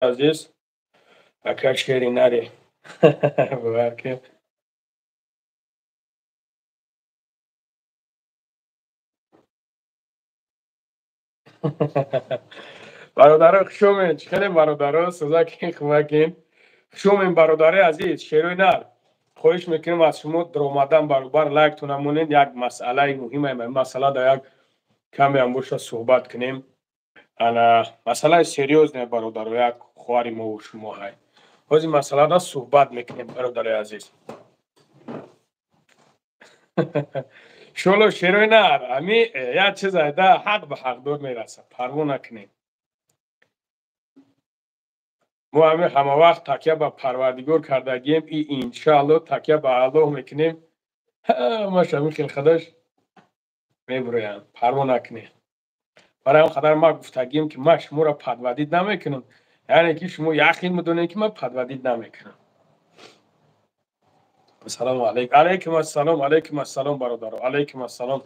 Азиз, ака шери нари, бовар ки. Бародаро, хушомед. Чӣ хеле, бародаро, сӯзакин, хубакин? Хушомед, бародари азиз, шерои нар. Хоҳиш мекунем аз шумо, даромадан баробар лайктона монед. Як масъалаи муҳима, масъала дар як камеам боша суҳбат кунем. Ана масъалаи серьёзне, бародаро, як хоҳари мову шумо ҳай. Ҳозир масъалада суҳбат мекунем, бародари азиз. Иншоалло, шерои нар, ами як чиз айда ҳақ ба ҳақдор мерасад, парво накунем. Мо ҳами ҳама вақт такя ба Парвардигор кардагием и иншоалло такя ба Аллоҳ мекунем, ҳамаш ҳамин хел худаш мебуроянд, парво накунем. Барои ҳам қадар ман гуфтагием, ки ман шуморо подводить намекунам, яъне ки шумо яқин медонед, ки ман подводить намекунам. Ассалому алайкум. Алайкум ассалом, алайкум ассалом, бародаро, алайкум ассалом.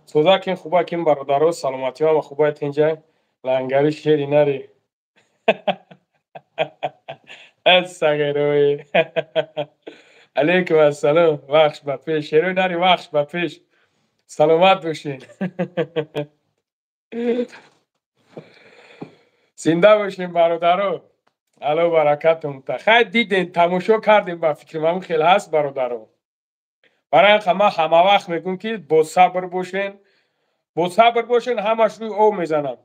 Сӯзакин, хубакин, бародаро? Саломатиҳо ҳама хубай, тинҷай? Лангари шери нари сағирои. Алайкум ассалом. Вахш ба пеш, шерои нари, вахш ба пеш. Саломат бошин, зинда бошин, бародаро. Алло баракатум та. Хай, диден, тамошо кардем, ба фикрам ҳамин хел ҳаст, бародаро. Барои ин ман ҳама вақт мегӯм, ки босабр бошен, босабр бошен, ҳамаш рӯи об мезанам.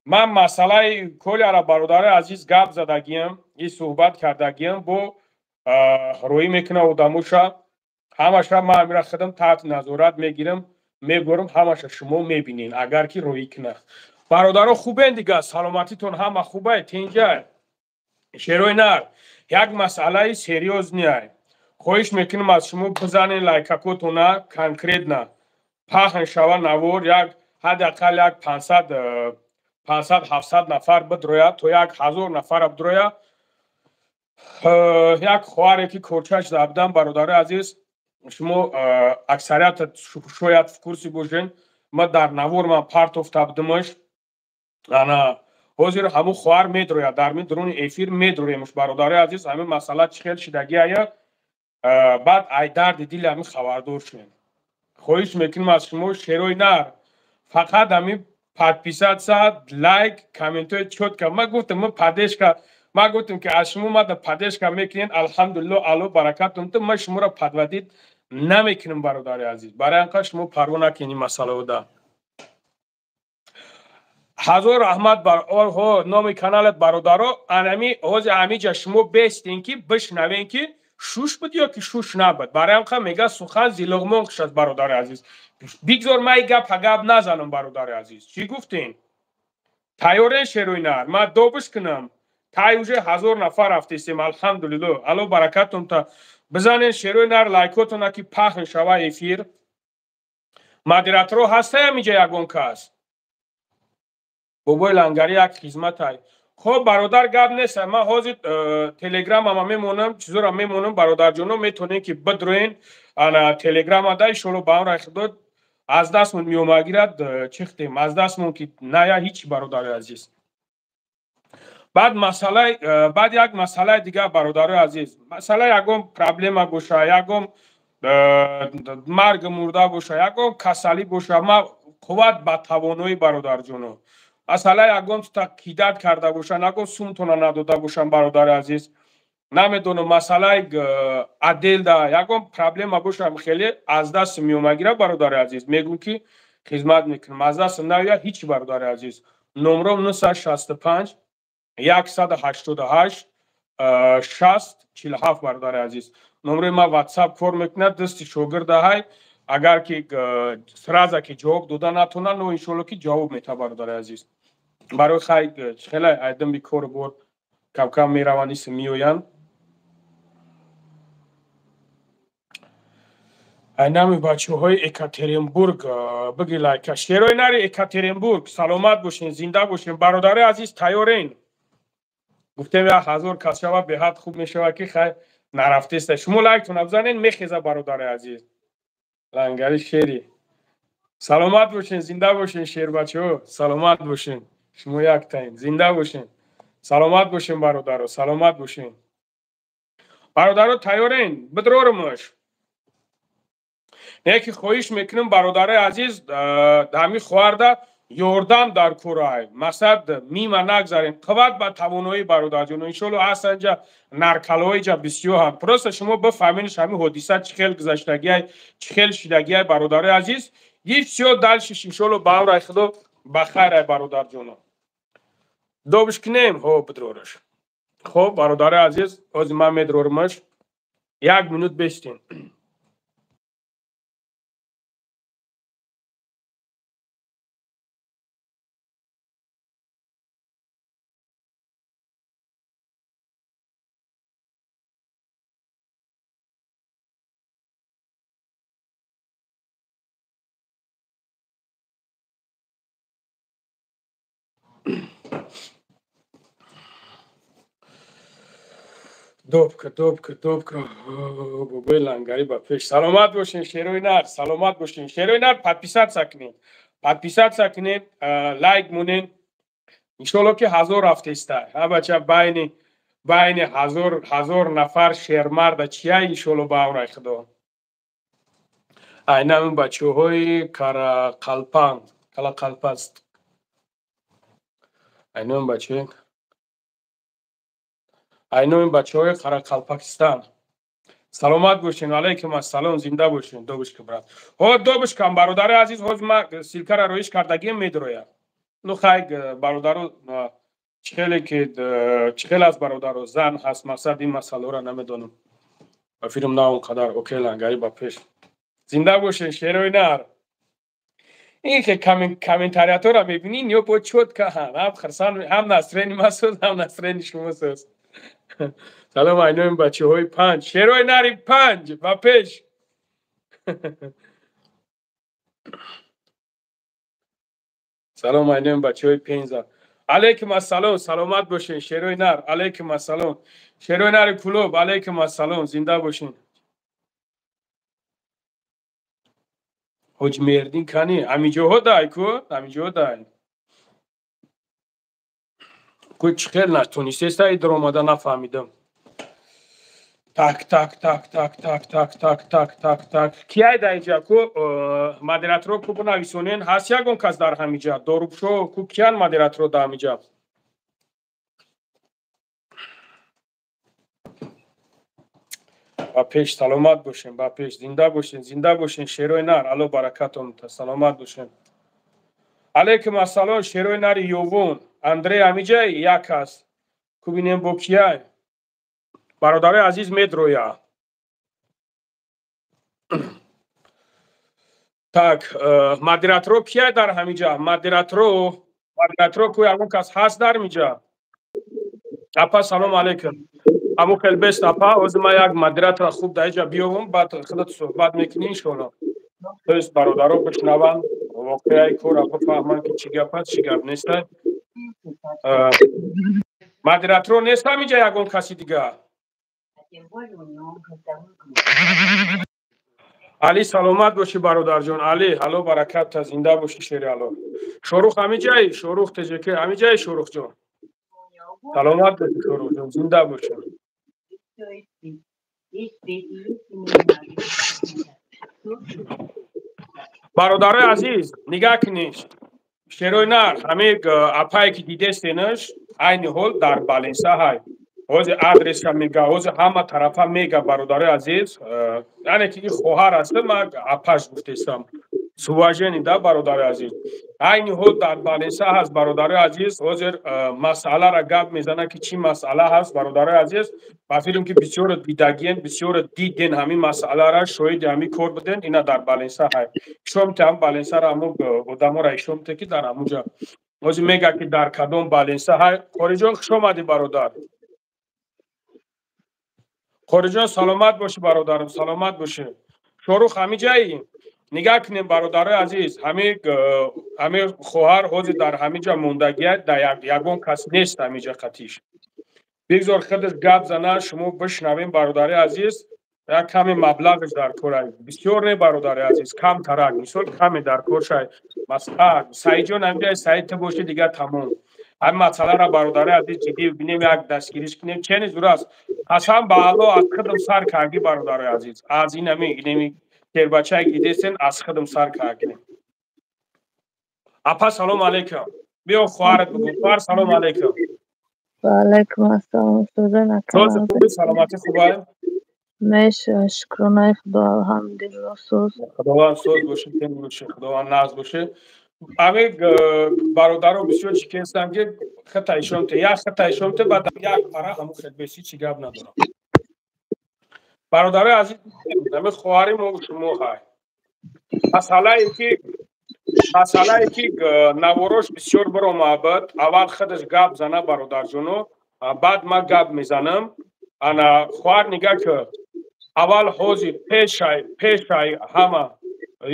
Ман масъалаи Коляра, бародари азиз, гап задагиам и суҳбат кардагиам, бо рӯӣ мекунам одамоша ҳамаша. Ман амира худам таҳти назорат мегирам, мебурам ҳамаша, шумо мебинед, агар ки рӯӣ кунад. Бародаро, хубен дига? Саломатитон ҳама хубай, тинҷай? Шерои нар, як масъалаи серьёзный ай. Хоҳиш мекунам аз шумо, бизанен лайкакотона, конкретно паҳн шава навор, як ҳадди ақал як 500, 700 нафар бидрояд, то 1000 нафара бидрояд. Як хоҳаре ки корчаш забдан, бародари азиз, шумо аксарията шояд в курсе бошен, ма дар навор ман партофта будимаш. Ана ҳозир ҳамун хоҳар медрояд, дар ми дуруни эфир медроемш, бародари азиз. Ҳамин масъала чӣ хел шидаги ая, баъд ай дарди дили ҳамин хабардор шуем. Хоҳиш мекунем аз шумо, шерои нар, фақат ҳамин подписаться, лайк, комментҳои чётко. Ма гуфтам, ма поддержка, ма гуфтам, ки аз шумо ма да поддержка мекунед. Алҳамдулилло, Алло баракатум. Ма шуморо подводить намекунем, бародари азиз. Барои ҳамқа шумо парво накунед ин масъалаода. Ҳазор раҳмат бар ҳо номи каналат, бародаро. Анами ҳозир ҳамиҷа шумо бестен, ки бишнавен, ки шуш буд ё ки шуш набуд. Барои ҳамқа мега, сухан зи луғмон хуш аст, бародари азиз. Бигзор ман и гапа гап назанам, бародари азиз. Чӣ гуфтем? Тайёрен, шерои нар? Ман добиш кунам. Тай уже 1000 нафар рафтестем, алҳамдулилло, Алло баракатум та. Бизанен, шерои нар, лайкотона, ки пахн шава эфир. Модераторо ҳастаям инҷа ягон кас? Бобои Лангари, як хизматай. Хоб, бародар, гап нест. Ман ҳозир телеграмама мемонам, чизоро мемонам, бародарҷоно, метонем ки бидроен ана телеграмада. Иншолло, ба амраи Худо, аз дастмон меомагирад, чихтем, аз дастмон ки ная ҳеҷ, бародари азиз. Баъд масъалаи баъд як масъалаи дигар, бародарои азиз. Масъала ягон проблема боша, ягон марг мурда боша, ягон касалӣ боша, ма қувват ба тавоноӣ, бародарҷоно. Масъала ягон тута кидать карда бошанд, ягон сумтона надода бошанд, бародари азиз, намедонам, масъалаи отделда ягон проблема бошам, хеле аз даст меомагира, бародари азиз, мегӯм, ки хизмат мекунам. Аз дастам наояд ҳеҷ, бародари азиз, номром 965 188 60 47, бародари азиз. Номрои ман Ватсап кор мекунад, дасти шогирдаҳай. Агар ки сразу ки ҷавоб дода натонад, но иншоалло ки ҷавоб мета, бародари азиз. Барои хай хеле айдами кору бор камкам мераванд, исм меоянд. Айнами бачаҳои Екатеринбург биги лайка. Шерои нари Екатеринбург, саломат бошен, зинда бошен, бародари азиз. Тайёрен? Гуфтем, 1000 кас шава, беҳад хуб мешавад, ки хай нарафтеста. Шумо лайктона бизанен, мехеза, бародари азиз. Лангари шери, саломат бошен, зинда бошен, шербачаҳо, саломат бошен. Шумо яктаин, зинда бошен. Саломат бошем, бародаро, саломат бошем. Бародаро, тайёрен? Бидрорумаш. Не ки хоҳиш мекунем, бародарои азиз, ҳамин хоҳарда ёрдам дар корай. Мақсад мима нагзарем. Қувват ба тавоноӣ, бародарҷоно. Иншолло ҳастан ҷа наркалҳои ҷа бисёр ҳам. Просто шумо бифаҳмед ҳамин ҳодиса чӣ хел гузаштагиай, чӣ хел шидагиай, бародарои азиз. И всё, дальше иншолло ба амраи Худо ба хайрай, бародарҷоно. Добиш кунем? Ҳо, бидрораш. Хоб, бародарои азиз, ҳозир ман медрорумаш. Як минут бештин. Добка, добка, добка. Бобои лангари ба пеш. Саломат бошен, шерои нар, саломат бошен. Шерои нар, подписаться кунед. Подписаться кунед, лайк монед. Иншолло ки 1000 рафтеста. Ҳа бача, байни ҳазор нафар шермарда чия, иншолло ба амраи Худо. Айнан бачаҳои Карақалпан, Калақалпаст. Айнан бачаҳои айнои бачаҳои Қарақалпакистан. Саломат бошен, алайкум ассалом, зинда бошен, добушка, брат. Ҳо, добушкам, бародари азиз, ҳозир ман ссылка ра роиш кардагием, медроям. Ну хай, бародаро, чихеле ки чихел аст, бародаро, зан ҳаст, мақсад ин масъаларо намедонам. Ба филм на он қадар окей, лангари ба пеш. Зинда бошен, шерои нар. Ин ки комментариятора мебинӣ, ё бо чётко ҳам хирсан, ҳам настроение ма соз, ҳам настроение шумо соз. Салом айнои бачаҳои панҷ. Шерои нари панҷ ба пеш. Салом айнои бачаҳои Пенза. Алайкум ассалом, саломат бошен, шерои нар. Алайкум ассалом. Шерои нари клуб, алайкум ассалом, зинда бошен. Ҳоҷи Меҳриддин кани? Ҳаминҷоҳо дай ку? Ҳаминҷоҳо дай. Ку чӣ хел натонистеста идромада, нафаҳмидам. Так, так, так, так, так, так, так, так, так, так. Кияй дар инҷа ку модераторо ку бинависонен? Ҳаст ягон кас дар ҳаминҷа? Дорубшо ку, киян модераторо дар ҳаминҷа? Ба пеш, саломат бошен, ба пеш, зинда бошен, зинда бошен, шерои нар, Алло баракатон, саломат бошен. Алайкум ассалом, шерои нари Ёвун. Андрей ҳамиҷа як аст. Ку бинем бо кияй. Бародарои азиз, медроя. Так, модераторо кияй дар ҳамиҷа? Модераторо ку, ягон кас ҳаст дар ҳамиҷа? Апа, салом алейкум. Ҳамун хел бест, апа, ҳозир ман як модератора хуб дар инҷа биёвам, баъд худат суҳбат мекунӣ, иншоалло. То есть бародаро бишнаванд, воқеаи корро бифаҳманд, ки чӣ гап аст, чӣ гап нест. Модераторо нест ҳаминҷа ягон каси дигар? Али, саломат бошӣ, бародарҷон. Али, ҳало баракатта, зинда бошӣ, шери ало. Шорух ҳамиҷаи? Шорух теҷеке ҳамиҷаи, Шорухҷон? Саломат бошӣ, Шорухҷон, зинда бошӣ. Бародарои азиз, нигаҳ кунед. Шерои нар, ҳамин апае ки дидестенаш, айни ҳол дар Баленса ҳай. Ҳозир адреса мега, ҳозир ҳама тарафа мега, бародарои азиз. Яъне ки ин хоҳар аст, ман апаш гуфтестам. С уважением, да, бародарои азиз. Айни ҳол дар Баленса ҳаст, бародарои азиз. Ҳозир масъаларо гап мезанад, ки чӣ масъала ҳаст, бародарои азиз. Ба филм ки бисёро дидагиен, бисёро диден ҳамин масъаларо, шоҳиди ҳамин кор буден, ина дар Баленса ҳай. Ишомте ҳам Баленсаро, ҳамун одаморо ишомте, ки дар ҳамунҷа. Ҳозир мега, ки дар кадом Баленса ҳай. Қориҷон, хуш омадӣ, бародар. Қориҷон, саломат бошӣ, бародарам, саломат бошӣ. Шорух ҳамиҷаи? Нигаҳ кунем, бародарои азиз, ҳамин хоҳар ҳозир дар ҳаминҷа мондагия, дар ягон кас нест ҳаминҷа қатиш. Бигзор худаш гап зана, шумо бишнавем, бародари азиз. Як каме маблағаш дар кор ай. Бисёр не, бародари азиз, камтарак, мисол каме дар кор шай. Масалан, Саидҷон ҳаминҷа, Саид, ту бошӣ, дигар тамом. Ҳамин масъаларо, бародари азиз, ҷиддӣ бинем, як дастгириш кунем. Чени зур аст, қасам ба Алло, аз худам сар карди, бародари азиз, аз ин ҳами инеми тербачае ки дидестен, аз худам сар кардем. Апа, салом алейкум. Биё, хоҳарат бигӯ. Хоҳар, салом алейкум. Ва алайкум ассалом, сӯзан. Сози, хуби, саломатӣ хубай? Меша, шукронаи Худо, алҳамдулилло, соз. Худованд соз боше, тем боше, Худованд нағз боше. Ами бародаро бисёр чӣ кестам, ки хата ишонте, як хата ишонте, баъд як пара ҳамун хедбеси, чӣ гап надорам. Бародарои азиз, ами хоҳари мо шумо ҳай. Масъалае ки наворош бисёр баромабад, аввал худаш гап зана, бародарҷоно, баъд ман гап мезанам. Ана, хоҳар, нигаҳ ки, аввал ҳозир пешай ҳама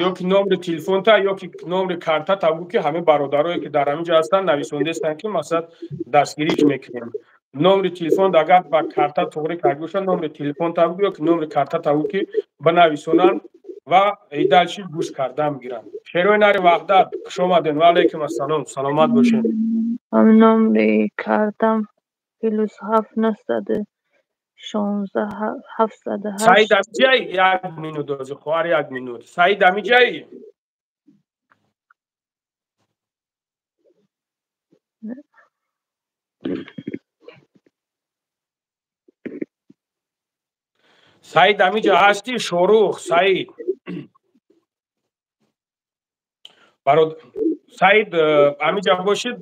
ё ки номери телефонта, ё ки номери картата бу, ки ҳамин бародарое ки дар ҳамин ҷо ҳастанд, нависондестанд, ки масалан дастгириш мекунем. Номери телефон агар ба карта туғри карда бошад, номери телефонта бу ё ки номери картата бу, ки бинависонанд ва дальше гӯш кардан гиранд. Шерои нари Ваҳдат, хуш омадем. Ва алайкум ассалом, саломат бошед. Номери картам +7 916 708. Саид амиҷаи? Як минут ози, хоҳар, як минут. Саид амиҷаи? Саид амиҷа ҳастӣ? Шорух Саид, Саид амиҷа бошед,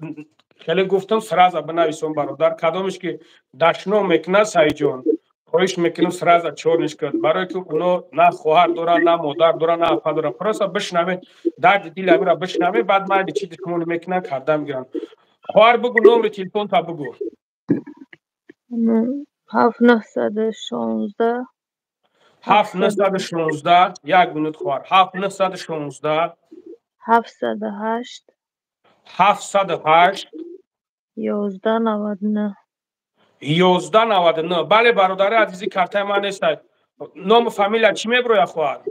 хеле гуфтам, сразу бинависон, бародар. Кадомеш ки дашном мекунад, Саидҷон, хоҳиш мекунам, сразу чёрныш кунад, барое ки оно на хоҳар доранд, на модар доранд, на апа доранд. Просто бишнавед, дарди дили амира бишнавед, баъд майли, чӣ душмонӣ мекунанд, карда мегиранд. Хоҳар, бугӯ, номери телефонта бугӯ. 7 916. 7 916, як минут, хоҳар, 7 916. 708. 708. 11 99. 11 99. Бале, бародари азизи, картаи ман нестай. Ному фамилия чӣ мебирояд, хоҳар?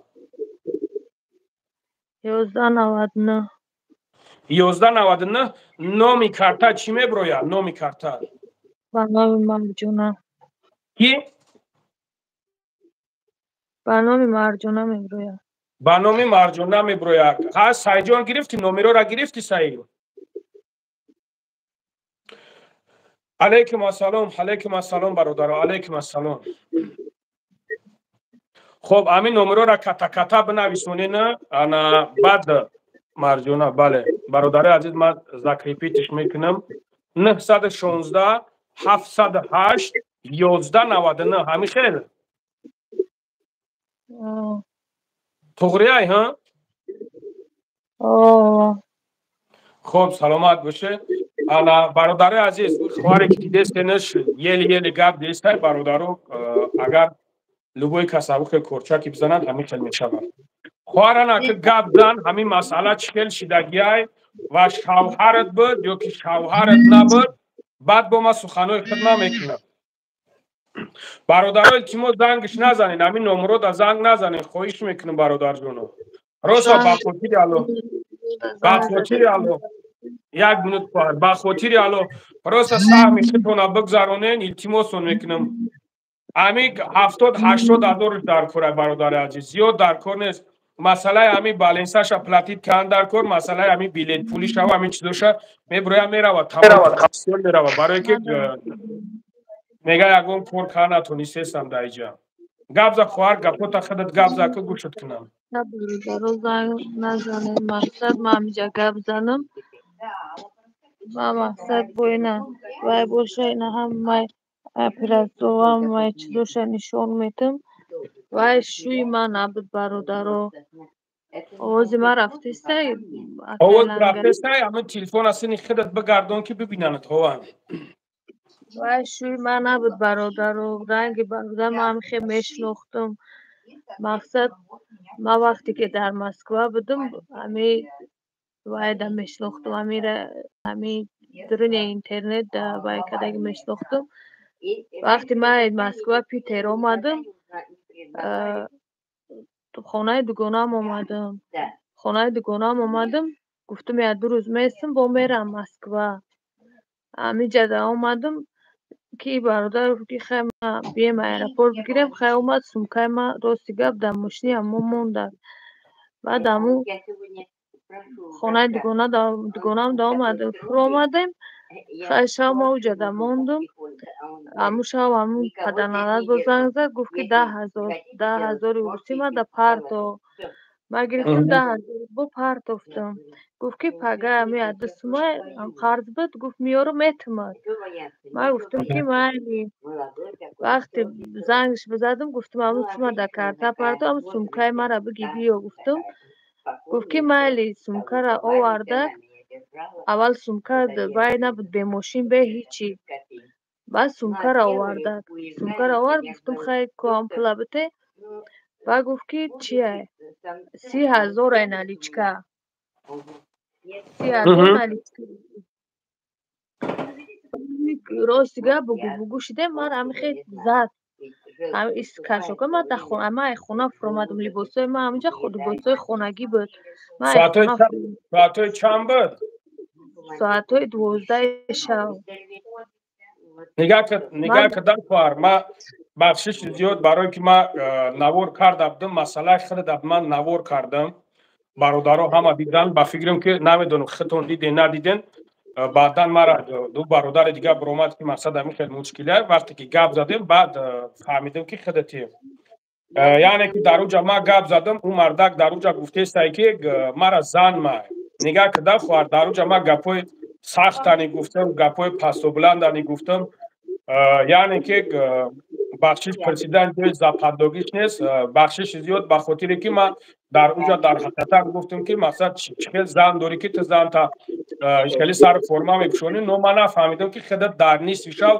11 99. 11 99. Номи карта чӣ мебирояд, номи карта? Ба номи Марҷона. Ки? Ба номи Марҷона мебирояд. Ба номи Марҷона мебирояд. Ҳа, Саидҷон, гирифтӣ номерора, гирифтӣ, Саид? Алайкум ассалом, алайкум ассалом, бародаро, алайкум ассалом. Хоб, ҳамин номерора ката ката бинависонена, ана баъд Марҷона. Бале, бародари азиз, ман закрепить иш мекунам. 916 708 11 99, ҳамин хел туғрияй, ҳа? Хоб, саломат боше. Ана, бародари азиз, хоҳаре ки дидестенаш, ели ели гап дестай. Бародаро, агар любой кас авухе корчаки бизанад, ҳамин хел мешавад. Хоҳарана, ки гап зан, ҳамин масъала чӣ хел шидагиай ва шавҳарат буд ё ки шавҳарат набуд, баъд бо ма суханҳои худ мекунам. Бародаро, илтимос, зангиш назанед, ҳамин номерода занг назанед, хоҳиш мекунам, бародарҷоно. Роста, ба хотири Алло, ба хотири Алло, як минут, хоҳар, ба хотири Алло, просто саҳми худтона бигзаронен, илтимосон мекунам. Ами 70-80 ҳазорш дар кора, бародари азиз, зиёд дар кор нест. Масъалаи ҳамин баланс аша платить кан дар кор, масъалаи ҳамин билет пулишава, ҳамин чизоша мебироя, мерава, тамом мерава, барое ки мега ягон кор кар натонистестам дар иҷа. Гап за, хоҳар, гапота худат гап за, ки гӯшат кунам. Бародаро, занг назанед. Мақсад, ман ҳамиҷа гап занам. Ман мақсад бо ина вай боша, ина ҳамаи оператсио, ҳамаи чизоша нишон метам. Вай шӯи ман набуд, бародаро. Овози ман рафтестай? Овоз рафтестай, ҳамин телефон асини худат бигардон, ки бибинанад, ҳова. Вай шӯи ман набуд, бародаро. Ранги бародар, ман ҳамихе мешинохтам. Мақсад, ман вақте ки дар Москва будам, ҳами вайда мешинохтам, ҳамира, ҳами дуруни интернет вай кадаги мешинохтам. Вақте ман Москва, Питер омадам, хонаи дугонаам омадам, хонаи дугонаам омадам, гуфтам, як ду рӯз местам, бо мерам Москва. Ҳамиҷа да омадам, ки бародар гуфт, ки хай, ма бием аэропорт бигирем. Хай, омад, сумкаи ма, рости гап, дар мошини ҳамо монда. Баъд ҳамун хонаи дугонаам да омад, фуромадем. Хай, шав ма уҷа да мондум. Ҳамун шав ҳамун падарналат боз занг зад, гуфт, ки 10 000, 10 000-и русӣ ма да парто. Ма гирифтам, 10 000 бо партофтам. Гуфт, ки пага ҳами ду сума қарз буд, гуфт, меёру метумад. Ма гуфтам, ки майли. Вақте зангш бизадам, гуфтам, ҳамун сума дар карта парто, ҳамун сумкаи мара биги биё, гуфтам. Гуфт, ки майли. Сумкара оварда. Аввал сумка вай набуд, бемошин, бе ҳичи. Баъд сумкара оварда, сумкара овард. Гуфтам, хай, ку ҳам пула бите. Баъд гуфт, ки чия, 30 000-ай наличка, 30 000 наличка. Рости гап, бугу бугу шидем, мара ҳамихе зад кашока. Ма ма ай хона фуромадам, либосҳои ма ҳаминҷа, либосҳои хонагӣ буд. Соатҳои чанд буд? Соатҳои 12-и шав. Нигаҳ кардан, хоҳар, ма бахшиши зиёд, барое ки ма навор карда будам, масъалаи худат ман навор кардам, бародаро ҳама дидан. Ба фикрам, ки намедонам, худтон диден, надиден. Баъдан мара ду бародари дигар биромад, ки мақсад ҳамин хел мушкилия. Вақте ки гап задем, баъд фаҳмидем, ки худати, яъне ки дар уҷа ма гап задам, ӯ мардак дар уҷа гуфтестай, ки мара зан ма. Нигаҳ кардан, хоҳар, дар уҷа ма гапҳои сахтани гуфтам, гапҳои пасту-баландани гуфтам, яъне ки бахшиш пурсидан ҷои западлогиш нест. Бахшиши зиёд, ба хотире ки ман дар уҷа дар ҳақиқатан гуфтам, ки мақсад, чӣ хел зан дорӣ, ки ту занта хеле сари форма мепӯшонӣ? Но ман нафаҳмидам, ки худат дар нисфи шав,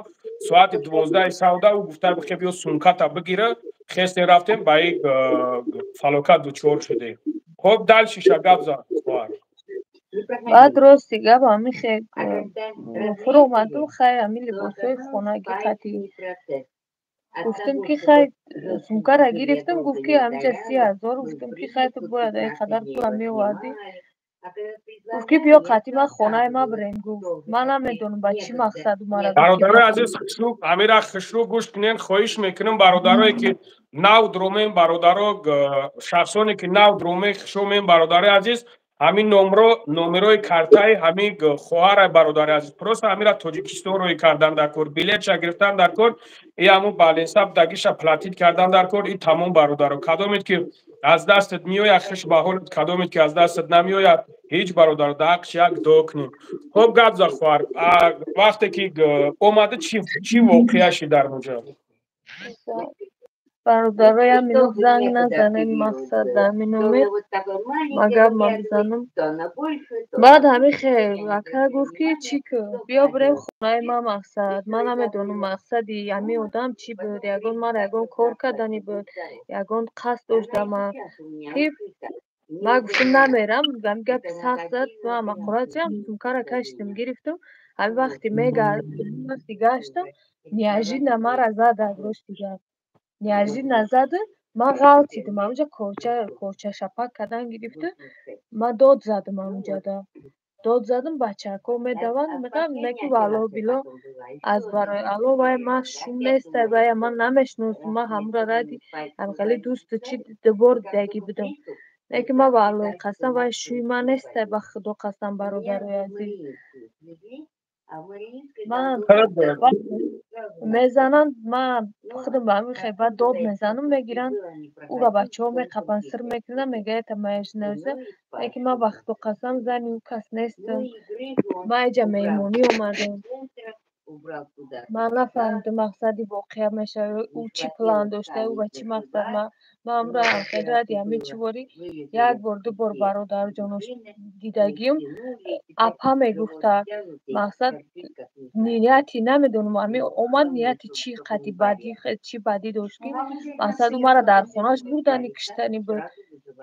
соати 12-и шавда, ӯ гуфта, бихе биё, сумката бигира. Хесте рафтем, ба ин фалокат дучор шудем. Хоб, дальше ша гап зад, хоҳар. Баъд, рости гап, ҳамихе фуромадум. Хай, ҳамин либосҳои хонагӣ қати гуфтам, ки хай, сумкара гирифтам. Гуфт, ки ҳаминҷа 30 000. Гуфтам, ки хай, ту бояд ин қадар пула меовардӣ. Гуфт, ки биё қати ман, хонаи ма бирем, гуфт. Ман намедонам, ба чӣ мақсад мара. Бародарои азиз, хушрӯ, ҳамира хушрӯ гӯш кунен, хоҳиш мекунам. Бародарое ки нав дромем, бародаро, шахсоне ки нав дроме, хушомем, бародарои азиз, ҳамин номро, номерои картаи ҳамин хоҳара, бародари азиз, просто ҳамира Тоҷикистон рӯй кардан дар кор, билетша гирифтан дар кор, и ҳамун баланса дагиша платить кардан дар кор, и тамом. Бародаро, кадомед ки аз дастат меояд, хуш ба ҳолат, кадомед ки аз дастат намеояд, ҳеҷ, бародаро, дар ҳаққш як дуо кунем. Хоб, гап зад, хоҳар. Вақте ки омада, чӣ воқеа шид дар онҷо? Бародароям, минут занг назанед, мақсад, дар ҳамин номер ма гап ма бизанам. Баъд ҳамин хел ака гуфт, ки чӣ ку, биё бирем хонаи ма. Мақсад, ман намедонам, мақсади ҳамин одам чӣ буд, ягон мара ягон кор кардани буд, ягон қасд дошт дар ман, ки ман гуфтам, намерам. Ҳамин гапи сахт зад, ман мақорат ҷам, сумкара кашидам, гирифтам. Ҳамин вақте мегард, вақте гаштам, неожиданно мара зада. Рости гап, неожиданно зада, ман ғалтидам ҳамунҷа, корча корча шапак кардан гирифту. Ман дод задам, ҳамунҷада дод задам. Бачаҳако медаванд, мегӯянд, ки валлоҳ било, аз барои Алло, вай ман шум нестай, вая ман намешиносам. Ман ҳамура ради ҳамхели дӯсту чӣ дубор дидагӣ будам, лекин ман, валлоҳи қасам, вай шӯи ман нестай, ба Худо қасам, бародарои азиз. Ман мезананд, ман худам ба ҳамин хел баъд дод мезанам, мегиранд ӯра, бачаҳо меқапанд, сир мекунанд, мегӯяд, это моя жена. Лекин ман, ба Худо қасам, зани ӯ кас нестам. Ман инҷа меҳмонӣ омадам. Ман нафаҳмидам, мақсади воқеа мешавад, ӯ чӣ план дошта, ӯ ба чӣ мақсад. Ман ҳамра хел ради ҳамин чӣ ворӣ як бор, ду бор, бародарҷонош, дидагиюм, апа мегуфта. Мақсад, нияти намедонам, ҳамин омад, нияти чӣ қади бадӣ, чӣ бадӣ дошт, ки мақсад, ӯ мара дар хонааш бурдани, киштани буд,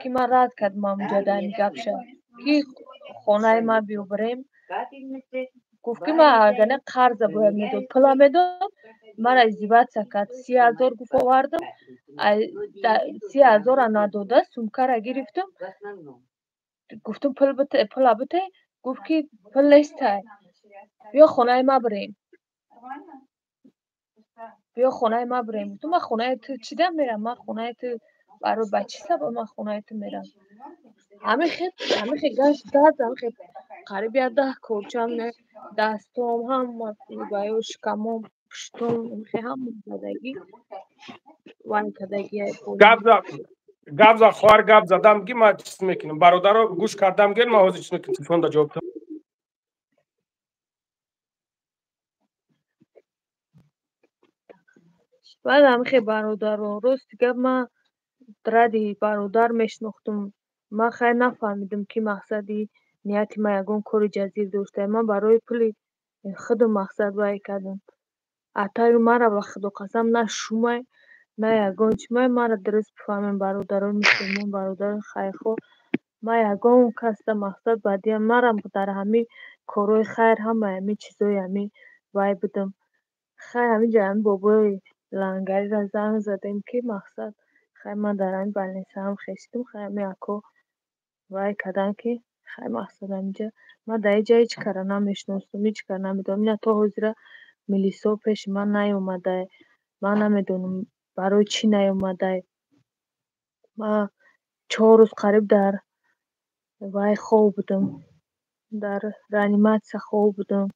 ки ман рад кардам ҳамунҷа дар ин гапша, ки хонаи ман биё бирем. Гуфт, ки ман агар не, қарза бояд медод, пула медод. Мара издеваться кард. 30 000, гуфт, овардам, 30 000-ра надода, сумкара гирифтам. Гуфтам, пула бите. Гуфт, ки пул нестай. Биё хонаи ма бирем. Биё хонаи ма бирем. Гуфтам ман хонаи ту чида мерам? Ман хонаи ту барои ба чӣ сабаб ман хонаи ту мерам? Ҳамихе гашт зад, ҳамихе қариб як 10 корчам дастом, ҳама баё шикамом, пуштом, ҳамихе ҳама задагӣ вай кардагӣ. Гап за хоҳар, гап задам ки ман чиз мекунам. Бародаро гӯш кардам ки ман ҳозир чиз мекунам, телефонда ҷавоб дам. Баъд ҳамихе бародаро, рости гап ман ради бародар мешинохтум. Ман хайр нафаҳмидам ки мақсади нияти ман ягон кори ҷазир дошта. Ман барои пули худам мақсад вай кардам. Атаю мара ба худо қасам на шумай, на ягон чимай, мара дуруст бифаҳмем бародарони мусулмон, бародарони хайрхоҳ. Ман ягон касда мақсад бадиям. Марам дар ҳамин корҳои хайр ҳамаи ҳамин чизои ҳамин вай будам. Хайр ҳаминҷа ҳамин бобои лангариро занг задем ки мақсад хай ман дар ҳамин больницаам хестум, хай ҳамин ако вай карданд ки хай мақсад ҳаминҷа ман дар инҷа ҳеҷ кара намешиносам, ҳеҷ кара намедонам. Ина то ҳозира милисо пеши ман наёмадай. Ман намедонам барои чӣ наёмадай. Ман 4 рӯз қариб дар вай хоб будам, дар реаниматсия хоб будам.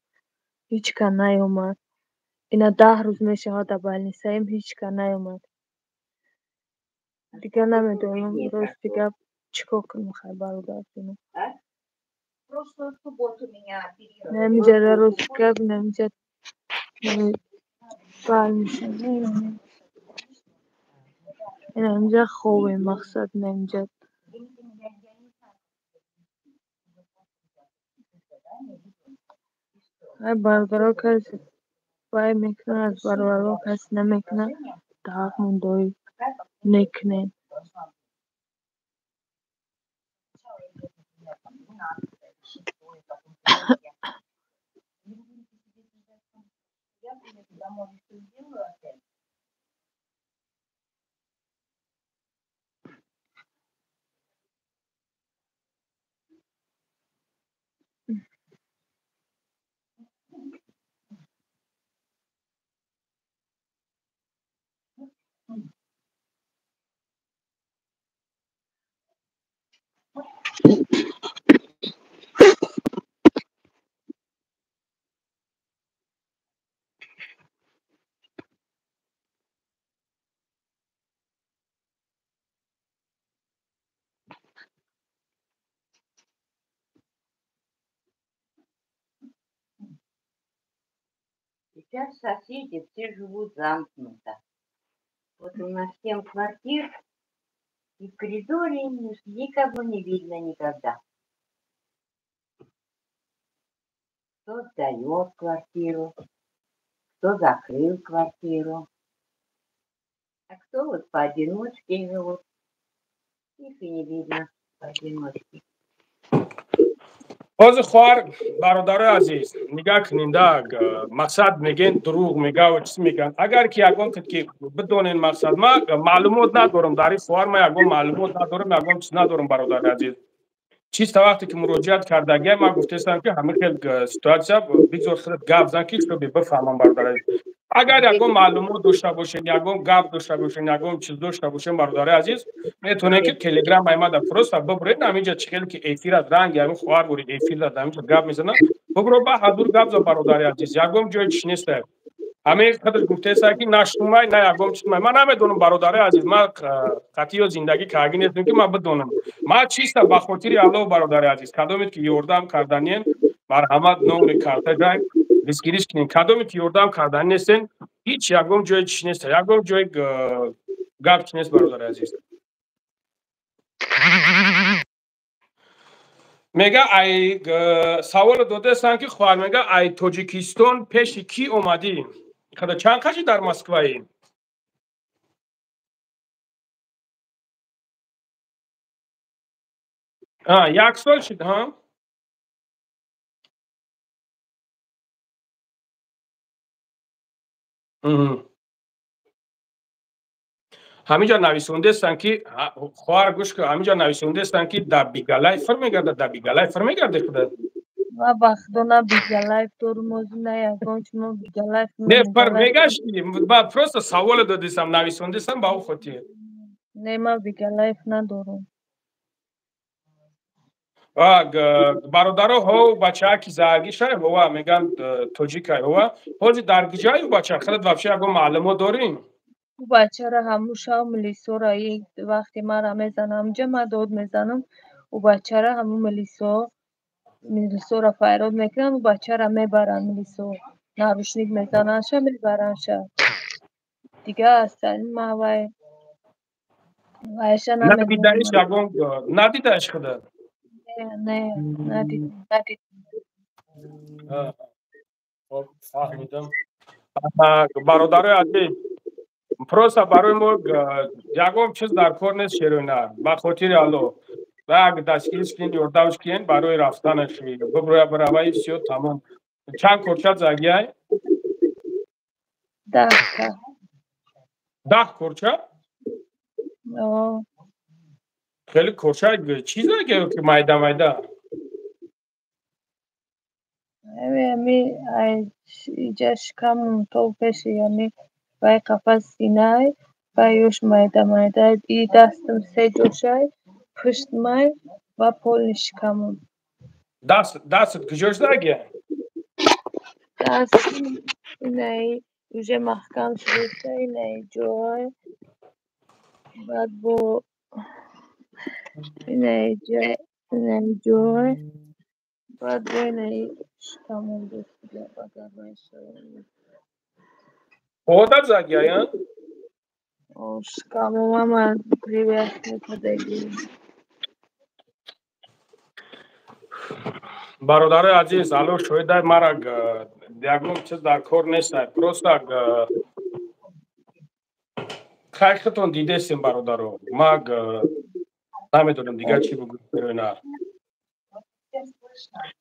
Ҳеҷ кар наёмад. Ина 10 рӯз мешавад дар больницаем, ҳеҷ кар наёмад. Дигар намедонам рости гап чӣ кор кунам хай бародарҷонам. Намиҷа рости гап намиҷа больница инамиҷа хобем мақсад намиҷа. Ай бародаро касе вай мекунад, аз бародаро касе намекунад, даҳақмон дои мекунем. Сейчас соседи все живут замкнуто. Вот у нас 7 квартир, и в коридоре никого не видно никогда. Кто сдает квартиру, кто закрыл квартиру, а кто вот поодиночке живут, их и не видно поодиночке. Ҳозир хоҳар, бародарои азиз, нигаҳ кунинда, мақсад мегӯен дурӯғ мега чиз мегӯянд. Агар ки ягон ки бидонен мақсад, ман маълумот надорам дар ин хоҳар, ман ягон маълумот надорам, ягон чиз надорам бародари азиз. Чиз та вақте ки муроҷиат кардагиам, ман гуфтаистам ки ҳамин хел ситуатсия бигзор худат гап зан ки шуби бифаҳмам бародари азиз. Агар ягон маълумот дошта бошед, ягон гап дошта бошед, ягон чиз дошта бошед бародари азиз, метавонед ки телеграм аймада просто бибуред, ҳаминҷа чӣ хеле ки эфир аст, ранги ҳамин хоҳар бурид эфир аст, ҳаминҷа гап мезанад, бибуро ба ҳазур гап зан бародари азиз, ягон ҷои чиз нест. Ҳамин қадр гуфтаест ки на шумай, на ягон чиз. Ман намедонам бародари азиз, ман қатъиё зиндагӣ карда нестам ки ман бидонам. Ман чиста ба хотири Аллоҳ бародари азиз, кадомед ки ёрдам карданиен, марҳамат номери карта ҷай рискириш кунед. Кадоме ки ёрдам кардан нестен, ҳеҷ ягон ҷои чиз нест, ягон ҷои гап чиз нест бародари азиз. Мега ай саволо додаестанд ки хоҳар мега ай Тоҷикистон пеши кӣ омадӣ? Када чанд қаши дар Москваӣ? Як сол шуд, ҳа? Ҳаминҷа нависондаестанд ки хоҳар гӯш кун, ҳаминҷа нависондаестанд ки дар Бигалай фир мегардад, дар Бигалай фир мегарде худат? Ма ба худо на бигалайф дорум, озу на ягон чумо бигалайф. Не, пар мегашти, ба просто саволе додисам, нависондисам ба ӯ хотир. Не, ма бигалайф надорум. Бародаро, ҳо бачаа ки заагишай, ҳова меган тоҷикай, ҳова. Ҳозир дар куҷаю бача? Худат вообще ягон маълумот дорӣ? Ӯ бачара ҳамун шав милисора вақте мара мезанам, ҷа ма дод мезанам, ӯ бачара ҳамун милисора файрод мекунанд, ӯ бачара мебаранд милисо. Наручник мезанандша, мебарандша. Дига асталин ма вай вайша намедонам. Ягон надидааш худат? Не, надидам. Хоб, фаҳмидам. Бародарои азиз, просто барои мо ягон чиз дар кор нест, шерӯна. Ба хотири Аллоҳ. Як дастгириш кунед, ёрдамш кунед барои рафтанаш. Биброя барава и всё, тамом. Чанд корча загиай? 10 та. 10 корча? Хеле корча чӣ загиай ки майда майда? Ами иҷа шикамум то пеши ами вай қафас синай, вай ёш майда майда, и дастам се ҷошай, пуштмай ва поли шикамум. Дастат куҷош загиай? Дастам инаи уже маҳкам шудааста, инаи ҷой, баъд бо инаи ҷой, инаи ҷой, баъд бо инаи шикамум агар вай шавад. Одат загиай, а? Шикамум ҳама привязка кардагӣ. Бародарои азиз, Аллоҳ шоҳидай, мара ягон чиз дар кор нестай. Просто хай худтон дидесем, бародаро. Ма намедонам дигар чӣ бигӯям.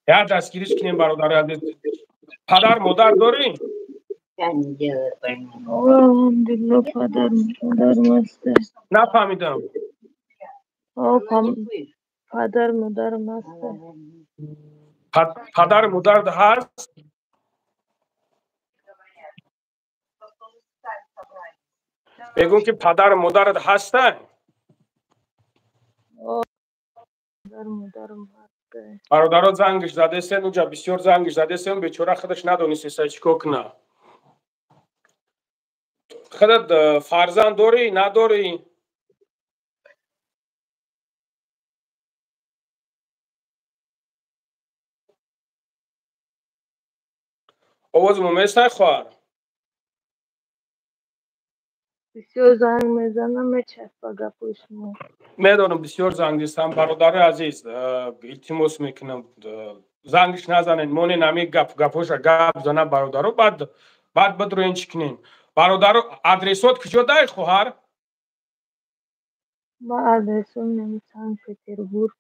Як дастгириш кунем, бародарои азиз. Падар модар дорӣ? Алҳамдулилло, падар модарам ҳаст. Нафаҳмидам. Падар модарам ҳаст. Падар модар ҳаст? Мегӯм ки падар модарат ҳаста? Падар модарам ҳаст. Бародаро, зангиш задесен, уҷа бисёр зангиш задесен, бечора худаш надонистеса чӣ кор куна. Худат фарзанд дорӣ, надорӣ? Овозмо местай, хоҳар? Бисёр занг мезанам, мечаспа гапои шумо. Медонам, бисёр занг дистам. Бародарои азиз, илтимос мекунам, зангиш назанед, монен ҳами гапоша гап зана бародаро, баъд бидроен чӣ кунем. Бародаро, адресот куҷо дай, хоҳар? Ма адресом нами Санкт-Петербург,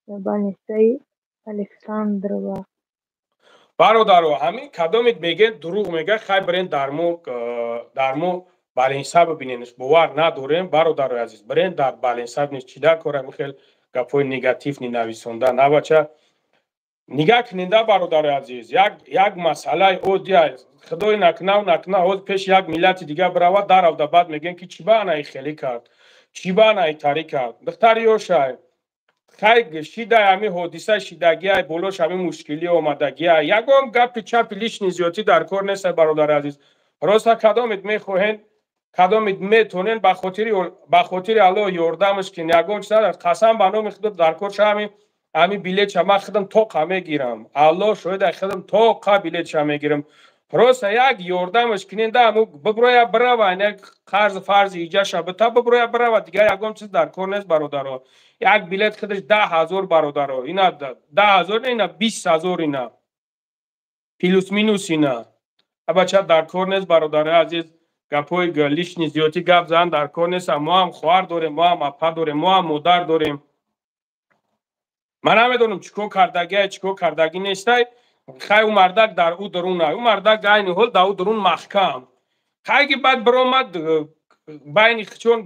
больницаи Александрова. Бародаро, ҳамин кадомит мегӯен дурӯғ мега, хай бирен дармо больница бибиненш, бовар надорем, бародарои азиз, бирен дар больница бибинед, чӣ дар кор ҳамин хел гапҳои негативный нависонда. Навача нигаҳ куненда, бародарои азиз, як масъалаи оддия, худои накунав накуна, ҳозир пеши як миллати дигар биравад, даравда баъд мегӯем ки чӣ ба анаи хелӣ кард, чӣ ба анаи тарӣ кард. Духтари ёшай, хай шидай ҳамин ҳодиса шидагиай, болош ҳамин мушкилӣ омадагиай, ягон гапи чапи лишний зиёдтӣ дар кор нестай, бародари азиз. Роста кадомит мехоҳен, кадомит метонен, ба хотири Аллоҳ ёрдамаш кин, ягон чиз надорад. Қасам ба номи худо, дар кор ша ҳамин билетша ман худам тоқа мегирам. Аллоҳ шоҳида, худам тоқа билетша мегирам. Просто як ёрдамаш кунен да, ҳаму биброя бирава, як қарзи фарзи иҷаша бита, биброя бирава, дигар ягон чиз дар кор нест, бародаро. Як билет худаш 10 000, бародаро, ина 10 000, ина 20 000, ина плюс минус ина. Абача дар кор нест, бародарои азиз, гапҳои лишний зиёдтӣ гап зан дар кор нест. Мо ҳам хоҳар дорем, мо ҳам апа дорем, мо ҳам модар дорем. Ман намедонам чӣ кор кардагиай, чӣ кор кардагӣ нестай. Хай, ӯ мардак дар ӯ дарун, ӯ мардак айни ҳол дар ӯ дарун маҳкам. Хай ки баъд биромад, байни чун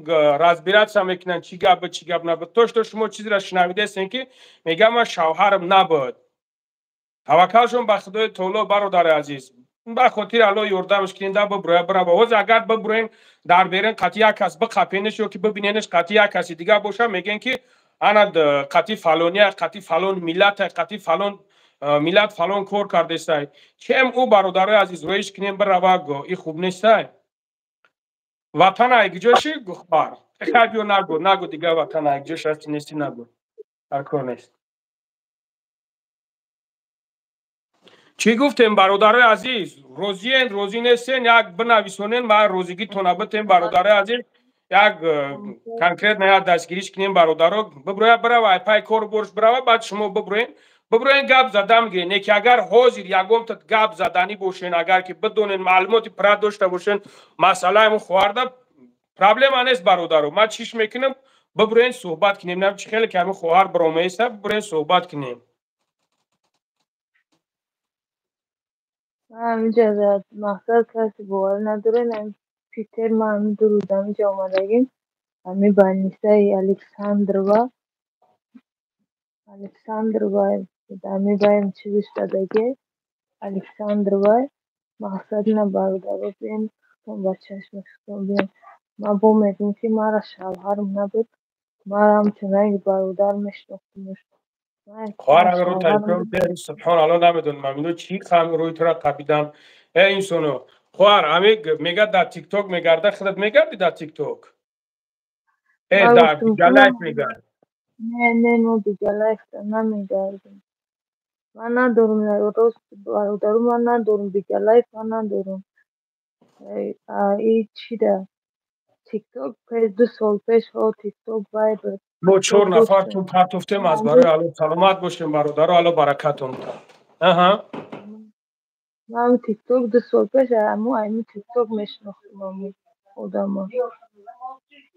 разбираться мекунанд, чӣ гап буд, чӣ гап набуд. То что шумо чизеро шунавидаестем, ки мегӯям ман шавҳарам набуд. Таваккалшон ба Худои Таоло, бародари азиз. Ба хотири Аллоҳ ёрдамш кунем, да биброя бирава. Ҳозир агар биброем дар берин қатъи як кас биқапенеш ё ки бибиненеш қатъи як каси дигар боша, мегӯен ки ана қатъи фалония, қатъи фалон миллата, қатъи фалон миллат фалон кор кардестай. Чем ӯ, бародарои азиз, роиш кунем бирава, и хуб нестай. Ватан айгиҷоши гухбар. Хай биё нагу, нагу дигар ватан айгиҷош ҳасти нести нагу. Дар кор нест. Чӣ гуфтем, бародарои азиз? Розиен, розӣ нестен, як бинависонен, ман розигитона битем, бародарои азиз, як конкретно як дастгириш кунем, бародаро. Биброя бирава, ай пай кору борш бирава, баъд шумо биброен. Биброен гап задам гирен. Не ки агар ҳозир ягонта гап заданӣ бошен, агар ки бидонен, маълумоти пурра дошта бошен, масъалаи мо хоҳарда проблема нест, бародаро. Ман чиш мекунам, биброен суҳбат кунем. Нам чӣ хеле ки ҳамин хоҳар биромеиста, биброен суҳбат кунем. Ҳаминҷа мақсад касе боварӣ надорад. Питер, ман ҳамин ду рӯз ҳаминҷа омадагим. Ҳамин больницаи Александрова, Александрова, ҳамин баям чизиш дадаге Александрова. Мақсад ина, бародаро, биен, худтон ба чашми худтон биен. Ман бо мегӯям ки мара шавҳарам набуд, мара ҳамчун ранги бародар мешинохтумш. Хоҳарам рӯ таҷриб, субҳоналлоҳ, намедонам ино чӣ қам рӯи тура қапидан. Э инсоно, хоҳар, ами мега дар ТикТок мегарда, худат мегарди дар ТикТок? Э дар Бигалайф мегард. Не, не, мо Бигалайф намегардем. Ман надорум, рост, бародару, ман надорум Бигалайф, ман надорум. И чида? ТикТок пеш, 2 сол пеш ҳо ТикТок вай буд. Мо чор нафар тун партофтем, аз барои Аллоҳ саломат бошем, бародаро, Аллоҳ баракатон диҳад. Аҳа. Ман ТикТок 2 сол пеш аммо ами ТикТок мешинохтум, ами одама.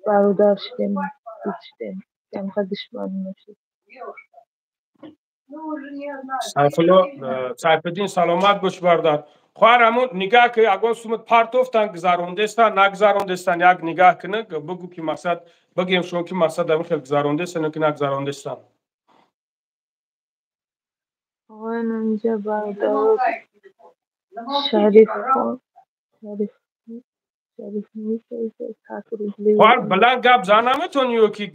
Бародар шудем, дӯст шудем. Камха душманӣ нашуд. Сайфулло, Сайфиддин, саломат бош, бародар. Хоҳар, ҳамун нигаҳ ки ягон сумат партофтан, гузарондестан, нагузарондестан, як нигаҳ кунӣ, бигӯ ки мақсад бигем шумо ки мақсад ҳамин хел гузарондестан ё ки нагузарондестан. Оғоён, инҷа бародаро, Шарифхон, Шариф, Шариф 100 рубли. Хоҳар, баланд гап зан наметавонӣ ё ки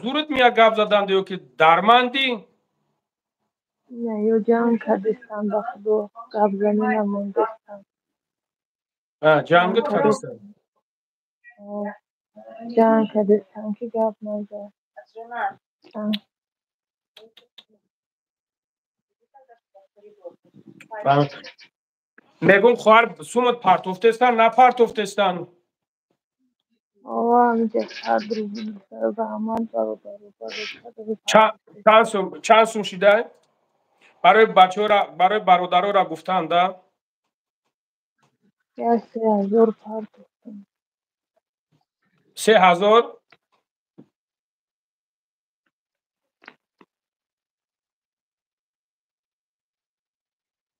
зурат меяд гап заданда ё ки дармандӣ? Не, ё ҷанг кардистам, ба худо, гап занӣ намондастам. Ҷангат кардистам? Ҷанг кардистам ки гап назад. Мегӯм, хоҳар, сумат партофтестан, напартофтестан? Ова, ҳаминҷа 100 рубл, раҳмат, бародаро. Чанд сум, чанд сум шидай? Барои бачаҳора, барои бародарора гуфтан да. Я 3000 партофтам. 3000?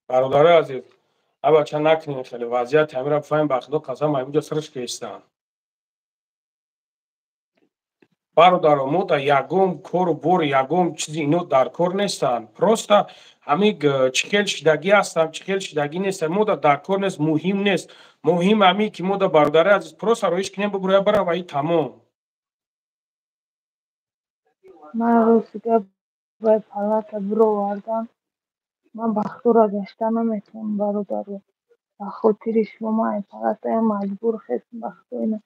Бародарои азиз, абача, накунем, хеле вазъияти ҳамира бифаҳмем. Ба худо қасам, ҳаминҷо сараш кестам. Бародаро, мо дар ягон кору бор, ягон чизи ино дар кор нестанд. Просто ҳамин чӣ хел шидагӣ ҳастам, чӣ хел шидагӣ нестам, мо дар кор нест, муҳим нест. Муҳим ҳамин ки мо дар, бародари азиз, просто роиш кунем, бибуря барава, и тамом. Ман рости гап ба палата бировардам. Ман ба худора гашта наметавонам, бародаро. Ба хотири шумо ман ин палатаям маҷбур хестам, ба худо, ина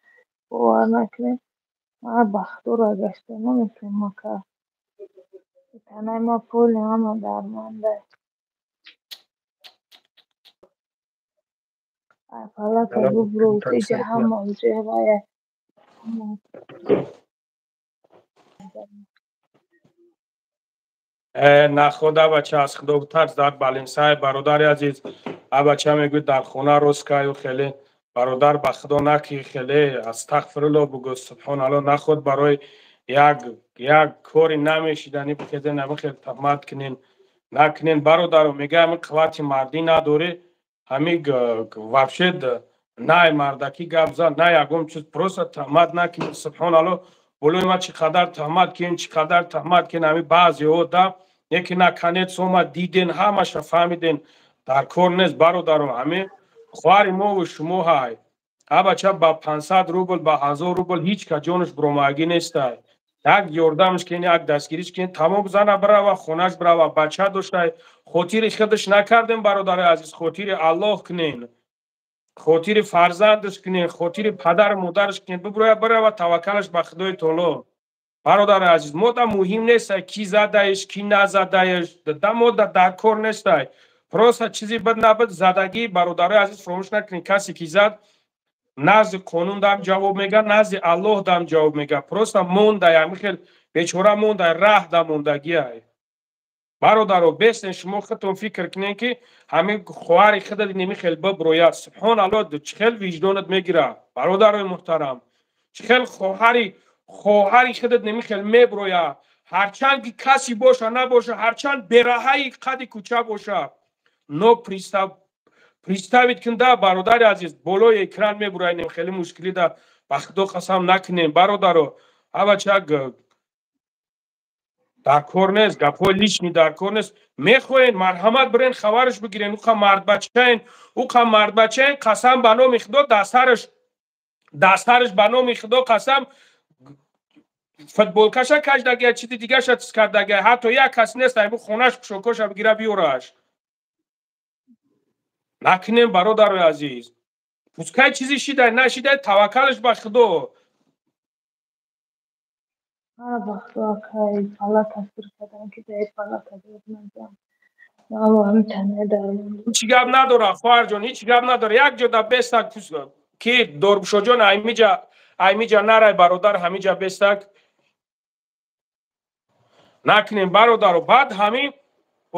бовар накунед. Ман ба худора гашта наметавонам, ака. Танаи ман пули ҳама дарманда. Ай палата бубро, иҷа ҳама уже вая. Наход, абача, аз худо битарс, дар балинсай, бародари азиз. Абача, мегӯй, дар хона рост каю, хеле бародар, ба худо наки, хеле астағфирулло бугӯ, субҳоналло. Наход барои як кори намешиданӣ бихезен, ҳамин хел таҳмат кунен, накунен, бародаро. Мега, ҳамин қуввати мардӣ надорӣ, ҳамин вообще най мардакӣ гап зан, на ягон чиз, просто таҳмат накунед. Субҳоналло, болои ман чӣ қадар таҳмат кунен, чӣ қадар таҳмат кунен, ҳамин баъзеҳо да. Яке наконец омад, диден, ҳамаша фаҳмиден. Дар кор нест, бародаро, ҳаме хоҳари мову шумо ҳай. Абача ба 500 рубл, ба 1000 рубл ҳеҷ ка ҷонаш буромагӣ нестай. Як ёрдамш кен, як дастгириш кен, тамом зана бирава, хонаш бирава, бача доштай. Хотири худаш накардем, бародари азиз, хотири Аллоҳ кунен. Хотири фарзандаш кунен, хотири падару модараш кунен, биброя бирава, таваккалаш ба Худои Таоло. Бародари азиз, мо да муҳим нестай ки задаеш, ки назадаеш, да мо да дар кор нестай. Просто чизи бад набад задагӣ, бародари азиз, фаромӯш накунед, касе ки зад назди қонун дам ҷавоб мега, назди Аллоҳ дам ҷавоб мега. Просто мондай, ҳамин хел бечора мондай, раҳ да мондагиай. Бародаро, бесен шумо худтон фикр кунед, ки ҳамин хоҳари худат неми хел биброяд. Субҳоналлоҳ, чӣ хел виҷдонат мегирад, бародарои муҳтарам. Чӣ хел хоҳари худат неми хел меброяд. Ҳарчанд ки каси боша набоша, ҳарчанд бераҳаи қади кӯча боша. Но представить кунда, бародари азиз, болои экран мебураем, хеле мушкилӣ да, ба Худо қасам накунем, бародаро. Ҳавачак дар кор нест, гапҳои личный дар кор нест. Мехоҳен, марҳамат, бирен хабараш бигирен. Уқа мардбачаен, уқа мардбачаен, қасам ба номи Худо, дастараш ба номи Худо қасам, футболкаша кашдагия, чизи дигаша чиз кардагия, ҳатто як кас нест айбу хонаш пушокоша бигира биёраш. Накунем, бародарои азиз. Пускай чизи шидай, нашидай, таваккалаш ба Худо. Мара ба Худо, акай, палата сир кардам, ки дар палата додам. Ҳеҷ гап надора, хоҳарҷон, ҳеҷ гап надора. Як ҷо да бестак, ки Дорбушоҷон, аймиҷа нарай, бародар, ҳамиҷа бестак. Накунем, бародаро. Баъд ҳамин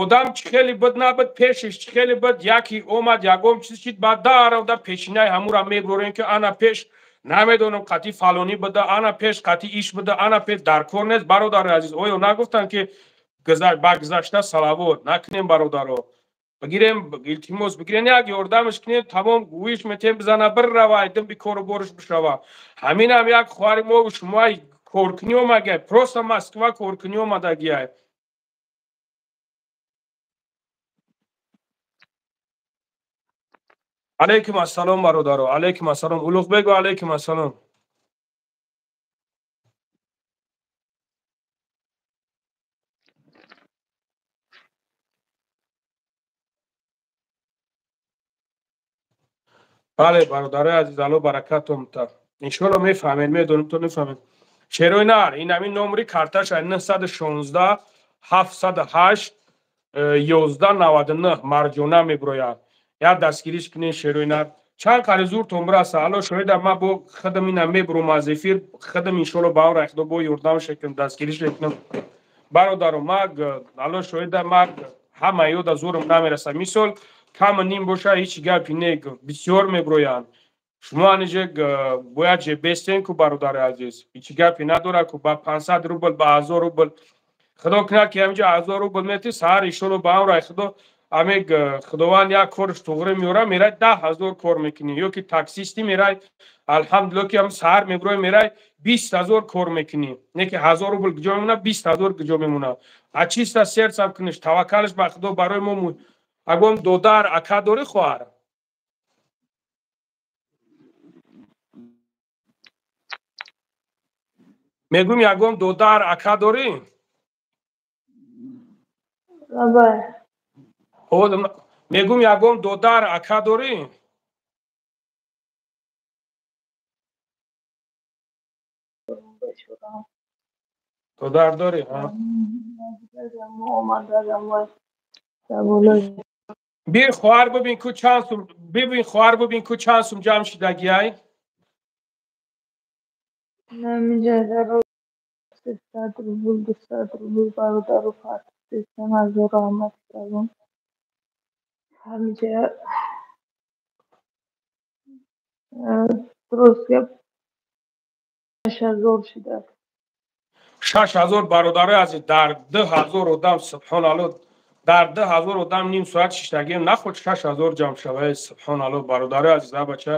одам чӣ хеле буд набуд, пешиш чӣ хеле буд, яке омад, ягон чиз шид, баъд даравда пешинаи ҳамура мебурем, ки ана пеш намедонам қатъи фалонӣ буда, ана пеш қатъи иш буда, ана пеш. Дар кор нест, бародари азиз. Оё нагуфтанд, ки ба гузашта салавот накунем, бародаро? Бигирем, илтимос, бигирем, як ёрдамаш кунем, тамом гӯиш метем, бизана бирава, айдим бикору борш бишава. Ҳаминам як хоҳари мо шумо коркунӣ омагай, просто Москва коркунӣ омадагиай. Алейкум ассалом, бародаро, алейкум ассалом. Улуғбегу, алейкум ассалом. Бале, бародарои азиз, Аллоҳ баракатон та. Иншоалло мефаҳмед, медонем, то мефаҳмед. Шерои нар, ин ҳамин номери карташа 916 708 1199 Марҷона меброяд. Як дастгириш кунед, шерои нар. Чанд қари зуртон бираса, Алло шоҳида, ман бо худам ина мебурам аз эфир, худам иншоалло ба он райхдо бо ёрдамаш кунам, дастгириш мекунам. Бародаро, ман Алло шоҳида, ман ҳама ёда зурам намераса. Мисол кам ним боша, ҳеҷ гапи не, бисёр меброянд. Шумо аниже бояд же бестен ку, бародари азиз. Ҳеҷ гапи надора ку ба 500 рубл, ба 1000 рубл. Худо кунад, ки ҳаминҷа 1000 рубл мети, саҳар иншоалло ба он райхдо аме Худованд як корш туғри меора, мерай 10,000 кор мекунӣ. Ё ки таксисти мерай, алҳамдулилло, ки ҳам саҳар меброи, мерай 20,000 кор мекунӣ. Не ки 1000 рубл куҷо мемона, 20,000 куҷо мемона. А чиста сердцем куниш, таваккалаш ба Худо барои мо. Агон додар, ака дорӣ, хоҳар? Мегӯм, ягон додар, ака дорӣ? Лабай. Мегӯм, ягон додар, ака дорӣ? Додар дорӣ? Бир хоҳар, бибин ку чанд сум, бибин хоҳар, бибин ку чанд сум ҷамъ шидагиай. Намиҷа 300 рубл, 200 рубл, бародару фартистам, ҳазор раҳмат кардам. Ҳамиҷа рост гап 6000 шуда. 6000, бародарои азиз, дар 2000 одам, субҳоналлоҳ, дар 2000 одам ним соат шиштагием, наход 6000 ҷамъ шавад. Субҳоналлоҳ, бародарои азиз, абача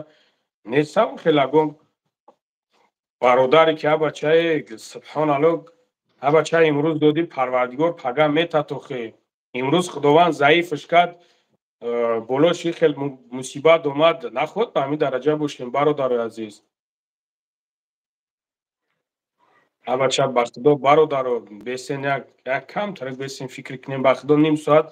нестам хел ягон бародаре ки абачае, субҳоналлоҳ. Абача имрӯз додӣ, Парвардигор пага метатохе. Имрӯз Худованд заифш кард, болош хел мусибат омад, наход ба ҳамин дараҷа бошем, бародарои азиз. Абача ба Худо бародаро, бесен як кам тарак бесен фикр кунем, ба Худо ним соат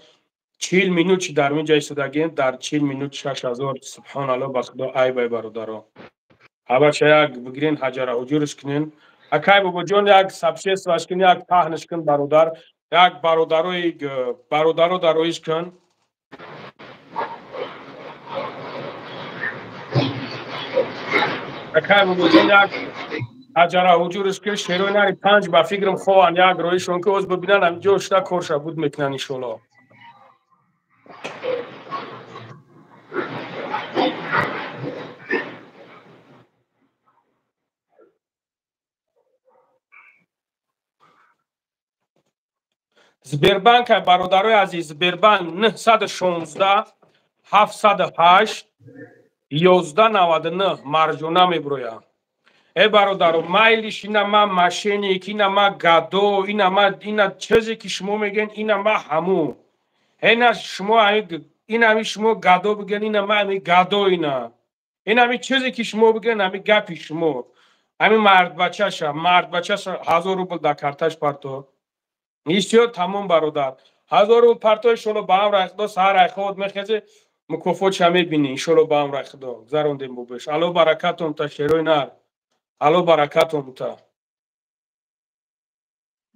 40 минут чи дар мин ҷа истодагем, дар 40 минут 6000. Субҳоналлоҳ, ба Худо айбай бародаро. Абача як бигирен ҳаҷара ҳуҷурш кунен. Акай бобоҷон, як сабшестваш кун, як паҳнш кун бародар, як бародарои бародаро дароиш кун. Акай бобоҷон, як ҳаҷара ҳуҷурш кун, шерои нари панҷ ба фикрам хован, як роишон ки оз бибинан ҳаминҷо шуда корша буд мекунан иншоаллоҳ. Сбербанк, бародарои азиз, Сбербанк 916 708 1199 марҷона меброяд. Э бародаро, майлиш ина ма мошенник, ина ма гадо, ина ма ина чизе ки шумо мегӯен, ина ма ҳаму. Ина шумо ина ами шумо гадо бигӯен, ина ма ами гадо ина. Ина ами чизе ки шумо бигӯен, ами гапи шумо. Ами мардбачаша, мардбачаша 1000 рубл дар карташ парто. Исё тамом бародар. 1000 рубл парто, иншолло ба ҳам рай Худо, саҳар ай хобот мехезе, мукофотша мебинӣ, иншолло ба ҳам рай Худо. Гузарондем бубеш. Алло баракатон та шерои нар. Алло баракатон та.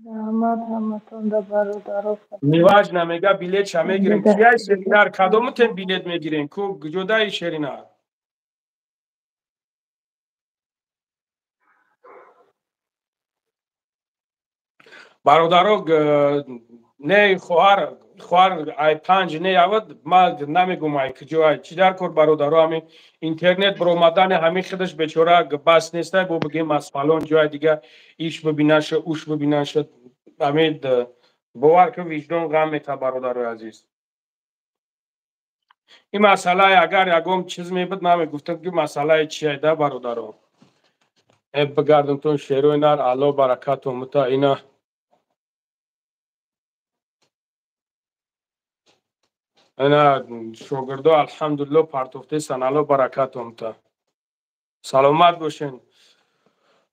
Раҳмат ҳаматон да бародаро. Неважно, мега билетша мегирем. Кияй шеринар, кадомутен билет мегирем? Ку ҷодаи шеринар? Бародаро, не хоҳар, хоҳар ай панҷ не явад, ма намегум ай куҷо ай чӣ дар кор бародаро, ҳамин интернет баромадани ҳамин худаш бечора бас нестай, бо бигем аз фалон ҷои дига иш бибинаша, уш бибинаша, ҳамин бовар кун виҷдон ғам мета бародарои азиз. Ин масъалае агар ягон чиз мебуд, ман мегуфтам ки масъалаи чия да бародаро. Э бигардумтон шерои нар, Алло баракатон мута ина. Ана шогирдо алҳамдулилло партофтесан, Алло баракатон та. Саломат бошен.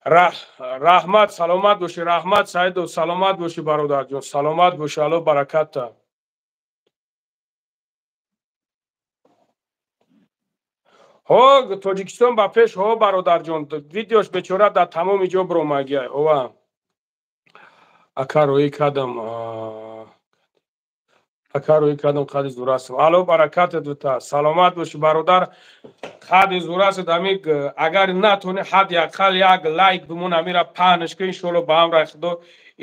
Раҳмат, саломат бошӣ, раҳмат Саидов, саломат бошӣ бародарҷон, саломат бошӣ, Алло баракат та. Ҳо Тоҷикистон ба пеш, ҳо бародарҷон, видеош бечора дар тамоми ҷо биромагиай, ҳова. Ака рӯӣ кардам, ака рӯӣ кардам қади зурасов. Алло баракатат бита. Саломат бошӣ бародар. Қади зурасов ами агар натони ҳадди ақал як лайк бимон, амира паҳнш кун, иншоалло ба ҳам рай Худо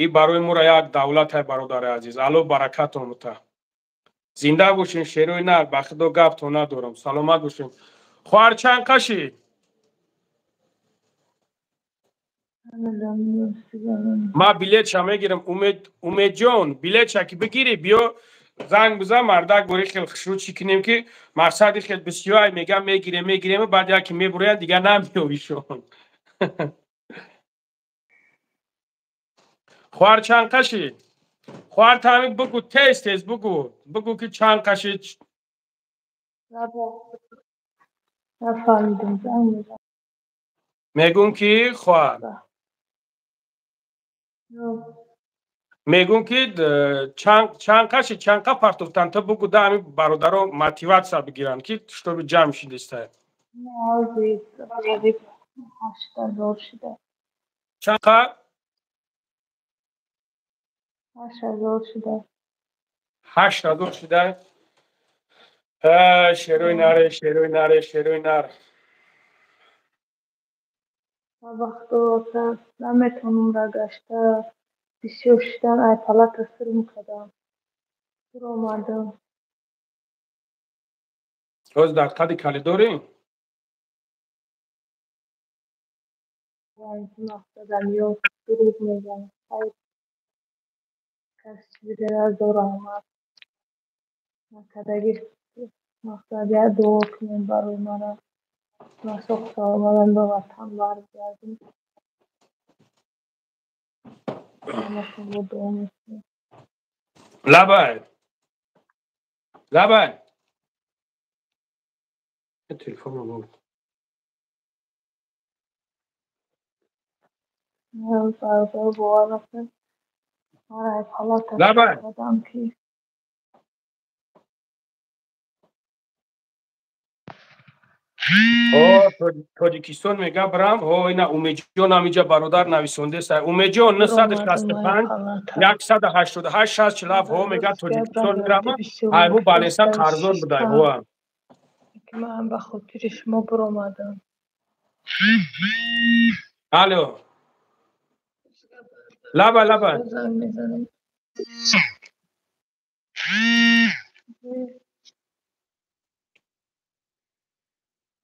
и барои моро як давлатай бародари азиз. Алло баракатон бита. Зинда бошен шерои нар, ба Худо гаптон надорам. Саломат бошен. Хоҳар чанд қашӣ? Ма билетша мегирам. Умед, Умедҷон, билетша ки бигирӣ, биё занг бизан, мардак бори хел хушрӯ чӣ кунем ки мақсади хел бисёр мегам мегирем, мегирем, баъд яке мебуроянд, дигар намеёвишон. Хоҳар чанд қашӣ? Хоҳар таҳмин бугӯ, тез тез бугӯ, бугӯ ки чанд қашӣ. Нафаҳмидам, занг мезанам. Мегӯм ки хоҳар. Мегӯм ки чанд қаши, чанд қа партофтан, ту бугӯ да ҳамин бародаро мотиватсия бигиранд ки шутоби ҷамъ шидистай. Чанд қа? 8000 шуда. 8000 шуда. Шерои наре, шерои наре, шерои нар. Вақто наметавонам ра гашта, бисёр шудан, ай палата сирм кардам. Сур омадам. Ҳоз дар қади калидорӣ? Мақсадам ё дурӯғ мегӯям. Кас чизе аз раҳмат накардаги мақсад як дуо кунем барои мана. Ман сохта омадам ба ватан баргардем. Лабай. Лабай. Телефон буд. Лабай. Тоҷикистон мега брам, ҳо ина Умедҷон ҳамиҷа бародар нависондест. Умедҷон 965 188 647 ҳо мега Тоҷикистон мерама, ҳайму балеса қарздор будай ҳо. Ман ба хотири шумо биромадам. Алло. Лаба, лаба.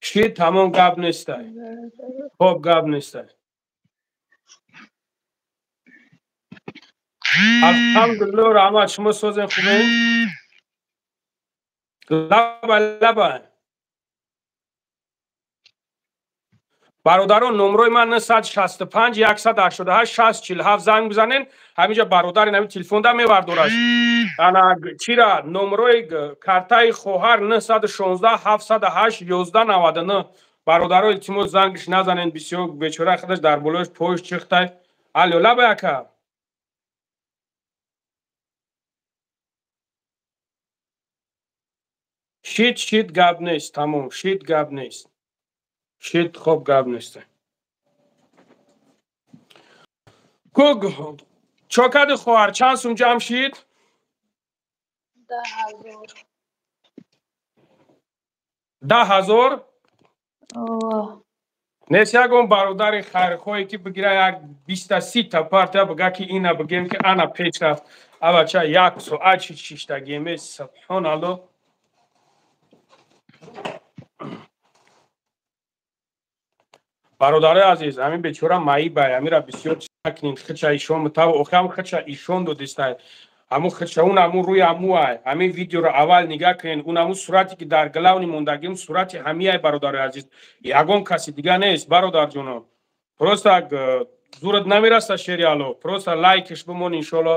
Шид тамом гап нестай. Хоб гап нестай. Алҳамдулиллоҳ, раҳмат, шумо созен хубен? Лаба, лаба. Бародарон, номрои ман 965 188 647 занг бизанен. Ҳаминҷа бародари нави телефонда мевардораш. Ана чира номрои картаи хоҳар 916 708 1199. Бародаро, илтимос зангш назанен, бисёр бечора худаш дар болояш пош чихтай. Алло, лаба ака. Шид, шид гап нест, тамом, шид гап нест. Шид хоб гап нест. Куг чокади хоҳар чанд сум ҷамъ шид? 10,000. 10,000? Нест ягон бародари хайрхоҳе ки бигира як 20-30 та партия бига ки ина бигем ки ана пеш рафт. Авача як соат шид шиштагиеме, субҳоналлоҳ. Бародарои азиз, ҳамин бечора маибай, ҳамира бисёр накунин, хича ишон мутав, охам хича ишон додистай. Ҳамун хича он ҳамун рӯи ҳамуай. Ҳамин видеоро аввал нигаҳ кунен, он ҳамун сурате ки дар главни мондагим сурати ҳамиай, бародарои азиз. Ягон каси дига нест, бародарҷоно. Просто зурат намераса шери Алло, просто лайкш бимон иншоалло.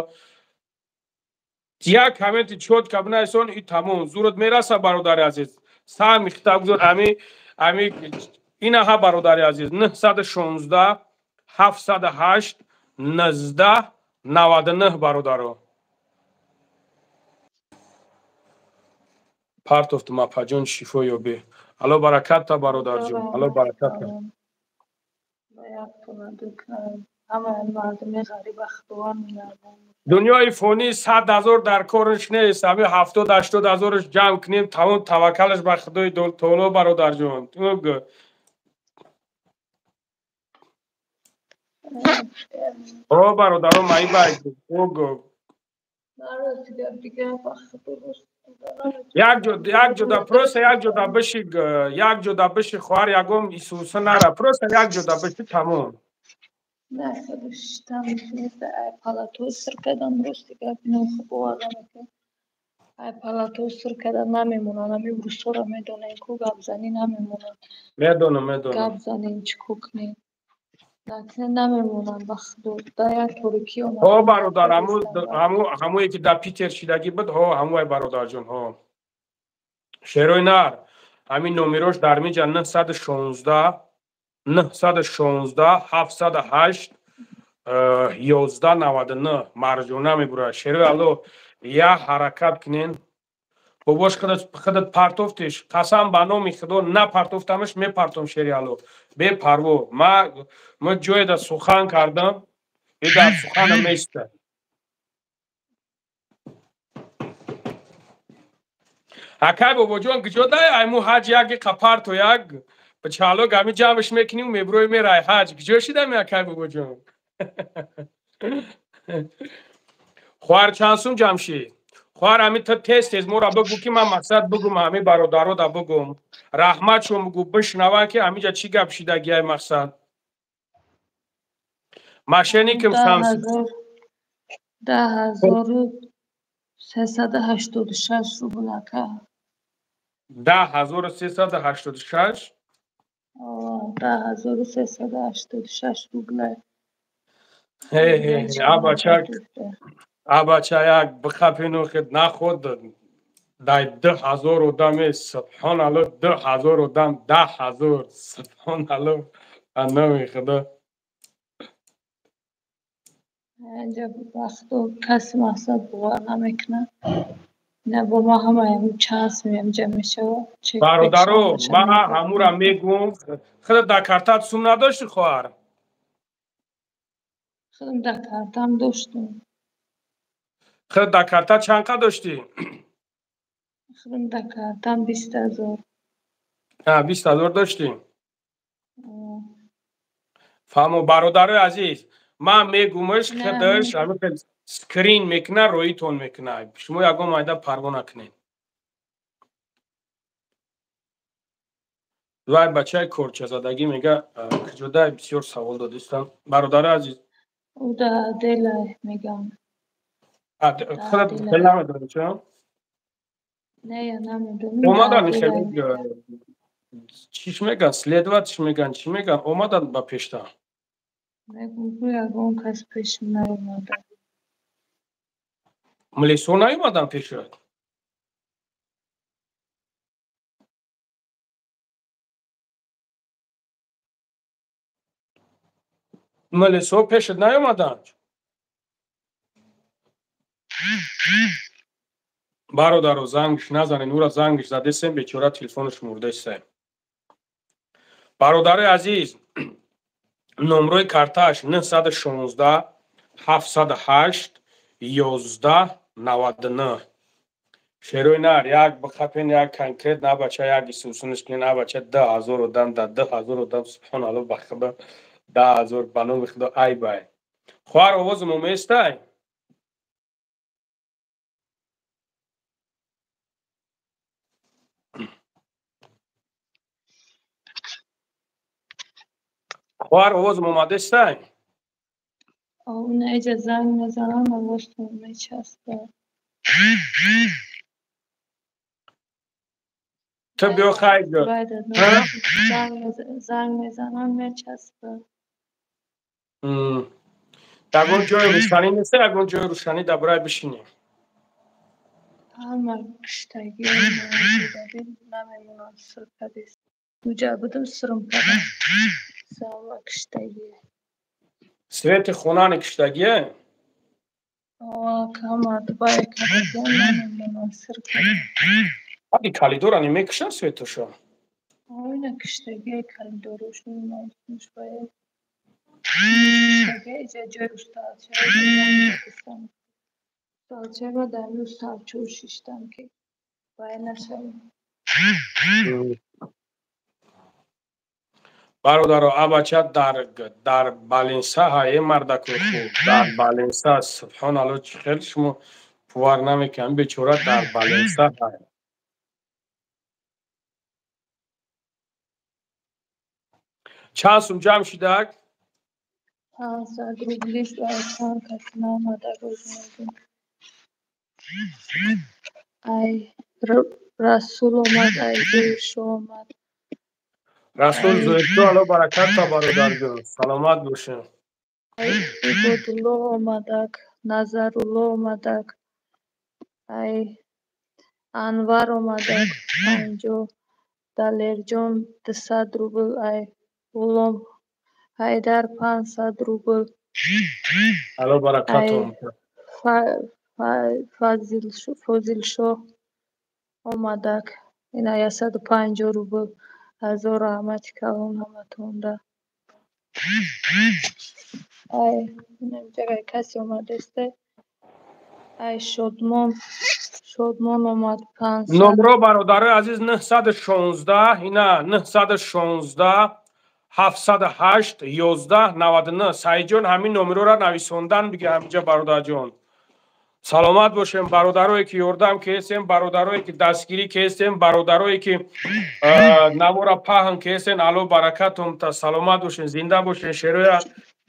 Як комменти чётко бинависон и тамом, зурат мераса, бародари азиз. Сар михта гузор ами ами инаҳа, бародари азиз, 916 708 19 99 бародаро. Партофтум апаҷон, шифо ёбӣ. Алло баракатта, бародарҷон, алло баракатта. Дунёи фонӣ 100,000 дар кораш нест, ҳамин 70-80 ҳазораш ҷамъ кунем, тамом таваккалаш ба Худои таоло, бародарҷон. О бародаро, маибай. Як ҷода просто як ҷода биши, як ҷода биши хоҳар, ягон исуса нара, просто як ҷода биши тамом. Не, хеле шиштам, ай палато сир кардам, рости гап ино бовар намекунам. Ай палато сир кардан намемонанд, ҳамин русҳоро медонем, ку гап занӣ намемонанд. Медонам, медонам. Гап занем, чӣ ко кунем. Накунем намемонанд, ба худо. Дар як торикӣ омад. Ҳо бародар, ҳамое ки дар Питер шидагӣ буд, ҳо ҳамоай бародарҷон, ҳо. Шерои нар, ҳамин номерош дар миҷа 916 916 708 1199 марҷона мебурад. Шерои Алло, як ҳаракат кунен. Бобош худат партофтиш, қасам ба номи Худо напартофтамаш, мепартом шери Алло. Бепарво. Ма ҷоеда сухан кардам, и дар суханам места. Акай бобоҷон куҷо дай? Айму ҳаҷ яки қапарто як чало гами ҷамъш мекуним, меброи мерай ҳаҷ. Куҷо шидами акай бобоҷон? Хоҳар чанд сум ҷамъ шид? Хоҳар, ҳамин ту тез тез моро бигӯ ки ман мақсад бигӯм, ҳамин бародарода бигӯм. Раҳматшон бигӯ, бишнаванд ки ҳаминҷа чӣ гап шидагиай мақсад. Мошенникам самс. 10,386 рубл ака. 10,386? 10,386 рубл. Абача як бихапину хед наход дай 2000 одаме, субҳоналлоҳ, 2000 одам, 10,000, субҳоналлоҳ, номи худо. Инҷа вақту каси мақсад бовар намекунад. Ина бо ма ҳамаям чанд сум ҷамъ мешавад. Бародаро, ман ҳамура мегӯм, худат дар картат сум надошти, хоҳар? Худам дар картам доштум. Худат дар карта чанд қа доштӣ? Худам дар картам 20,000. 20,000 доштӣ? Фаҳмо, бародарои азиз, ман мегӯмаш, худаш ҳамин скрин мекуна, роитон мекуна. Шумо ягон майда парво накунед. Вай бачаи корчазадагӣ мега, куҷодай бисёр савол додистам. Бародарои азиз, Уда делай мегам. Худат хеле намедонӣ чо? Не, я намедонам. Омадан хеле чиш меган, следоватиш меган, чӣ меган, омадан ба пешта. Мегӯм, ягон кас пешам наомада. Милисо наомадан пешат? Милисо пешат наомаданд? Бародаро, зангш назанен, ура зангш задесем, бечора телефонаш мурдесем. Бародарои азиз, номрои картааш 916 708 11 99. Шерои нар, як бихапен, як конкрет на бача, як исусуниш кунен, на бача 2000 одам, да 2000 одам, субҳоналлоҳ, ба худо 10,000, ба номи худо, ай бай. Хоҳар, овозам оместай? Хоҳар, овозам омадестай? Она иҷа занг мезанам, овозтон мечаспад. Ту биё хайр. Занг мезанам, мечаспад. Ягон ҷои рӯшанӣ нест, ягон ҷои рӯшанӣ дар барои бишинем. Ҳама киштагӣ намемонам, сир кадист. Уҷа будам, сирм кардам. Ҳама киштагӣ. Свети хонани киштагие? Ҳама дубай кардагиам, намемонам, сир кардам. Аги калидорани мекушанд светошо? Ина киштагие калидорошон намекушанд. Киштагие иҷа ҷои усталчаи дар усталчо шиштам, ки вай нашавем. Бародаро, абача дар балинса ҳае мардакои хуб, дар балинса, субҳоналлоҳ, чӣ хел шумо пувар намекунед, бечора дар балинса ҳае. Чанд сум ҷамъ шидак? 500 рубли, чанд кас наомада рӯз мегӯм. Ай Расул омад, ай Зоиршо омад. Расул Зоиршо, Аллоҳ баракат та, бародарҷон, саломат бошед. Ай Ибодулло омадак, Назарулло омадак, ай Анвар омадак, 50, Далерҷон 200 рубл, ай Ғулом Ҳайдар 500 рубл. Аллоҳ баракатон. Фозилшоҳ омадак, ина 150 рубл. Ҳазор раҳмати калон ҳаматонда. Ай инамҷагай касе омадесте? Ай Шодмон, Шодмон омад 500. Номро, бародарои азиз, 916, ина 916 708 11 99. Саидҷон, ҳамин номерора нависондан бига ҳаминҷа, бародарҷон. Саломат бошем, бародарое ки ёрдам кесем, бародарое ки дастгирӣ кесем, бародарое ки навора паҳн кесен, Аллоҳ баракатон та, саломат бошен, зинда бошен.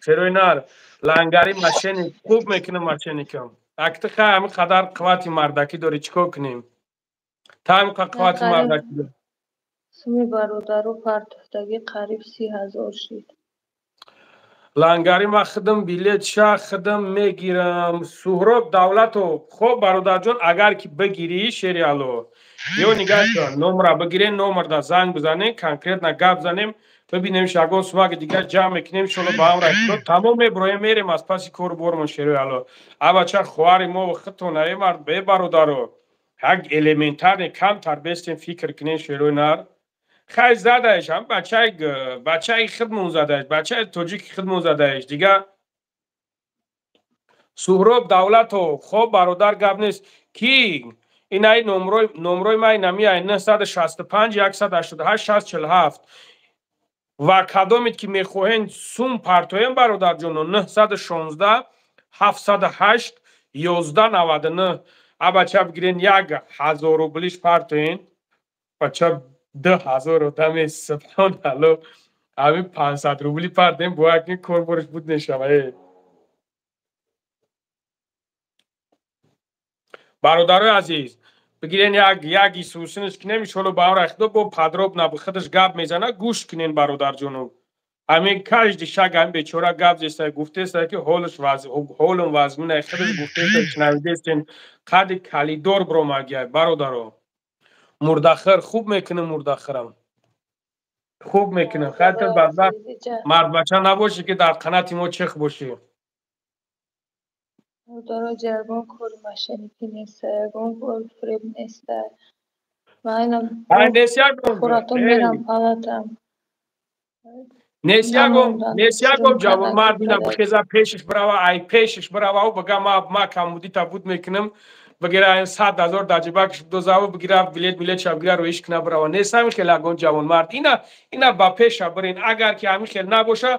Шерои нар, лангари мошенник хуб мекунам, мошенникам. Акти хай ҳамин қадар қуввати мардакӣ дорӣ, чӣ кор кунем? Та ҳамин қуввати мардакӣ дорӣ. Суми бародару партофтагӣ қариб 30,000 шид. Лангари ма худам билет ша худам мегирам. Суҳроб Давлатов, хоб бародарҷон, агар ки бигирӣ шери Алло, ё нигаҳ дор, номра бигирен, номрда занг бизанем, конкретно гап занем, бибинем ягон сумаги дигар ҷамъ мекунем, иншолло ба ҳам райхудо тамом меброем, мерем аз паси кору бормон шерои Алло. Абача хоҳари мо худтон е мард бе бародаро, як элементарне камтар бестем фикр кунем шерои нар. Хай задаеш, ҳам бачаи худмон задаеш, бачаи тоҷики худмон задаеш. Дигар Суҳроб Давлатов, хоб бародар, гап нест ки инаи номрои ма инамиай 965 188 647 ва кадомед ки мехоҳен сум партоем бародарҷоно 916 708 1199. Абача бигирен 1000 рублиш партоен, бача 2000 одаме, субҳоналло, ҳамин 500 рубли партоем, бояд ки корборш буд мешава. Бародарои азиз, бигирен як исусинаш кунем, иншолло ба ҳам райхудо бо подробно худаш гап мезана, гӯш кунен бародарҷоно. Ҳамин каждый шаг ҳамин бечора гап зеста, гуфтеста ки ҳолам вазмина, худаш гуфтеста, шунавидестен, қади калидор биромагиай бародаро. Мурдахир хуб мекунам, мурдахирам хуб мекунам. Хай ту бадбахт мардбача набошӣ ки дар қанати мо чех бошӣ. Бародаро, ягон кори мошенникӣ неста, ягон кори фиреб неста. Ман хӯратон мерам палатам. Нест ягон ҷавонмард ина бихеза пешиш бирава, ай пешиш бирава, ӯ бага ма камудита буд мекунам, бигира 100 000 дар ҷибакш бидозаву бигира билет билетша бигира роиш куна бирава. Нест ҳамин хел ягон ҷавонмард. Ина ба пеша бирен, агар ки ҳамин хел набоша,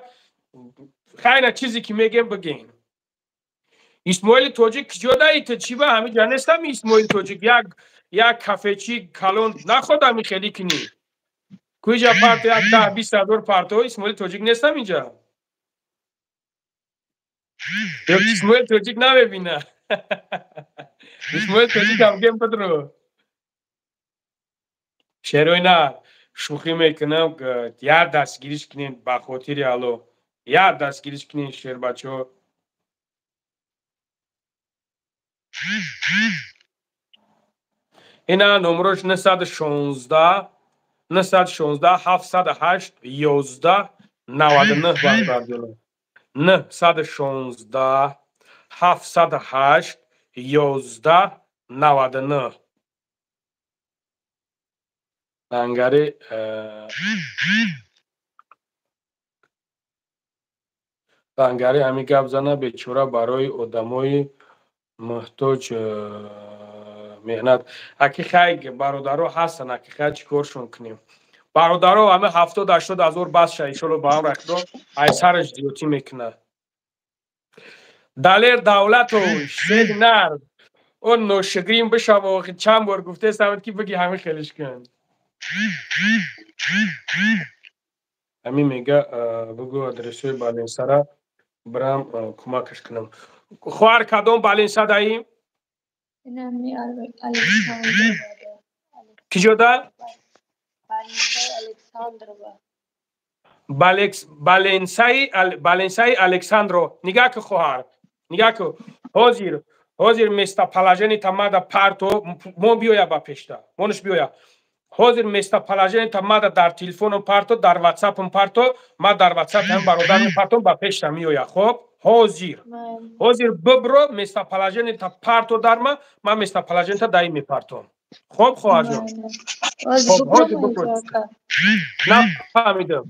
хайна чизе ки мегем бигем. Исмоили тоҷик киҷо даи ту чӣ ба ҳамин ҷа нестам? Исмоили тоҷик як кафечи калон наход ҳамин хелӣ кунӣ. Куҷа парто як 10-20 ҳазор парто, Исмоили тоҷик нестам инҷа. Ё Исмоили тоҷик намебина. Исмоили тоҷик ҳам гем бидро. Шерои на шӯхӣ мекунам, як дастгириш кунем ба хотири Алло. Як дастгириш кунем шербачаҳо. Ина номрош 916 916 708 11 99 бародарҷоно. 916 708 11 99. Лангари лангари ҳамин гап зана бечора барои одамои муҳтоҷ меҳнат. Аки хай бародаро ҳастанд, аки хай чӣ коршон кунем? Бародаро, ҳамин 70-80 ҳазор бас ша, иншолло ба ҳам райхудо ай сараш зиёдтӣ мекунад. Далер Давлатов, шери нар, он ношигрим бишава, охи чанд бор гуфтестам ки биги ҳамин хелиш кун. Ҳамин мега бугӯ адресои баленсара бирам кӯмакаш кунам. Хоҳар, кадом баленса даим? Инами Александрова. Киҷода? Александрова. Баленсаи Александро. Нигаҳ ку хоҳар, нигаҳ ку. Ҳозир местоположение тамада парто, мо биёя ба пешта. Монаш биёя. Ҳозир местоположение тамада дар телефоном парто, дар ватсапом парто, ма дар ватсап ҳам бародарам партом ба пешта меоя. Хоб? Ҳозир. Ҳозир бибро местоположение та парто дар ма, ма местоположение та даим мепартом. Хоб хоҳарҷон. Хоб, ҳозир бибро. Нафаҳмидам.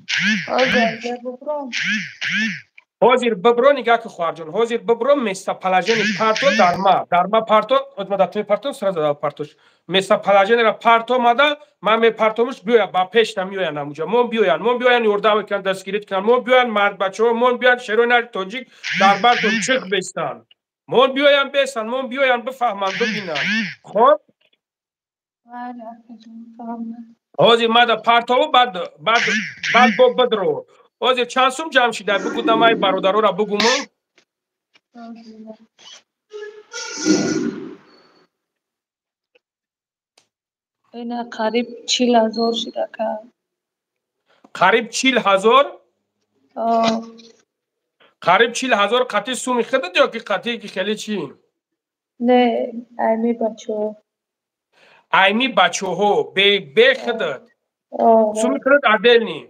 Ҳозир бибро, нигаҳ ку хоҳарҷон. Ҳозир бибро местоположение парто дар ма. Дар ма парто, ма дар ту мепартом, сразу дар партош. Местоположение-ра парто мада, ман мепартомуш, биёя ба пешта меоянд ҳамуҷа. Мон биёянд, мон биёянд ёрдам кунанд, дастгирӣ кунанд. Мон биёянд мардбачаҳо, мон биёянд шерои нари тоҷик дар бартон чих бестанд. Мон биёянд бестанд, мон биёянд бифаҳманд, бибинанд. Хоб? Ҳозир мада партову баъд бо бидро. Ҳозир чанд сум ҷамъ шида? Бугу дамай бародарора бугуму. Ина қариб 40 000 шида ка. Қариб 40 000? Қариб 40 000 қати суми худат ё ки қати ки хеле чӣ? Не, айми бачаҳо. Айми бачаҳо, бе худат. Суми худат отдельный.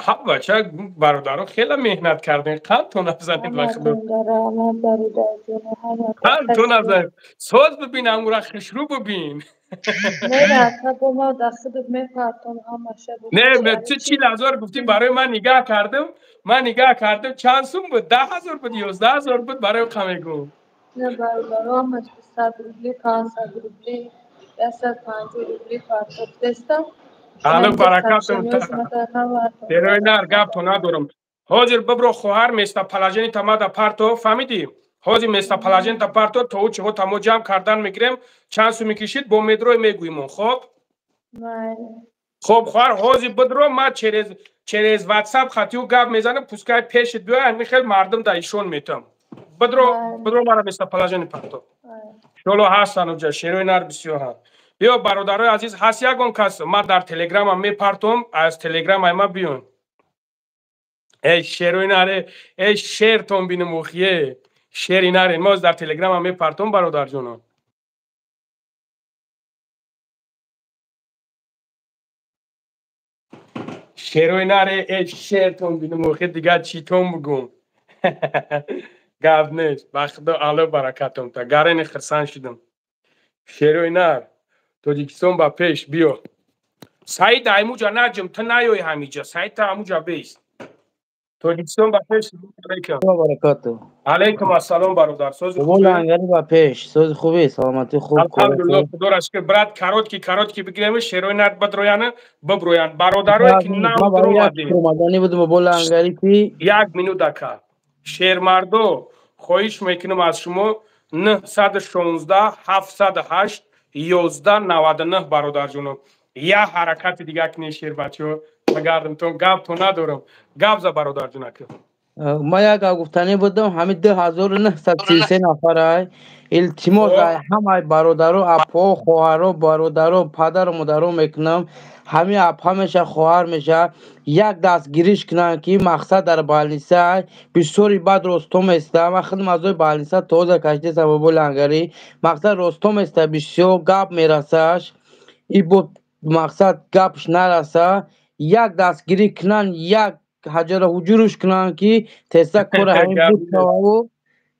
Ҳа, бача, бародаро, хеле меҳнат кардем, қанд то назанед ба худо. Қанд то назанед. Соз бибин, амура хушрӯ бибин. Не, ту 40 000 гуфтӣ, барои ман нигаҳ кардам, ман нигаҳ кардам, чанд сум буд? 10 000 буд, 11 000 буд, барои қа мегӯм. Не, бародаро, ҳамаш 100 рубли, 500 рубли, 150 рубли партофтестам. Алло баракатум. Берои нар, гапто надорам. Ҳозир бибро, хоҳар, местоположение тамада парто, фаҳмидӣ? Ҳозир местоположение та парто, то ӯ чиҳо тамо ҷамъ кардан мегирем, чанд суми кишид, бо медрой мегӯимон, хоб? Хоб, хоҳар, ҳозир бидро, ман через WhatsApp хатиу гап мезанам, пускай пешит биёй, ҳамин хел мардум да ишон метам. Бидро, бидро, мара местоположение парто. Иншолло ҳастан уҷа, шерои нар бисёр ҳаст. Биё, бародарои азиз, ҳаст ягон кас, ман дар телеграмам мепартом, аз телеграмаи ма биён. Эй шерои наре, эй шертон бинум, ухие шери наре, мо дар телеграмам мепартом, бародарҷонон. Шерои наре, эй шертон бинум, ухи, дигар читон бугум? Гап нест, ба худо, алло баракатон та гарени хирсан шудам. Шерои нар, Тоҷикистон ба пеш. Биё, Саид, аймуҷа наҷм, ту наёй ҳамиҷа, Саид, та ҳамуҷа бест. Тоҷикистон ба пеш. Алайкум ассалом, бародар, сози? Лангари ба пеш, сози, хуби, саломатӣ, хуб? Алҳамдулилло, худоро шукр, брат. Короткий, короткий бигирем, шерои нар бадрояна, биброян бародарое ки нав омадем. Будем бо лангари ки Як минут, ака. Шермардо, хоҳиш мекунам аз шумо, 916 708 11 99, бародарҷоно, як ҳаракати дигар кунед, шербачаҳо, агардамтон, гапто надорам. Гап за, бародарҷон, ака. Ма як гуфтанӣ будам, ҳамин 2933 нафарай, илтимос ҳамаи бародаро, апо, хоҳаро, бародаро, падару модаро мекунам, ҳамин апа меша, хоҳар меша, як дастгириш кунанд, ки мақсад дар больница бисёри бад ростом еста. Ман худам азои больница тоза кашидесам, бобо лангарӣ, мақсад ростом еста, бисёр гап мерасаш, и бо мақсад гапш нараса, як дастгирӣ кунанд, як ҳаҷара ҳуҷуруш кунанд, ки теста кори ҳамин буд шававу,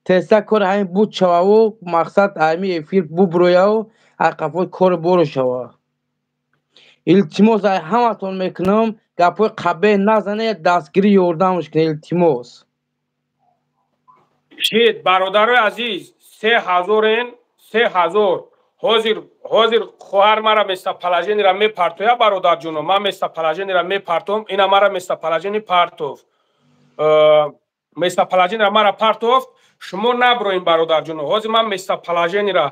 теста кори ҳамин буд шававу, мақсад ҳамин эфир буброяву ай қафои кори боро шава. Илтимос ай ҳаматон мекунам, гапҳои қабеҳ назане, дастгирӣ ёрдамш кунед, илтимос. Шид, бародарои азиз, 3000-ен, 3000. Ҳозир, ҳозир хоҳар мара местоположение ра мепартоя, бародарҷоно, ман местоположение ра мепартом, ина мара местоположение партов, местоположение ра мара партов. Шумо наброем, бародарҷоно, ҳозир ман местоположение ра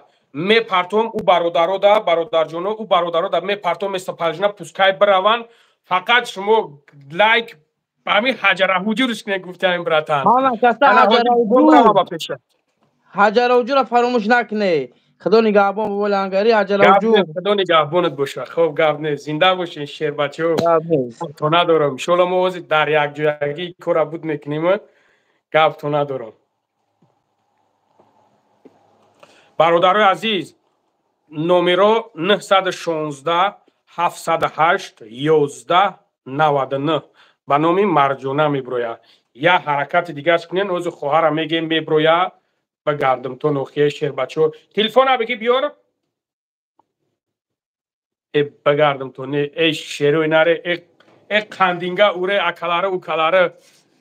мепартом ӯ бародарода, бародарҷоно, ӯ бародарода мепартом местоположение, пускай бираванд. Фақат шумо лайк, ҳамин ҳаҷара ҳуҷурш кунед, гуфтаем, братан. Ҳаҷара ҳуҷура фаромӯш накунед. Худо нигаҳбон, бобо лангари, ҳаҷара ҳуҷур. Худо нигаҳбонат боша. Хоб, гап нест, зинда бошен, шербачаҳо, то надорам. Иншолло, мо ҳозир дар якҷоягӣ кора буд мекунем, гап то надорам. Бародарои азиз, номеро 916 708 11 99, ба номи Марҷона меброяд. Як ҳаракати дигарш кунен, ҳозир хоҳара мегем, меброя ба гардамтон, охия шербачо. Телефона бигӣ, биёр, э ба гардамтон, э шерои наре, э қандинга уре, акалары, укалары,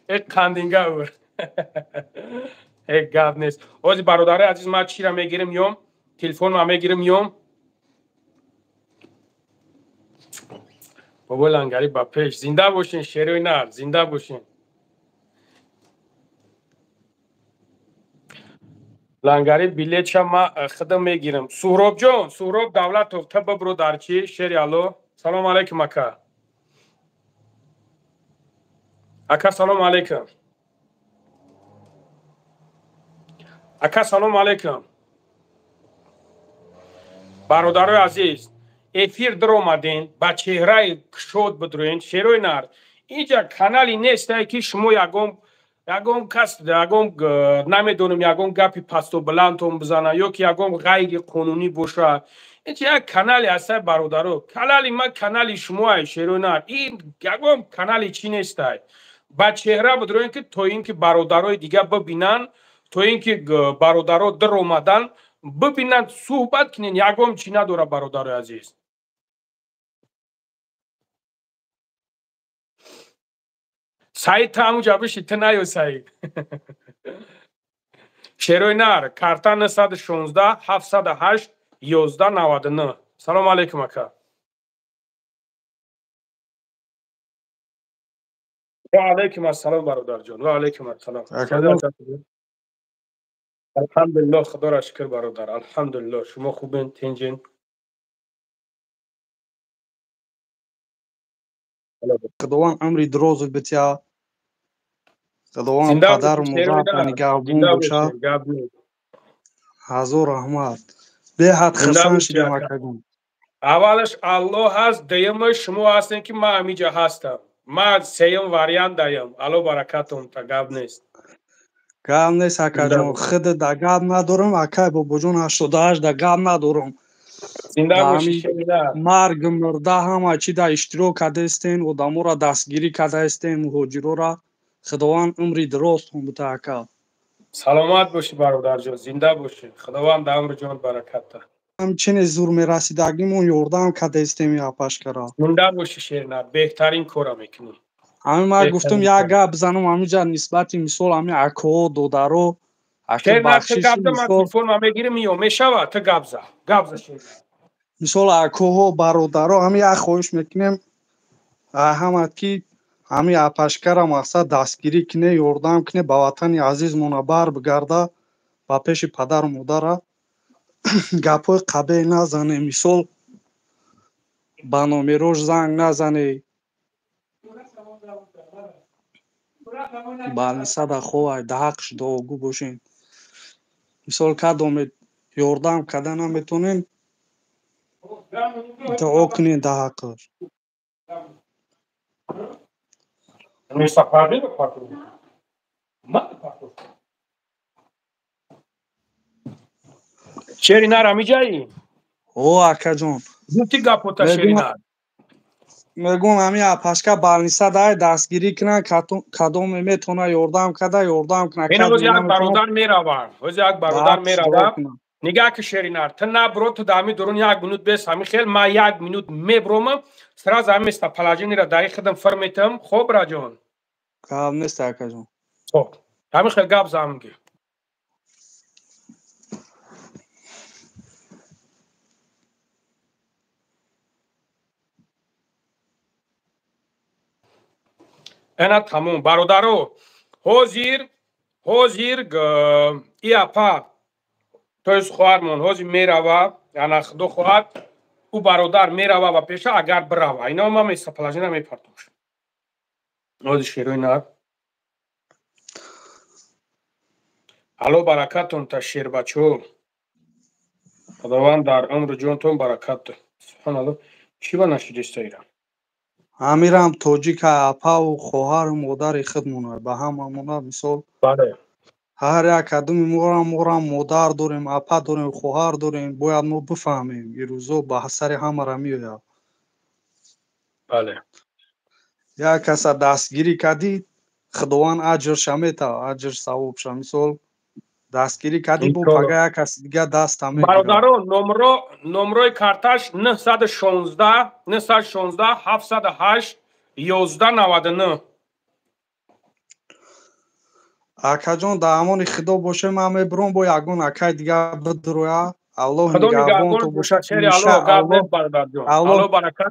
э қандинга ур, э гап нест. Ҳозир, бародарои азиз, ман чира мегирим, ём телефонма мегирим, ём. Бобои лангарӣ ба пеш, зинда бошен, шерои нар, зинда бошен. Лангари, билетша ма худам мегирам. Суҳробҷон, Суҳроб Давлатов, та бибро дар чи, шери алло. Салому алайкум, ака. Ака, салому алайкум. Ака, салому алайкум. Бародарои азиз, эфир даромаден, ба чеҳраи кушод бидроен, шерои нар. Инҷа канали нестае ки шумо ягон кас, ягон намедонам, ягон гапи пасту баландтон бизана ё ки ягон ғайриқонунӣ боша. Инҷа як канале ҳастай, бародаро. Канали ман канали шумоай, шерои нар. Ин ягон канали чӣ нестай. Ба чеҳра бидроем, ки то ин ки бародарои дига бибинанд, то ин ки бародаро дир омадан бибинанд, суҳбат кунен, ягон чӣ надора, бародарои азиз. Саид, ту ҳамуҷа биши, ту наё, Саид. Шерои нар, карта 916 708 1199. Салому алейкум, ака. Ва алейкум ассалом, бародарҷон. Ва алейкум ассалом. Алҳамдулиллоҳ, худоро шукр, бародар. Алҳамдулиллоҳ. Шумо хубен, тинҷин? Худованд умри дароз битя. Худованд падару модаратон нигаҳбон бошад. Ҳазор раҳмат. Беҳад хурсанд шудам, акагон. Аввалаш Аллоҳ ҳаст, дуюмаш шумо ҳастем, ки ман ҳамиҷа ҳастам. Ман сеюм вариант даям. Алло баракатон, та гап нест. Гап нест, акаҷон. Худ да гап надорам, акай бобоҷон 88 да гап надорам. Зинда бошӣ, шерина. Марг, мурда, ҳама чи да иштирок кардаистен, одаморо дастгирӣ кардаистен, муҳоҷирора. Худованд умри дарозтон бита, ака. Саломат бошӣ, бародарҷон, зинда бошӣ. Худованд дар умри ҷонат баракат да. Ҳамчине зур мерасидагимон ёрдам кардаистем апашкара. Зинда бошӣ, шерина, беҳтарин кора мекунӣ. Ҳамин ман гуфтам як гап бизанам ҳаминҷа нисбати мисол ҳамин акоҳо, додаро. Шерина, ту гап за, ман телефонма мегирим, ё мешава, ту гап за. Гап за, шерина. Мисол акоҳо, бародаро, ҳамин як хоҳиш мекунем ҳама ки ҳамин апашкара мақсад дастгирӣ кине, ёрдам кине, ба ватани азизмона бар бигарда, ба пеши падару модара. Гапҳои қабеҳ назане, мисол ба номерош занг назане. Балнисада ховай, да ҳақш дуогӯ бошен. Мисол кадоме ёрдам карда наметонем, дуо кунем да ҳаққаш. Шеринар, ҳамиҷаӣ? О, акаҷон. Гуфти гапота, Шеринар. Мегӯм ҳамин апашка балнисадай дастгирӣ кунанд, кадоме метавона ёрдам карда, ёрдам кунад. Ин ҳози як бародар мерава. Ҳози як бародар мерава. Нигаҳ ки, Шеринар, ту набро, ту дар ҳамин дурун як минут бес, ҳамин хел ман як минут мебромам, сразу ҳамин местоположениеро дар худам фир метам. Хоб, раҷон? Гап нест, акаҷон. Хоб, ҳамин хел гап зам ги. Ана тамом, бародаро. Ҳозир и апа, то есть хоҳармон ҳозир мерава, ана худо хоҳад, ӯ бародар мерава ба пеша, агар бирава. Ино ман местоположение мепартом. Ҳозир шерои нар. Алло баракатон та, шербачо. Худованд дар умру ҷонтон баракат да. Субҳаналлоҳ, чӣ ба нашидиста ира? Ҳамирам тоҷика, апаву хоҳару модари худмона, ба ҳамамона мисол. Бале. Ҳар як кадоми морам модар дорем, апа дорем, хоҳар дорем, бояд мо бифаҳмем. Ин рӯзо ба сари ҳамара меояд. Бале. Як каса дастгирӣ кардӣ, Худованд аҷрша мета, аҷр савобша. Мисол дастгирӣ кардӣ, бо пага як каси дига даста мегирад. Бародаро, номрои карташ 916 916 708 1199. Акаҷон, дар амони Худо боше, ман мебурам, бо ягон акай дига бидроя. Аллоҳ нигаҳбонтон бошад.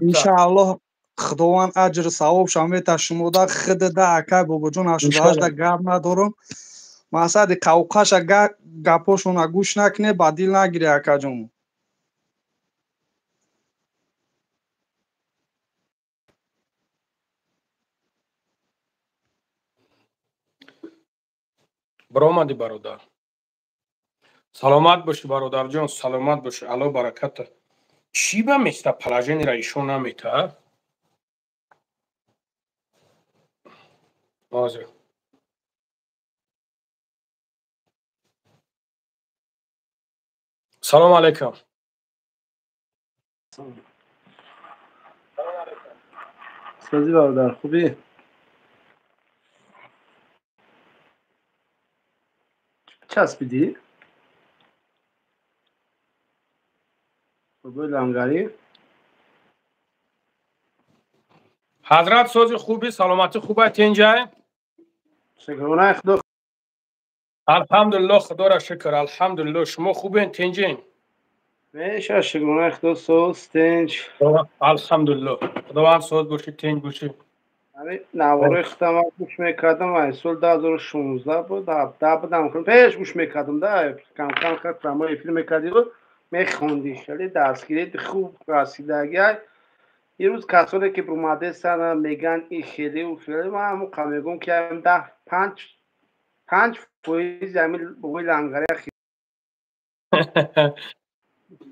Иншааллоҳ Худованд аҷру савобша мета шумода, худда акай бобоҷон 88 гап надорам. Мақсади қавқаша гапошона гӯш накуне, ба дил нагире, акаҷон. Баромадӣ, бародар. Саломат бошӣ, бародарҷон, саломат бошӣ. Алло бараката. Чӣ ба местоположениеро ишон намета? Ҳозир. Салом алейкум. Созӣ бародар, хубӣ? Часпидӣ? Бобои Лангарӣ? Ҳазрат, сози хубӣ, саломатӣ хубай, тинҷай? Шукронаи Худо. Алҳамдулилло, Худоро шукр, алҳамдулилло. Шумо хубен, тинҷен? Меша, шукронаи Худо, соз, тинҷ. Алҳамдулилло, Худованд соз бошӣ, тинҷ бошӣ. Наворои худам гӯш мекардам, ай соли 2016 буд, 17 будам, пеш гӯш мекардам да, кам-кам прямой эфир мекардӣ, мехондӣ, хеле дастгирӣ хуб расидагӣ. Ирӯз касоне ки бумадесана меган и хеле у хеле, ман ҳамон мегӯм ки 5% ҳамин бобои Лангария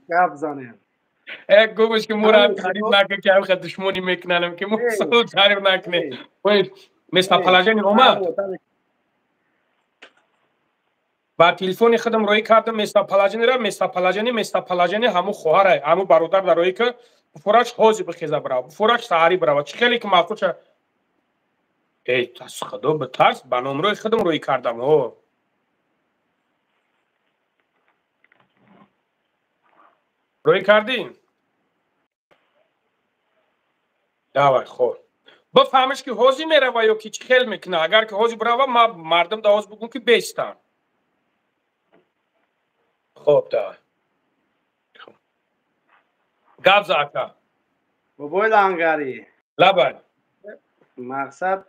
гап занем. Гумш ки мура таъриф накун, ки ҳамин душмонӣ мекунанам, ки мо таъриф накунем. Местоположение омад. Ба телефони худам роӣ кардам местоположениеро, местоположение, местоположение ҳамун хоҳара, ҳамун бародар дар роӣ ки буфораш ҳозир бихеза бирава, буфораш саҳарӣ бирава. Чӣ хеле ки маъқулша. Эй, тас Худо битарс, ба номрои худам роӣ кардам. Ҳо. Роӣ кардӣ? Давай, хор. Бифаҳмиш ки ҳозир мерава ё ки чӣ хел мекуна. Агар ки ҳозир бирава, ман мардум да ҳозир бигӯм ки бестан. Хоб, давай. Гап за, ака. Бобои Лангарӣ. Лабай. Мақсад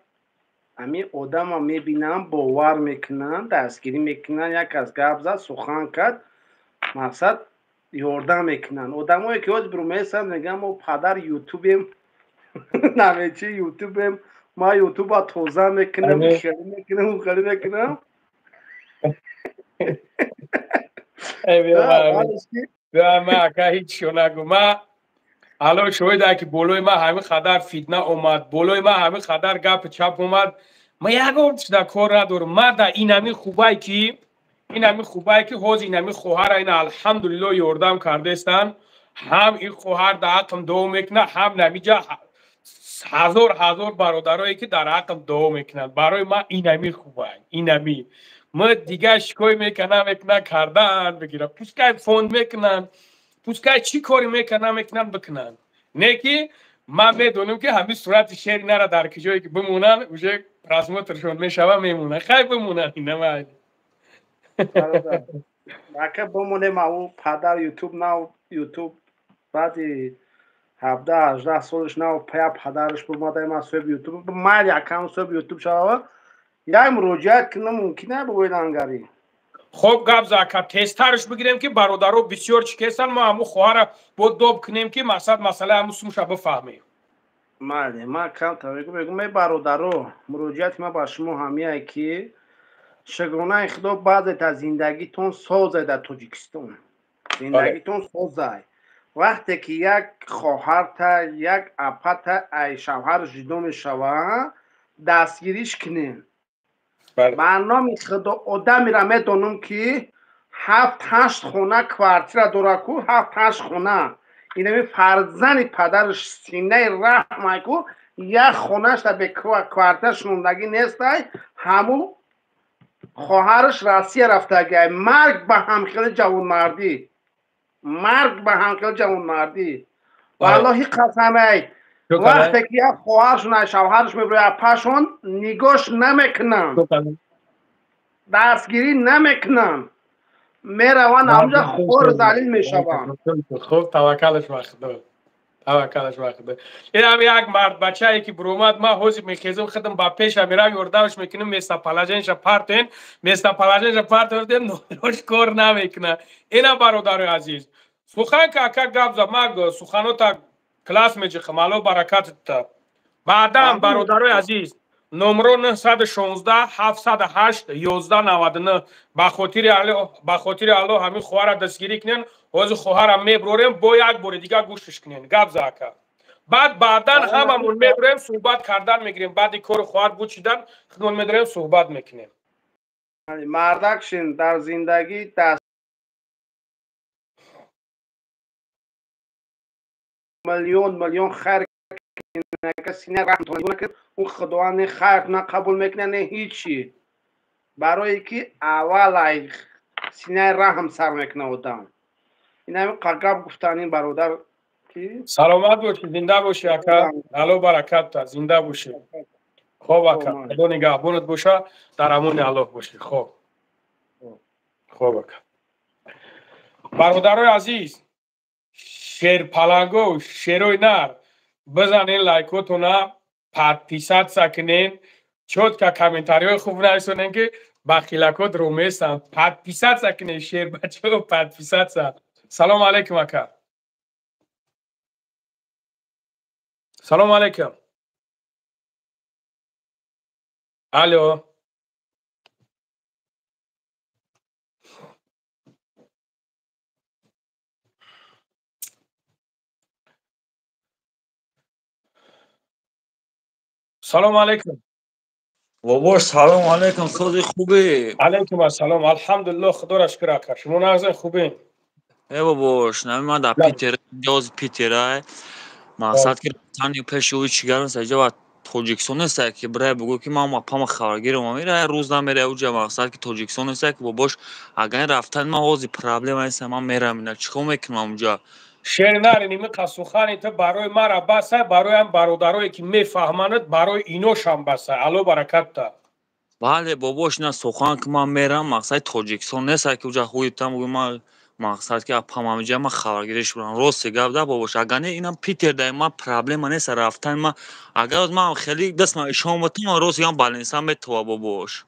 ҳамин одама мебинам, бовар мекунанд, дастгирӣ мекунанд, як кас гап зад, сухан кард, мақсад ёрдам мекунанд. Одамое ки ҳозир бирумесанд, мегӯянд мо падар ютубем, намечи ютубем, ма ютуба тоза мекунам, хеле мекунам, хеле мекунам. Ма ака ҳеҷ нагу. Ма ало шоҳида ки болои ма ҳамин қадар фитна омад, болои ма ҳамин қадар гапи чап омад. Ма ягон чизда кор надорам. Ма да инами хубай ки, инами хубай ки ҳозир инами хоҳара ина алҳамдулилло ёрдам кардестан. Ҳам ин хоҳар дар ҳаққам дуо мекунад, ҳам намиҷа ҳазор ҳазор бародарое ки дар ҳаққам дуо мекунанд. Барои ман инами хубай, инами. Ма дигар шикоя мекунам, мекунам, кардан бигирам. Пускай фонд мекунанд, пускай чӣ коре мекунам, мекунанд, бикунанд. Не ки ман медонам ки ҳамин сурати шери нара дар куҷое ки бимонанд, уже просмотршон мешава, мемонанд. Хай бимонанд, ина майли. Ака бимонем, ау падар ютуб нав ютуб баъди 17-18 солаш нав пая падараш бумада, ман соҳиби ютуб, майли акам соҳиби ютуб шава, як муроҷиат кунам мумкин е бобои Лангарӣ? Хоб, гап за, ака, тезтарш бигирем ки бародаро бисёр чӣ кестан, мо ҳамун хоҳара бо доб кунем ки мақсад масъалаи ҳамун сумша бифаҳмем. Майли, ман камтар мегӯм, мегӯм эй бародаро, муроҷиати ман ба шумо ҳамияе ки шукронаи Худо баъзе та зиндагитон созай дар Тоҷикистон. Зиндагитон созай. Вақте ки як хоҳарта, як апата ай шавҳараш ҷудо мешава, дастгириш кунем. Ба номи Худо одамеро медонам ки 7-8 хона квартира дора ку, 7-8 хона. Инами фарзани падараш синаи раҳмай ку, як хонашта бе квартира шунондагӣ нестай, ҳамун хоҳараш Россия рафтагиай. Марг ба ҳамхели ҷавонмардӣ. Марг ба ҳамхели ҷавонмардӣ. Валлоҳи қасамай, вақте ки як хоҳаршон ай шавҳараш мебирояд, апашон нигоҳш намекунанд, дастгирӣ намекунанд, мераванд ҳамҷа хор залил мешаванд. Хуб, таваккалаш ба Худо, таваккалаш ба Худо. Инам як мардбачае ки буромад, ман ҳозир мехезам, худам ба пеша мерам, ёрдамаш мекунам, местоположениеша партоен, местоположениеша партоем, номерош кор намекунад. Ина бародарои азиз, сухан ки ака гап зад, ман суханота класс меҷихам, алло баракатта. Баъдан бародарои азиз, номро 916 708 1199 ба хотири Аллоҳ ҳамин хоҳара дастгирӣ кунен. Ҳозир хоҳара меброрем, бо як бори дигар гӯшш кунен. Гап за, ака. Баъд баъдан ҳамамон медурем, суҳбат кардан мегирем. Баъди кору хоҳар бучидан худмон медурем, суҳбат мекунем. Мардакшин дар зиндагӣ даст миллион миллион хайр сина раҳм ӯ Худованд не хайр на қабул мекунад, не ҳичи. Барое ки аввал ай синаи раҳм сар мекунад одам. Ин ҳамин гап гуфтан ин бародар ки саломат бошӣ, зинда бошӣ ака. Алло баракатта, зинда бошӣ. Хоб ака, Худо нигаҳбонат боша, дар амони Аллоҳ бошӣ. Хоб. Хоб ака. Бародарои азиз, шерпаланго, шерои нар, бизанен лайкотона, подписаться кунен, чётко комментариҳои хуб нависонен, ки бахилакот рӯместанд. Подписаться кунен, шербачаҳо, подписаться. Салом алейкум ака. Салом алейкум. Алло. Салом алейкум. Бобош, салом алейкум, сози хубе? Алейкум ассалом. Алҳамдулиллоҳ, Худоро шукр ака. Шумо нағзен, хубен? Э бобош, нами ман дар Питер, ҷоз Питерай. Мақсад ки рафтани пеши ӯ чигарм саҷа ва Тоҷикистон нест, ки бирай бугӯ ки ман мапама хабаргирам, мера рӯз намера уҷа. Мақсад ки Тоҷикистон нест, ки бобош, агар рафтани ман ҳозир проблема нест, ман мерам, ина чикор мекунам уҷа? Шернари нимиқа сухани ту барои мара басай, барои ам бародарое ки мефаҳманад, барои иношам басай. Алло баракатта. Бале бобош, ина сухан ки ман мерам, мақсади Тоҷикистон нест, ки уҷа хуитам бугӯ ман мақсад ки апамамиҷа ман хабаргириш бурам. Рости гап да бобош, агар не инам Питер дай ман проблема нест рафтани ман. Агар ман хеле дастма ишон батам, рости гап балинсам метова бобош.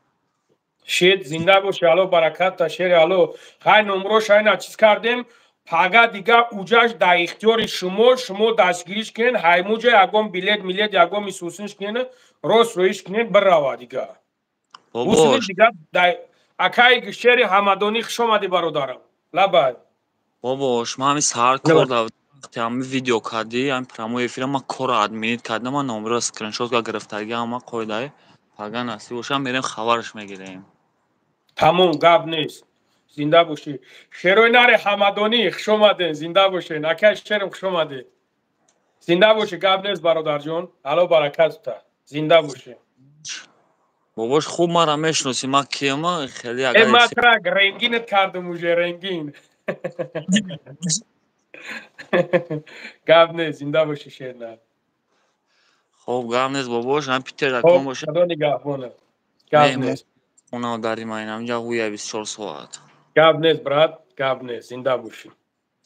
Шед зинда боши, алло баракатта, шери алло. Хай номрош айна чиз кардем. Пага дига уҷаш дар ихтиёри шумо, шумо дастгириш кунед, ҳаймуҷа ягон билет милет ягон мисусинш кунед, рост роиш кунед, бирава дига. Бобош дига акай шери ҳамадонӣ, хуш омадӣ бародарам. Лабай. Бобош, ман ҳамин саҳар кор вақте ҳамин видео кардӣ, ҳамин прямой эфира ман корро админит кардам, ман номерро скриншот гирифтагӣ, ҳама қоидаи. Пага насиб бошам, мерем хабараш мегирем. Тамом, гап нест. Зинда бошӣ. Шерои нари ҳамадонӣ, хуш омаден, зинда бошен. Акай шерам, хуш омадед. Зинда бошӣ, гап нест бародарҷон. Алло баракатта. Зинда бошӣ. Бобош, хуб мара мешиносӣ, ман киям, хеле агар ман трак ренгинат кардам уже, ренгин. Гап нест, зинда бошӣ шернар. Хоб, гап нест бобош, ҳам Питер дар ком боша. Худо нигаҳбонат. Гап нест. Хона дари ман инамҷа гӯя 24 соат. Гап нест брат, гап нест, зинда бошӣ.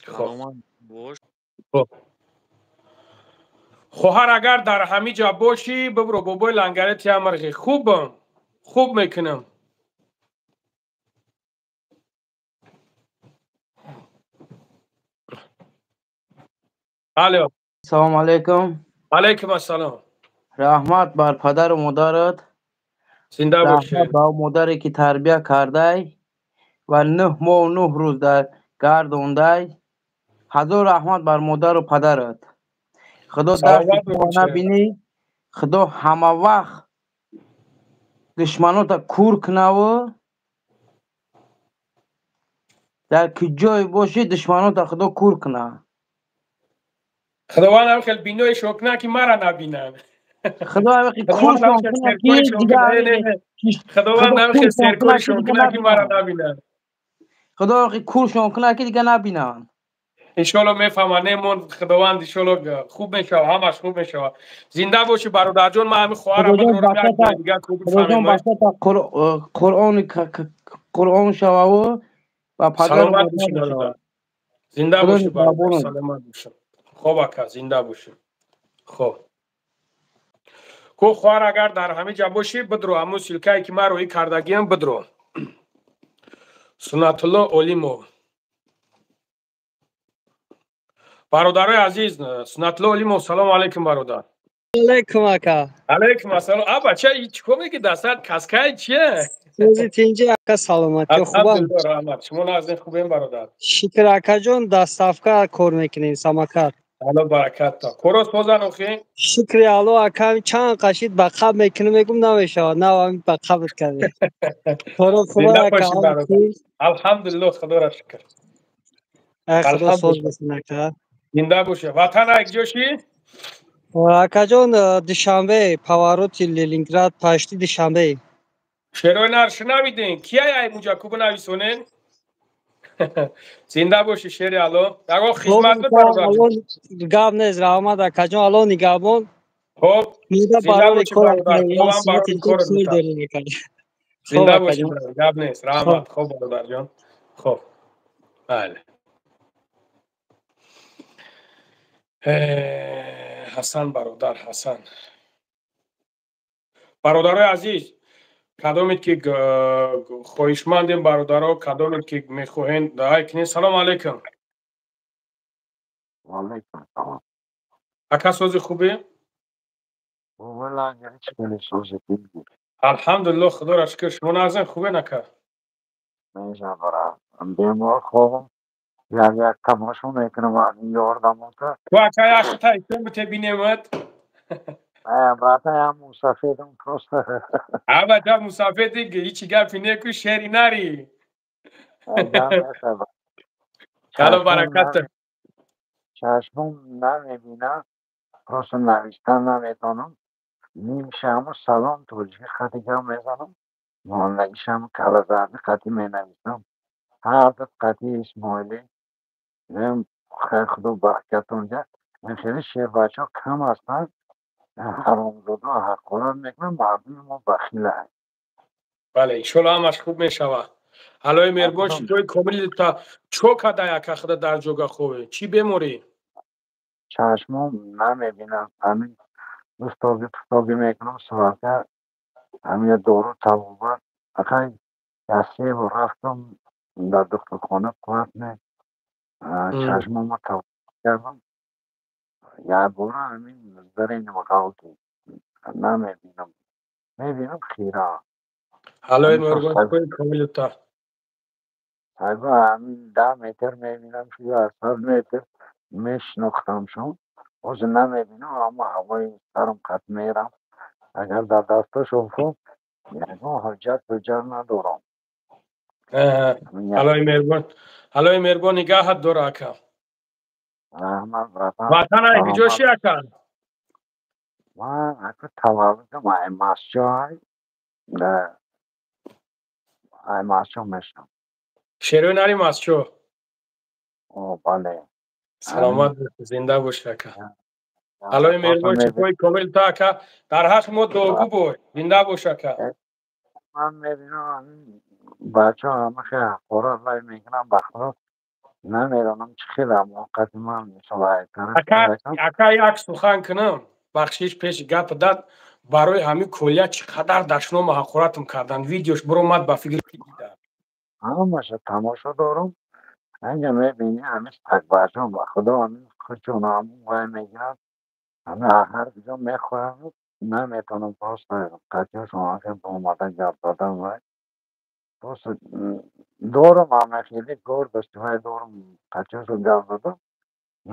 Саломат бош. Хоҳар, агар дар ҳамин ҷа бошӣ, бибро бобои лангарети амрғи. Хубам, хуб мекунам. Алло. Салом алейкум. Алейкум ассалом. Раҳмат бар падару модарат. Зинда бошӣ. Раҳмат ба модаре ки тарбия кардай ва 9 моҳу 9 рӯз дар гардондай. Ҳазор раҳмат бар модару падарат. Худо дасти туро набинӣ, Худо ҳама вақт душманота кур кунаву дар ки ҷое бошӣ душманота Худо кур куна. Худованд ҳам хел биноишон куна, ки мара набинанд. Худо ҳам хел куршон куна, ки дигар Худованд ҳам хел серкоршон куна, ки мара набинанд. Худо ҳам хел куршон куна, ки дигар набинанд. Иншоалло мефаҳмад, немон Худованд иншоалло хуб мешавад, ҳамаш хуб мешавад. Зинда бошӣ бародарҷон, ман ҳамин хоҳарам дигар хуб фаҳмем. Қуръон Қуръон шававу ва падару Саломат бошӣ бародар. Зинда бошӣ бародар, саломат бошӣ. Хоб ака, зинда бошӣ. Хоб. Ко хоҳар, агар дар ҳамин ҷа бошӣ, бидро ҳамун силкае ки ман роҳӣ кардагиам, бидро. Суннатулло Олимов. Бародарои азиз, Суннатулло Олимов, салом алейкум бародар. Алейкум ака. Алейкум ассалом. А бача, чикор мекунӣ дастат каскай чие? Рӯзи тинҷи ака, саломатӣ, хубам. Раҳмат. Шумо нағзин, хубем бародар? Шукр акаҷон, доставка кор мекунем, самокат. Алло баракат та. Коро созан охи? Шукри Алло ака, чанд қашид ба қаб мекунам, мегум намешавад. На ба қабт кардем. Коро хуб ака. Алҳамдулиллоҳ, Худоро шукр. Худо соз бошад ака. Зинда бошед. Ватан якҷоши? Акаҷон, Душанбе, повороти Ленинград, пашти Душанбе. Шерои нар шунавиден? Кия ай муҷа кубу нависонен? Зинда бошӣ, шери Алло. Ягон хизмат бародар? Гап нест, раҳмат акаҷон, Алло нигаҳбон. Хоб, зинда бошӣ бародар. Зинда бошӣ, гап нест, раҳмат. Хоб бародарҷон. Хоб. Бале. Ҳасан бародар, Ҳасан. Бародарои азиз, кадомед ки хоҳишмандем бародаро, кадомед ки мехоҳен даъй кунед. Салому алайкум. Ва алайкум салом. Ака, сози хубе? Алҳамдулиллоҳ, Худоро шукр. Шумо назм хубен ака? Бемор хобам. Як як тамошо мекунам ёрдамота. Ту ака яхта итон бите бинемад? Брата, я мусафедам просто. Аба ҷа мусафеди, ҳичи гапи неку, шери нари. Алло баракат. Чашмом намебинам, просто навиштан наметонам. Нимшаму салом тоҷики хати гап мезанам, мондагишам калазарди хати менависам. Ҳар ду қати Исмоилӣ. Хайр, Худо баракатон диҳад. Ин хеле шербачаҳо кам ҳастанд. Ҳаромзода ҳақорат мекунанд, мардуми мо бахиланд. Бале, иншоалло ҳамаш хуб мешавад. Аллои меҳрубон шифои комил та. Чо кадай ака худа дар ҷога хобе? Чӣ беморӣ? Чашмом намебинам. Ҳамин дустоби пустоби мекунам, соата ҳамин дору табобат. Акай як се бор рафтам дар духтурхона платне. Чашмомо табобат кардам. Як бора ҳамин зрением ғалти. Намебинам. Мебинам хира. Аллои меҳрубон шифои комил та. Сайба ҳамин 10 метр мебинам, ё 100 метр мешинохтамшон. Ҳозир намебинам, аммо ҳавои сарам қат мерам. Агар дар дасташон хуб, ягон ҳуҷҷат ҳуҷҷат надорам. Аллои меҳрубон, Аллои меҳрубон нигаҳат дора ака. Раҳмат, братан. Ватан ай куҷоши ака? Ман ака таваллудам ай Масҷой, ай Масҷо мешавам. Шерои нари Масҷо? О, бале. Саломат бошӣ, зинда бошӣ ака. Аллои меҳрубон шифои комил та ака. Дар ҳаққи мо дуогӯ бош. Зинда бош ака. Ман мебинам ҳамин бачаҳо ҳама хеле ҳақорат лай мекунанд, ба Худо намедонам чӣ хел муваққати ман мисол ака як сухан кунам, бахшиш пеши гап дад. Барои ҳамин колия чӣ қадар дашному ҳақоратам кардан, видеош биромад, ба фикр ки дида. Ҳамаша тамошо дорам. Анҷа мебинӣ ҳамин сагбачаҳо, ба Худо ҳамин худшон ҳамон вай мегиранд, ҳамин ҳар куҷо мехоҳанд, наметавонам просто қатиашон ҳамин омада гап задан вай. Просто дорам ҳама хеле гордости вай дорам, қатиашон гап задам,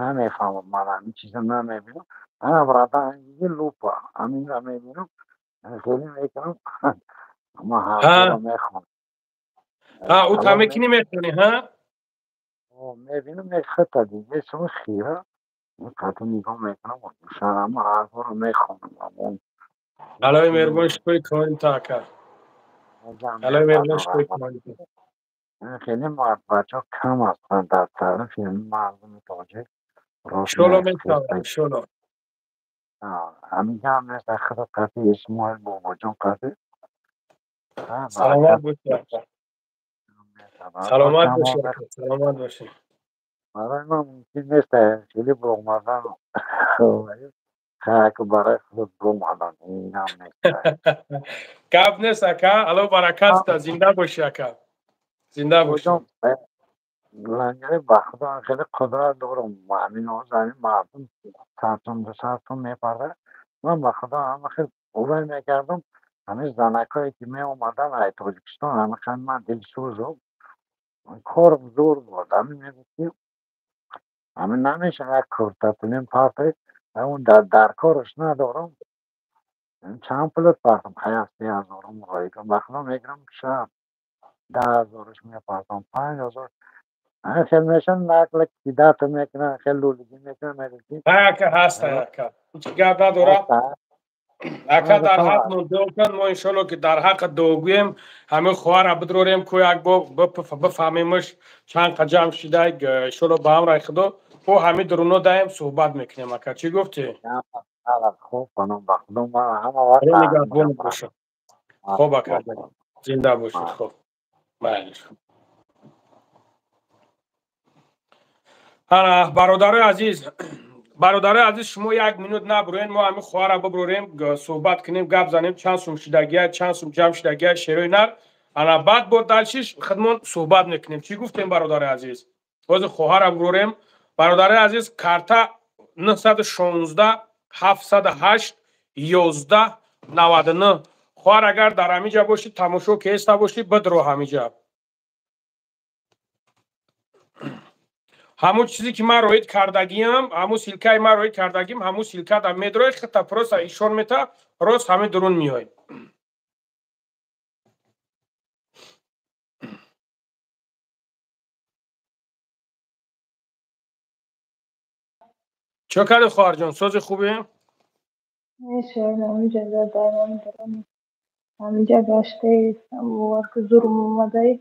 намефаҳмам, ман ҳамин чиза намебинам. Ана братан, лупа ҳаминро мебинам, хеле мекунам, ама ҳарфро мехонам. Ҳа, ӯ та мекунӣ, мехонӣ, ҳа? Мебинам, мехата дига сум хира қати нигоҳ мекунам, ҳама ҳарфҳоро мехонам. Аллои меҳрубон шифои комил та ака. Аллои меҳрубон шифои комил та. Хеле мардбачаҳо кам ҳастанд дар тарафи мардуми тоҷик. Иншоалло мешавад, иншоалло. Ҳамин гап нест, худо қати Исмоил бобоҷон қати. Саломат бошӣ ака. Саломат бошӣ ака, саломат бошӣ. Барои ман мумкин нест хеле буромадан. Хайр, барои худат буромадан инам нест. Гап нест ака, Алло баракат та, зинда бошӣ ака. Зинда бошӣ. Лангари ба Худо хеле қудрат дорам. Ҳамин ҳозир ҳамин мардум 100 сум, 200 сум мепарад. Ман ба Худо ҳама хел увай мекардам. Ҳамин занакҳое ки меомаданд ай Тоҷикистон, ҳама хел ман дилсӯзу корам зӯр буд. Ҳамин мегуфт ки Ҳамин намешавад як курта пулим партои, ҳамун дар кораш надорам. Чанд пулат партам? Ҳаят 3000 ройгон. Ба худо мегирам шаб 10,000 мепартам, 5000. Ҳамин хел мешавад, нақла кидата мекунад, хел лӯлигӣ мекунад, мегӯяд ки Ака ҳаст, ака. Ҳеҷ гап надорад. Ака дар ҳақ дуо кун, мо иншоалло ки дар ҳаққ дуо гӯем, ҳамин хоҳарро бидорем, ку як бор бифаҳмемаш чанд қа ҷамъ шидай, иншоалло ба амраи Худо бо ҳамин дуруно даем суҳбат мекунем, ака. Чӣ гуфтӣ? Хуб, паном ба Худо, ман ҳама вақт нигаҳбон бошам. Хуб ака, зинда бошед. Хуб, майли. Ана бародарои азиз, бародарои азиз, шумо як минут набурен, мо ҳамин хоҳарро бибурем, суҳбат кунем, гап занем, чанд сум шидагия, чанд сум ҷамъ шидагия, шерои нар. Ана баъд бо далшиш худмон суҳбат мекунем. Чӣ гуфтем, бародарои азиз? Ҳозир хоҳарро бибурем. Бародарои азиз, карта 916 708 11 99. Хоҳар, агар дар ҳамин ҷа бошӣ, тамошо кеста бошӣ, бидро ҳамин ҷа. Ҳамун чизе ки ман роид кардагиам, ҳамун ссылка и ман роид кардагим, ҳамун ссылка да медрои, хита просто ишон мета, рост ҳамин дурун меояд. Чо карди, хоҳарҷон? Сози хубе? Ҳаминҷа гаштаи бовар ки зурм омадаи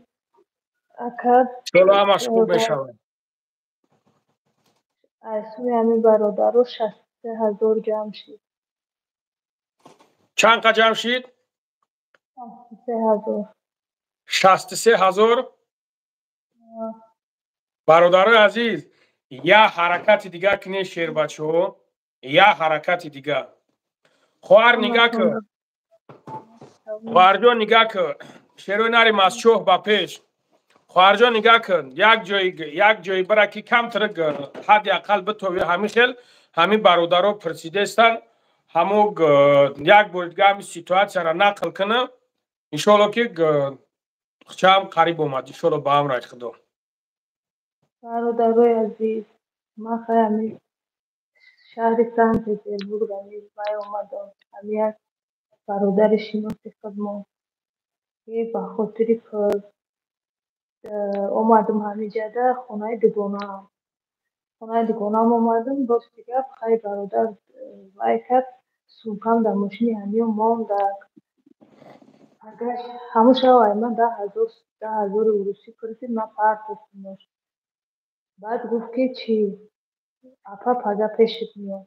ака. Иншоалло ҳамаш хуб мешавад. Аз сӯи ҳамин бародаро 63,000 ҷамъ шид. Чанд қа ҷамъ шид? 63,000. 63,000. Бародарои азиз, як ҳаракати дигар кунед, шербачаҳо, як ҳаракати дигар. Хоҳар, нигаҳ кун, хоҳарҷон, нигаҳ кун, шерои нарим аз чоҳ ба пеш. Хоҳарҷон, нигаҳ кун, як ҷои як ҷои бара ки камтар ҳадди ақал битови. Ҳамин хел ҳамин бародаро пурсидестанд, ҳамо як бори дига ҳамин ситуация ро нақл куна. Иншоалло ки чам қариб омад, иншоалло ба амраи Худо. Бародарои азиз, ман хай ҳамин шаҳри Санкт Петербург ҳамин вай омадам, ҳамин як бародари шиноси худмон ки ба хотири пул омадам ҳаминҷада, хонаи дугонаам, хонаи дугонаам омадам. Рости гап, хай бародар вай кард, сумкам дар мошини ҳамиё мондак. Ҳамун шаб ай ман 10,000, 10,000-и урусӣ пурсид, ман партофтимош. Баъд гуфт ки чӣ, апа, пага пешит меоям,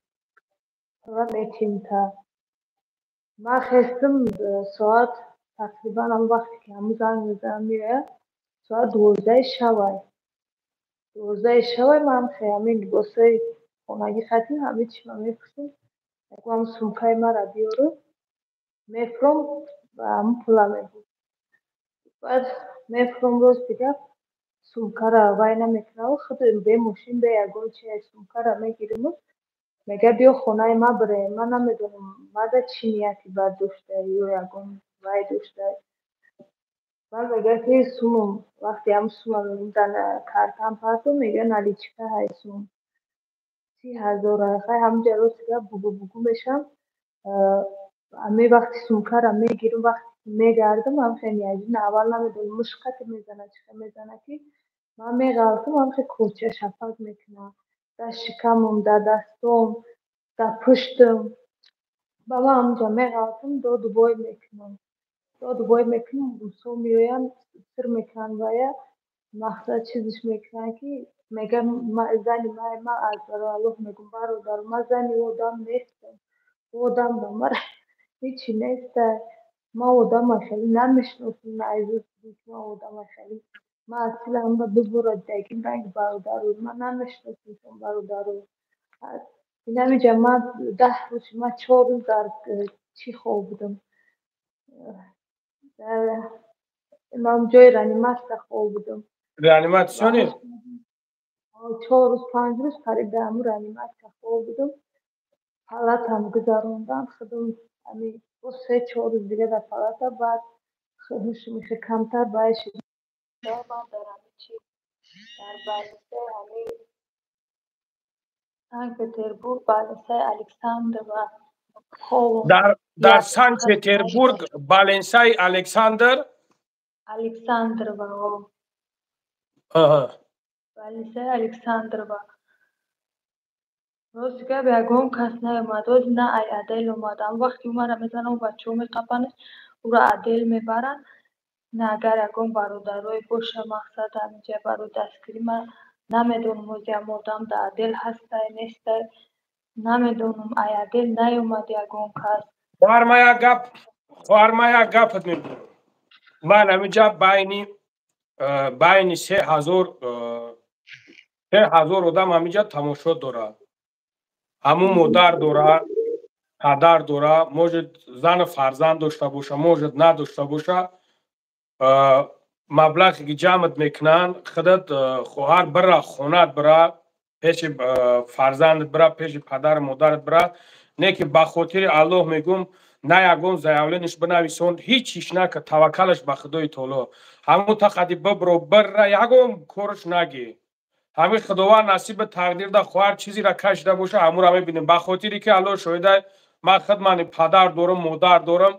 пула метимта. Ман хестам соат тақрибан ҳамон вақте ки ҳамун занг мезанам меояд, соат 12-и шабай, 12-и шабай. Ман ҳамин либосҳои хонагӣ хатим, ҳамин чима мепӯшем, ягон сумкаи мара биёру мефуром ва ҳамун пула мебуд. Баъд мефуром, рости гап, сумкара вай намекунаву худ бе мошин, бе ягон чи сумкара мегириму мега: «Биё хонаи ма бирем». Ман намедонам, мада чӣ нияти бад дошта ё ягон вай дошта. Баъд мега ки сумум, вақте ҳамун сума мегӯм, дар картам парто, мега: «Наличка ҳай сум 30,000». Хай, ҳамунҷа рости гап бугу бугу мешавам. Ҳамин вақти сумкара мегирам, вақте мегардам, ҳамхел неожиданно, аввал намедонам мушқате мезанад, чӣ хел мезанад, ки ман меғалтам, ҳамхел курча шафақ мекунад дар шикамам, дар дастом, дар пуштам. Ба ман ҳамунҷа меғалтам, доду бой мекунам, доду бой мекунам. Русҳо меоянд, сир мекунанд вая, мақсад чизиш мекунанд ки мега зани ман. Ман аз барои Аллоҳ мегӯм, бародар, ман зани ӯ одам нестам, ӯ одам ба ман ҳечи неста. Ман одама хеле намешиносам, ман одама хеле ман асила ҳама дубора дидагим ранги бародару ман намешиносам. Бародару, инамиҷа ман 10 рӯз, ман 4 рӯз дар чӣ хоб будам, дар ман ҷои реанимация хоб будам. Реанимационный? 4 рӯз, 5 рӯз қариб дар ҳамун реанимация хоб будам. Палатам гузарондам худам, ҳамин боз 3-4 рӯз дига дар палата. Баъд ҳушм камтар баъд шуд. Ман дар ҳамин чи, дар больница и ҳамин. Санкт-Петербург, баленсаи Александрова. Дар Санкт-Петербург баленсаи Александр Александрова. Баленсаи Александрова. Рости гап, ягон кас наомад. Оз на ай отдел омад. Ам вақти умара мезанам, бачаҳо меқапанаш, ӯро отдел мебаранд. На агар ягон бародарое боша, мақсад ҳаминҷа барои дастгирӣ, ман намедонам, ози ам одам дар отдел ҳастай, нестай, намедонам. Ай отдел наёмад ягон кас. Хоҳар, ма як гапат мегӯям. Ман ҳаминҷа байни 3000 одам ҳаминҷа тамошо дорад. Ҳамун модар дорад, падар дорад, может, зану фарзанд дошта боша, может, надошта боша. Маблағе ки ҷамъат мекунанд, худат, хоҳар, бира хонат, бира пеши фарзандат, бира пеши падару модарат, бира. Не ки ба хотири Аллоҳ мегӯм, на ягон заявление ш бинависон, ҳеҷ чиш нака, таваккалаш ба Худои Таоло. Ҳамун тақади бибро, бира, ягон корш нагӣ. Ҳамин Худованд насиби тақдирда, хоҳар, чизеро кашида боша, ҳамуро мебинем. Ба хотире ки Аллоҳ шоҳида, ман худ мани падар дорам, модар дорам.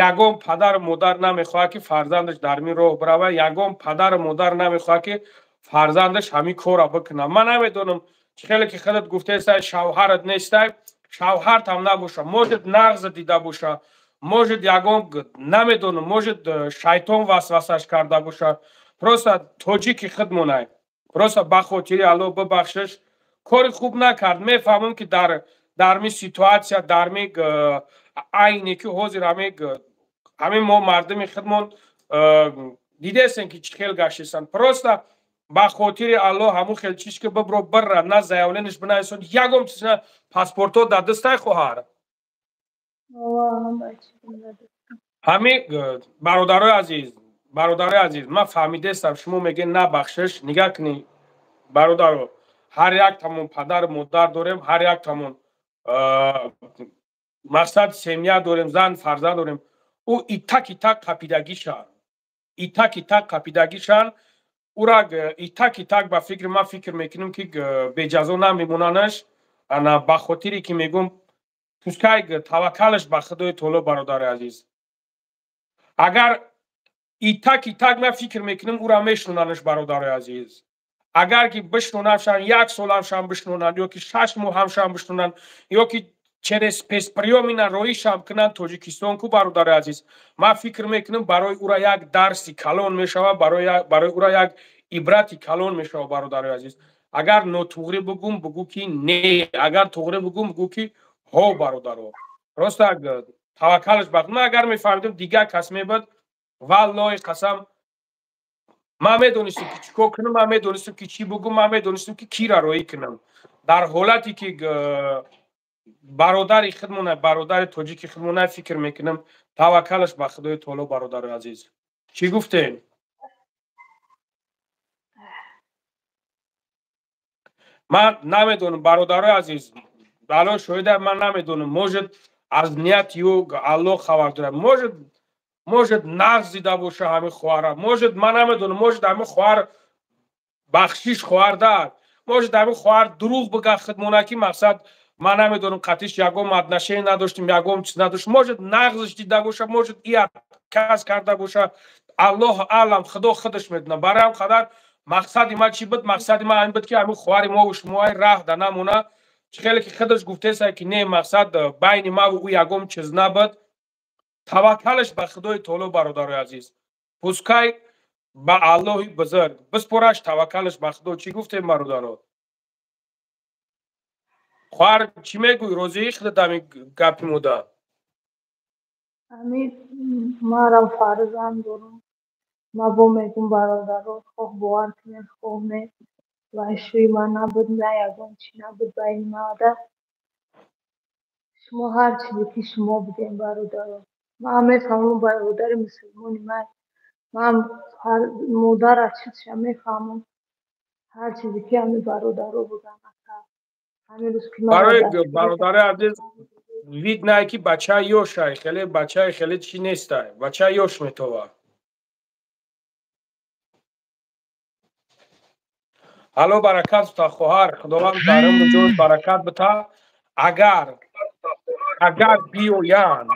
Ягон падару модар намехоҳад, ки фарзандаш дар мин роҳ биравад, ягон падару модар намехоҳад, ки фарзандаш ҳамин корро бикунад. Ман намедонам, чӣ хеле ки худат гуфтаестай, шавҳарат нестай, шавҳартам набоша, может, нағза дида боша, может, ягон, намедонам, может, шайтон васвасаш карда боша. Просто тоҷики худмонай, просто ба хотири Аллоҳ, бибахшиш, кори хуб накард. Мефаҳмам, ки дар ми ситуация, дар ми айне ки ҳозир ҳамин мо мардуми худмон дидесем, ки чӣ хел гаштесан. Просто ба хотири Аллоҳ, ҳамун хел чиз ки бибро, бирра, на заявление ш бинависон, ягон чиз на. Паспортҳо дар дастай, хоҳар? Ҳамин, бародарои азиз, бародарои азиз, ман фаҳмидестам, шумо мегӯед набахшиш. Нигаҳ кунед, бародаро, ҳар яктамон падару модар дорем, ҳар яктамон, мақсад, семья дорем, зан, фарзанд дорем. Ӯ итак итак қапидагишан, итак итак қапидагишан. Ура итак итак, ба фикри ман, фикр мекунем, ки беҷазо намемонанаш. Ана ба хотире ки мегӯм, пускай таваккалаш ба Худои Таоло. Бародари азиз, агар итак итак, ман фикр мекунам, ура мешунанаш. Бародари азиз, агар ки бишнонамшан, як соламшан бишнонанд, ё ки 6 моҳамшан бишнонанд, ё ки через спецприём ина роишам кунанд Тоҷикистон ку, бародари азиз, ман фикр мекунам, барои ура як дарси калон мешавад, барои ура як ибрати калон мешавад. Бародари азиз, агар нотуғрӣ бугум, бугӯ ки не, агар туғрӣ бугум, бугӯ ки ҳо. Бародаро, просто таваккалаш ба ман. Агар мефаҳмидам, дигар кас мебуд, валлоҳи қасам, ман медонистам, ки чӣ кор кунам, ман медонистам, ки чӣ бугум, ман медонистам, ки кира роӣ кунам. Дар ҳолате ки бародари худмона, бародари тоҷики худмона, фикр мекунам, таваккалаш ба Худои Таоло. Бародари азиз, чӣ гуфтем? Ман намедонам, бародарои азиз, Аллоҳ шоҳида, ман намедонам, может, аз нияти ӯ Аллоҳ хабар дорад, может, нағз дида боша ҳамин хоҳара, может, ман намедонам, может, ҳамин хоҳар бахшиш хоҳарда, может, ҳамин хоҳар дурӯғ бига худмона, ки мақсад, ман намедонам, қатиш ягон отношение надоштем, ягон чиз надоштем. Может, нағзш дида боша, может, и отказ карда боша. Аллоҳ аълам, Худо худаш медонад. Барои ҳам қадар мақсади ман чӣ буд? Мақсади ман ҳамин буд, ки ҳамин хоҳари мову шумои раҳ да намона. Чӣ хеле ки худаш гуфтеса, ки не, мақсад, байни маву ӯ ягон чиз набуд. Таваккалаш ба Худои Таоло. Бародарои азиз, пускай ба Аллоҳи бузург биспораш, таваккалаш ба Худо. Чӣ гуфтем, бародаро? Хоҳар, чӣ мегӯӣ? Розии худат ҳамин гапи мода? Ҳамин марам фарзанд дорам. Ма бо мегӯм, бародаро, хоҳ бовар кунед, хоҳ не, вай шӯи ман набуд, на ягон чӣ набуд байни мада. Шумо ҳар чизе ки шумо будем, бародаро, ман мефаҳмам, бародари мусулмони ман, ман модара чизша мефаҳмам. Ҳар чизе ки ҳамин бародаро буданд, ака, ҳамин рӯз ки барои бародари азиз, видно, ки бачаи ёшай, хеле бачаи хеле чӣ нестай, бачаи ёш метова. Алло баракат та хоҳар, Худованд дар умр ҷон баракат бита. Агар биёянд,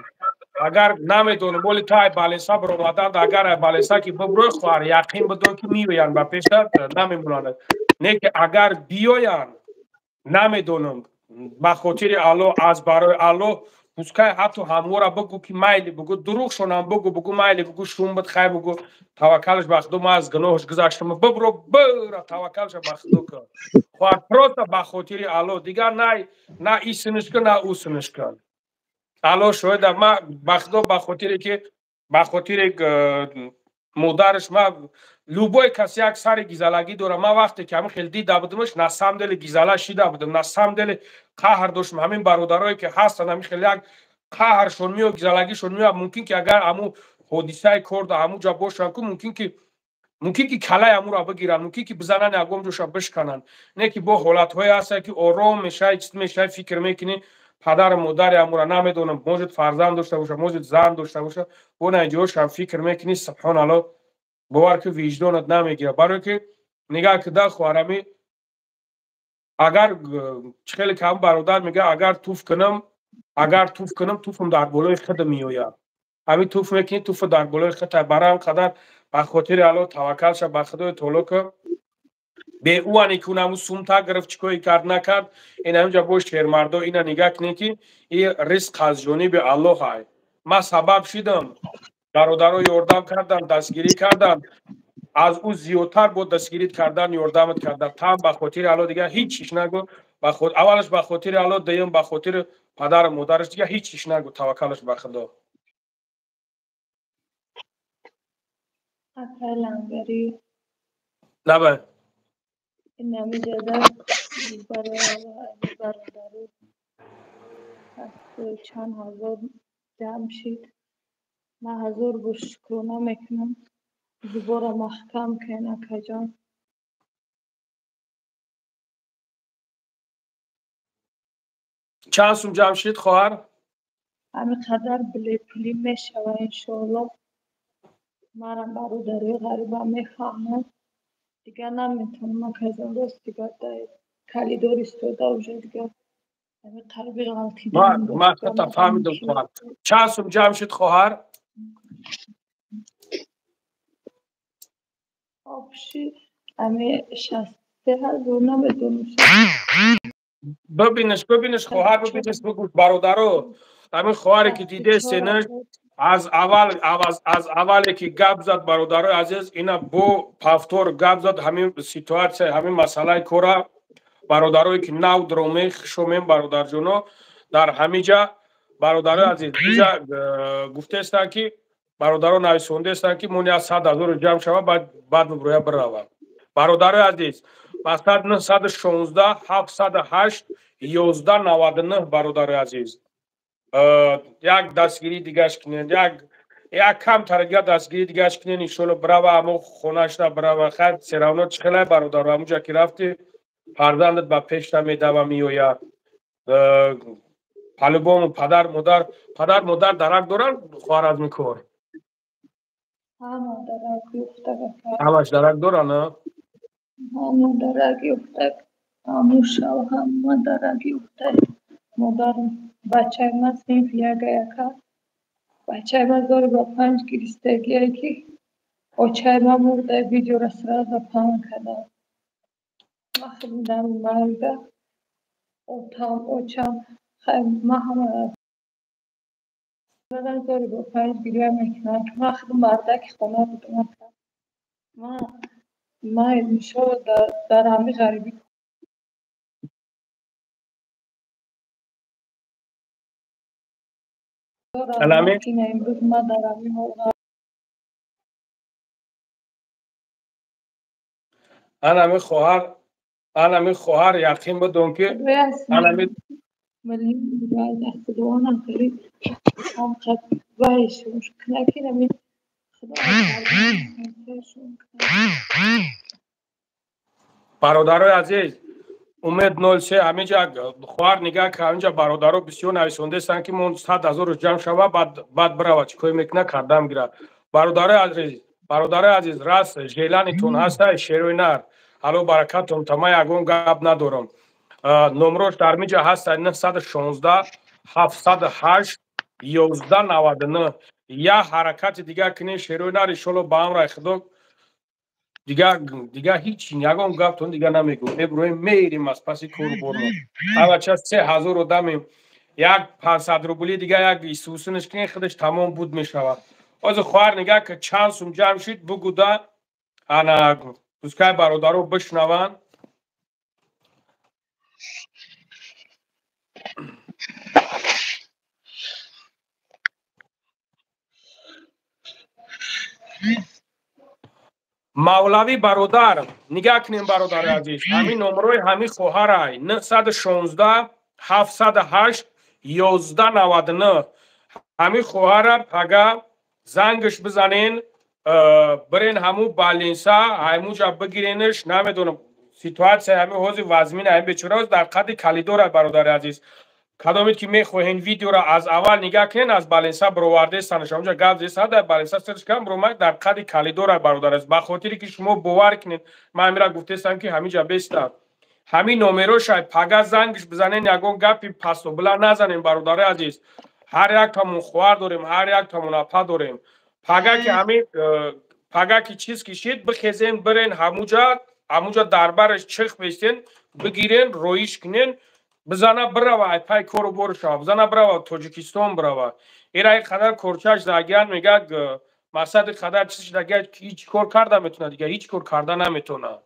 агар намедонам, боли тай балеса баромаданд, агар ай балеса ки бибрӯй хоҳар, яқин бидон ки меоянд ба пешат, намемонанд. Не ки агар биёянд, намедонам, ба хотири Аллоҳ, аз барои Аллоҳ, пускай ҳатто ҳамвора бигӯ ки майли, бигӯ дурӯғшонам бигӯ, бигӯ майли, бигӯ шум буд, хай бигӯ таваккалш ба Худо, ман аз гуноҳш гузаштам, бибро бира таваккалша ба Худо кун. Хоҳар, просто ба хотири Аллоҳ, дигар на и синиш кун, на ӯ синиш кун. Аллоҳ шоҳида, ман ба Худо ба хотире ки ба хотири модараш, ман любой кас як сари гизалагӣ дорам. Ман вақте ки ҳамин хел дида будамаш, на самом деле гизала шида будам, на самом деле қаҳр доштам. Ҳамин бародарое ки ҳастанд, ҳамин хел як қаҳршон меояд, гизалагишон меояд. Мумкин ки агар ҳамун ҳодисаи кор дар ҳамун ҷо бошанд ку, мумкин ки калаи ҳамуро бигиранд, мумкин ки бизананд, ягон ҷоша бишкананд. Не ки бо ҳолатҳое ҳастанд ки ором мешавӣ, чиз мешавӣ, фикр мекунӣ, падару модари ҳамура намедонам, может фарзанд дошта бошад, может зан дошта бошад, бо наҷоашам фикр мекунӣ, субҳоналлоҳ, бовар ки виҷдонат намегирад. Барое ки нигаҳ кида хоҳарами, агар чӣ хеле кам бародар мегӯяд, агар туф кунам, туфм дар болои худам меояд. Ҳамин туф мекунӣ, туф дар болои худ. Барои ҳам қадар ба хотири Аллоҳ таваккал ша ба Худои таоло, ки бе ӯ ане ки унаму сумта гирифт, чӣ коре кард накард, ин ҳаминҷа бош шермардо ина нигаҳ кунед ки ин ризқ аз ҷониби Аллоҳ ай. Ман сабаб шидам, бародаро ёрдам кардам, дастгирӣ кардам, аз ӯ зиёдтар бо дастгирӣ кардан ёрдамат кардам. Там ба хотири Аллоҳ, дигар ҳеҷ чиз нагӯ. Аввалаш ба хотири Аллоҳ, дуюм ба хотири падару модараш, дигар ҳеҷ чиз нагӯ, таваккалаш ба Худо. Акай Лангарӣ, Лабай. Инамиҷода барои бародару чанд ҳазор ҷамъ шид. Ман ҳазор бор шукрона мекунам. Зубора маҳкам кун, акаҷон. Чанд сум ҷамъ шид, хоҳар? Ҳамин қадар билетпулӣ мешава, иншоаллоҳ. Манам бародарои ғарибам мефаҳмам. Дигар наметавонам, акаҷон, рост дигар дар коридор истода уже дигар ҳамин қалби ғалтидан. Ман худам фаҳмидам, хоҳар. Чанд сум ҷамъ шид, хоҳар? Общий ҳами 63 000, намедонам. Бибинеш, бибинеш, хоҳар, бибинеш, бигӯ бародаро, ҳамин хоҳаре ки дидесенаш, аз аввал, аз аввале ки гап зад, бародарои азиз, ина бо повтор гап зад ҳамин ситуация, ҳамин масъалаи кора. Бародарое ки нав дромем, хушомем, бародарҷоно, дар ҳамиҷа, бародарои азиз, иҷа гуфтаестанд ки бародаро нависондаестанд ки мони аз 100 000 ҷамъ шава, баъд биброя биравад. Бародарои азиз, ба 916 708 11 99, бародарои азиз, як дастгирии дигаш кунед, як камтар дигар дастгирии дигаш кунед, иншолло бирава, ҳамо хонашда бирава. Хайр, всё равно чӣ хелай, бародаро, ҳамуҷа ки рафти, фарзандат ба пешта медава, меояд. По-любому падар модар дарак доранд, хоҳар, аз кор? Ҳама дарак ёфтак, ака. Ҳамаш дарак доранд, а? Ҳама дарак ёфтак. Ҳаму шав ҳама дарак ёфтак. Модарам, бачаи ман синфи яка яка. Бачаи ман зори ба панҷ гиристагие ки очаи ман мурда, видеора сразу паҳн кардам. Ман худам дар марга отам, очам, хай ман ҳама зори ба панҷ гиря мекунам. Ман худам мардаки хона будам, ака. Ман иншолло дар ҳамин ғарибӣ ина имрӯз ман дар ҳамин ҳол. Анами хоҳар, яқин бидон ки анами Миллион худованам хеле ҳамқад вайшон кунад ки ҳамин худо кунад. Бародарои азиз, Умед 03, ҳаминҷа хоҳар нигаҳ ка, ҳаминҷа бародаро бисёр нависондаестанд ки мо 100 000 ҷамъ шава, баъд бирава, чӣ кор мекунад, кардам гирад. Бародарои азиз, бародарои азиз, рас желание тон ҳаста, шерои нар, Алло баракатум та, ман ягон гап надорам. Номрош дар миҷа ҳаст 916 708 1199. Я ҳаракати дигар кунен, шерои нар, иншолло ба амраи худо дигар ҳеҷ ягон гаптон дигар намегӯм. Мебуроем, мерим аз паси кору бормон. Авача 3000 одамем, як 500 рубли дигар як исусинаш кунен, худаш тамом буд мешавад. Ҳозир хоҳар нигаҳ ки чанд сум ҷамъ шуд, бугуда ана пускай бародаро бишнаванд. Мавлавӣ бародар, нигаҳ кунем бародари азиз, ҳамин номрои ҳамин хоҳарай 916 708 1199. Ҳамин хоҳара пага зангш бизанен, бирен ҳамун балинса, ҳамунҷа бигиренш. Намедонам, ситуатсия ҳамин ҳозир вазмин, ҳамин бечора дар қадди калидора. Бародари азиз, кадомед ки мехоҳен видеоро аз аввал нигаҳ кунен, аз балинса бировардаестанаш, ҳамунҷа гап зеста дар балинса срш кам биромад дар қадди калидора. Бародар азиз, ба хотире ки шумо бовар кунед, ман ҳамира гуфтаестам ки ҳаминҷа беста ҳамин номерошай, пага зангш бизанен, ягон гапи пасту била назанем. Бародари азиз, ҳар яктамон хоҳар дорем, ҳар яктамон апа дорем. Пага ки ҳамин пага ки чиз кишид, бихезен, бирен ҳамуҷа дар бараш чих бестен, бигирен, роиш кунен, бизана бирава ай пай кору бору шава, бизана бирава Тоҷикистон бирава. Ира ин қадар корчаш загиян мегӯяд, мақсад ин қадар чиз шудагия, ҳеҷ кор карда метавонад, дигар ҳеҷ кор карда наметавонад.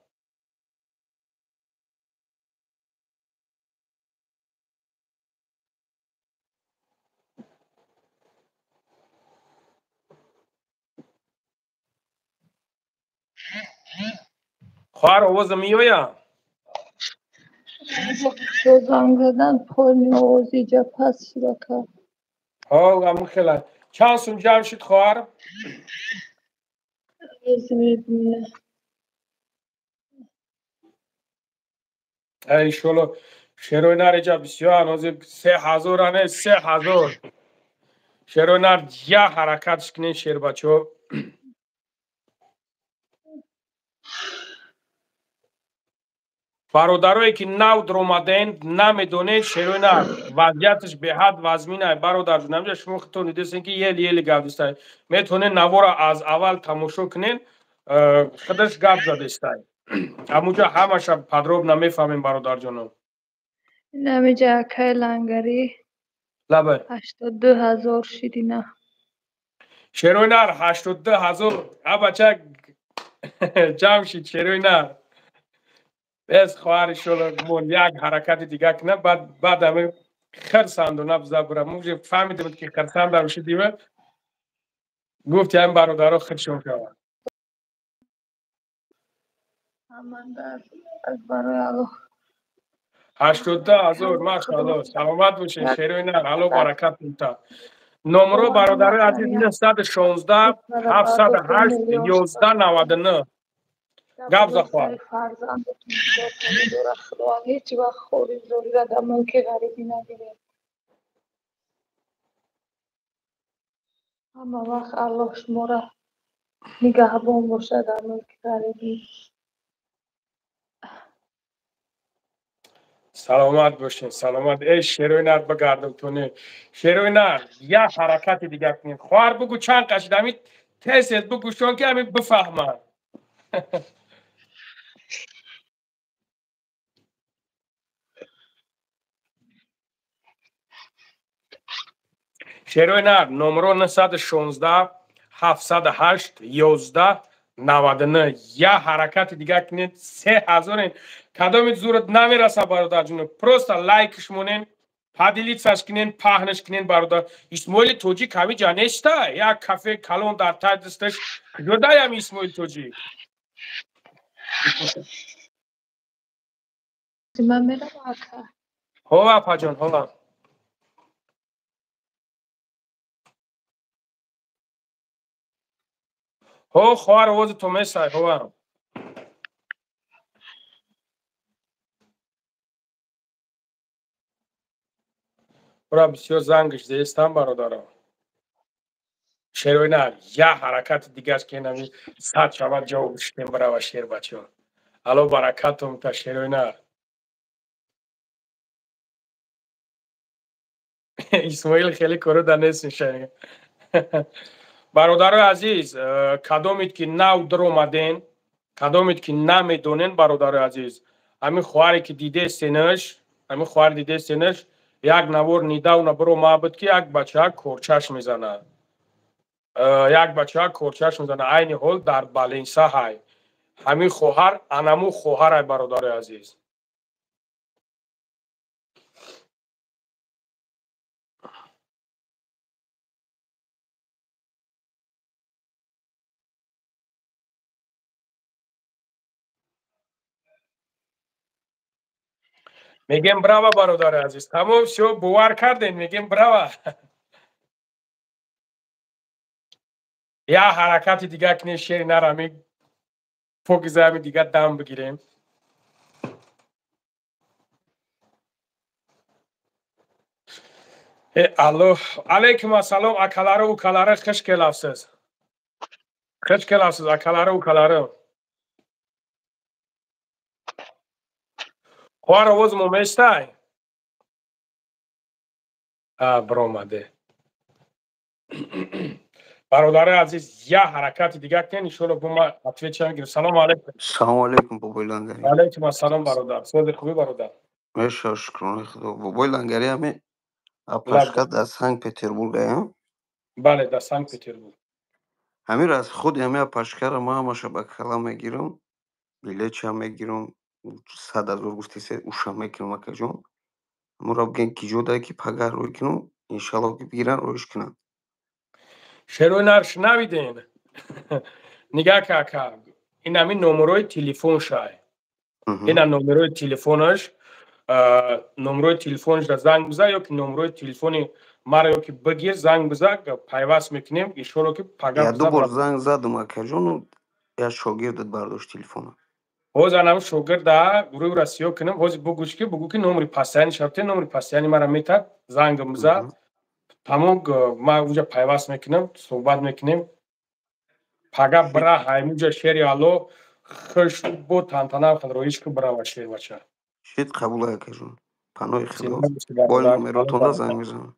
Хоҳар, овоза меояд? Занг задан пони овози иҷа паст шуда кард. Ҳо, ҳамун хела. Чанд сум ҷамъ шуд, хоҳар? Иншолло шерои нар иҷа бисёр ҳозир 3000 ане 3000. Шерои нар, я ҳаракатш кунен, шербачо. Бародарое ки нав даромаден, намедонед, шерои нар вазъияташ беҳад вазминай, бародарҷон. Ҳамҷа шумо худтон дидесен ки ели ели гап дистай. Метавонед навора аз аввал тамошо кунен, худаш гап задестай. Ҳамунҷа ҳамаша подробно мефаҳмем, бародарҷоно. Инамиҷа акай лангарӣ. Лабай. 82 000 шидина. Шерои нар, 82 000 абача ҷамъ шид, шерои нар. Бес хоҳар, иншолло мон як ҳаракати дигар кунам, баъд ҳами хирсандона биза бурам. Уже фаҳмидем ки хирсандам шудима, гуфти ҳамин бародаро худшон шаванд. Аз барои Аллоҳ. 82 000, машаалло, саломат бошед, шерои нар, Алло баракат та. Номро бародарои азиз 916 708 1199. Гап за хоҳар. Фарзандатон дорад, Худованд ҳеҷ вақт хори зорира дар мулки ғарибӣ нагиред. Ҳама вақт Аллоҳ шуморо нигаҳбон бошад дар мулки ғарибӣ. Саломат бошед, саломат. Эй шерои нар, бигардам тоне. Шерои нар, як ҳаракати дигар кунем. Хоҳар, бугӯ чанд қашид, ҳамин тез тез бугӯшон ки ҳамин бифаҳманд. Шерои нар, номро 916 708 11 99. Я ҳаракати дигар кунед, 3000. Кадоми зурат намераса, бародарҷон, просто лайкш монен, поделиться ш кунен, паҳнаш кунен, бародар. Исмоили Тоҷик ҳамиҷа неста, як кафе калон дар тай дасташ куҷодаям Исмоил Тоҷик? Ман мерам, ака. Ҳо, апаҷон, ҳо. Ҳо, хоҳар, овози то месай, ҳо. Ура бисёр зангш зестам, бародаро. Шерои нар, я ҳаракати дигар ки инами сад шавад, ҷавоб шитем, барава, шербачо. Алло баракатум та шерои нар. Исмоил хеле коро да нест мешава. Бародарои азиз, кадомед ки нав даромаден, кадомед ки намедонен, бародарои азиз, ҳамин хоҳаре ки дидестенаш, ҳамин хоҳар дидестенаш, як навор недавно баромад буд, ки як бача корчаш мезанад. Як бача корчаш мезанад, айни ҳол дар Баленса ҳай. Ҳамин хоҳар анаму хоҳарай, бародарои азиз. Мегем браво, бародари азиз. Тамом, всё, бовар кардем, мегем браво. Я ҳаракати дига кунем, шери нарами покизами дига дам бигирем. Э аллоҳ, алейкум ассалом, акалари укалари, хуш келабсиз. Хуш келабсиз, акалари укалари. Хоҳар, овоз мо мештай? Баромаде. Бародари азиз, я ҳаракати дига кунем, иншоалло бо ма отвеча мегирем. Салому алейкум. Салому алейкум, бобои Лангари. Алейкум ассалом, бародар. Сози хубӣ, бародар? Меша, шукрони худо. Бобои Лангари, ҳами апашка дар Санкт-Петербург ая? Бале, дар Санкт-Петербург. Ҳамин аз худи ҳами апашкара ман ҳамаша ба кала мегирам, билетша мегирам, 100 000 гуфтисе, уша мекунам, акаҷон. Ҳамонро бигӯем, ки ҷо дае, ки пагаҳ рӯй кунам, иншалло, ки бигиранд, роиш кунанд. Шерои нар, шунавиден? Нигаҳ ка, ака, ин ҳамин номерои телефоншай. Ина номерои телефонаш, номерои телефонашро занг бизан ё ки номерои телефони маро ё ки бигир, занг бизан, пайваст мекунем, иншоалло, ки пагаҳ. Я ду бор занг задум, акаҷону як шогирдат бардошт телефона. Ҳозир анам шогирда гурӯҳро сиёҳ кунам, ҳозир бугӯш ки бугӯ ки номери постоянный шабте, номери постоянный мара метад, зангам биза, тамом, ман уҷа пайваст мекунам, суҳбат мекунем. Пага бира ҳаймуҷа, шери алло, хуш бо тантана роиш ки бирава шербача. Шит, қабул, акаҷон. Паноҳи худо. Бо номеротонда занг мезанам.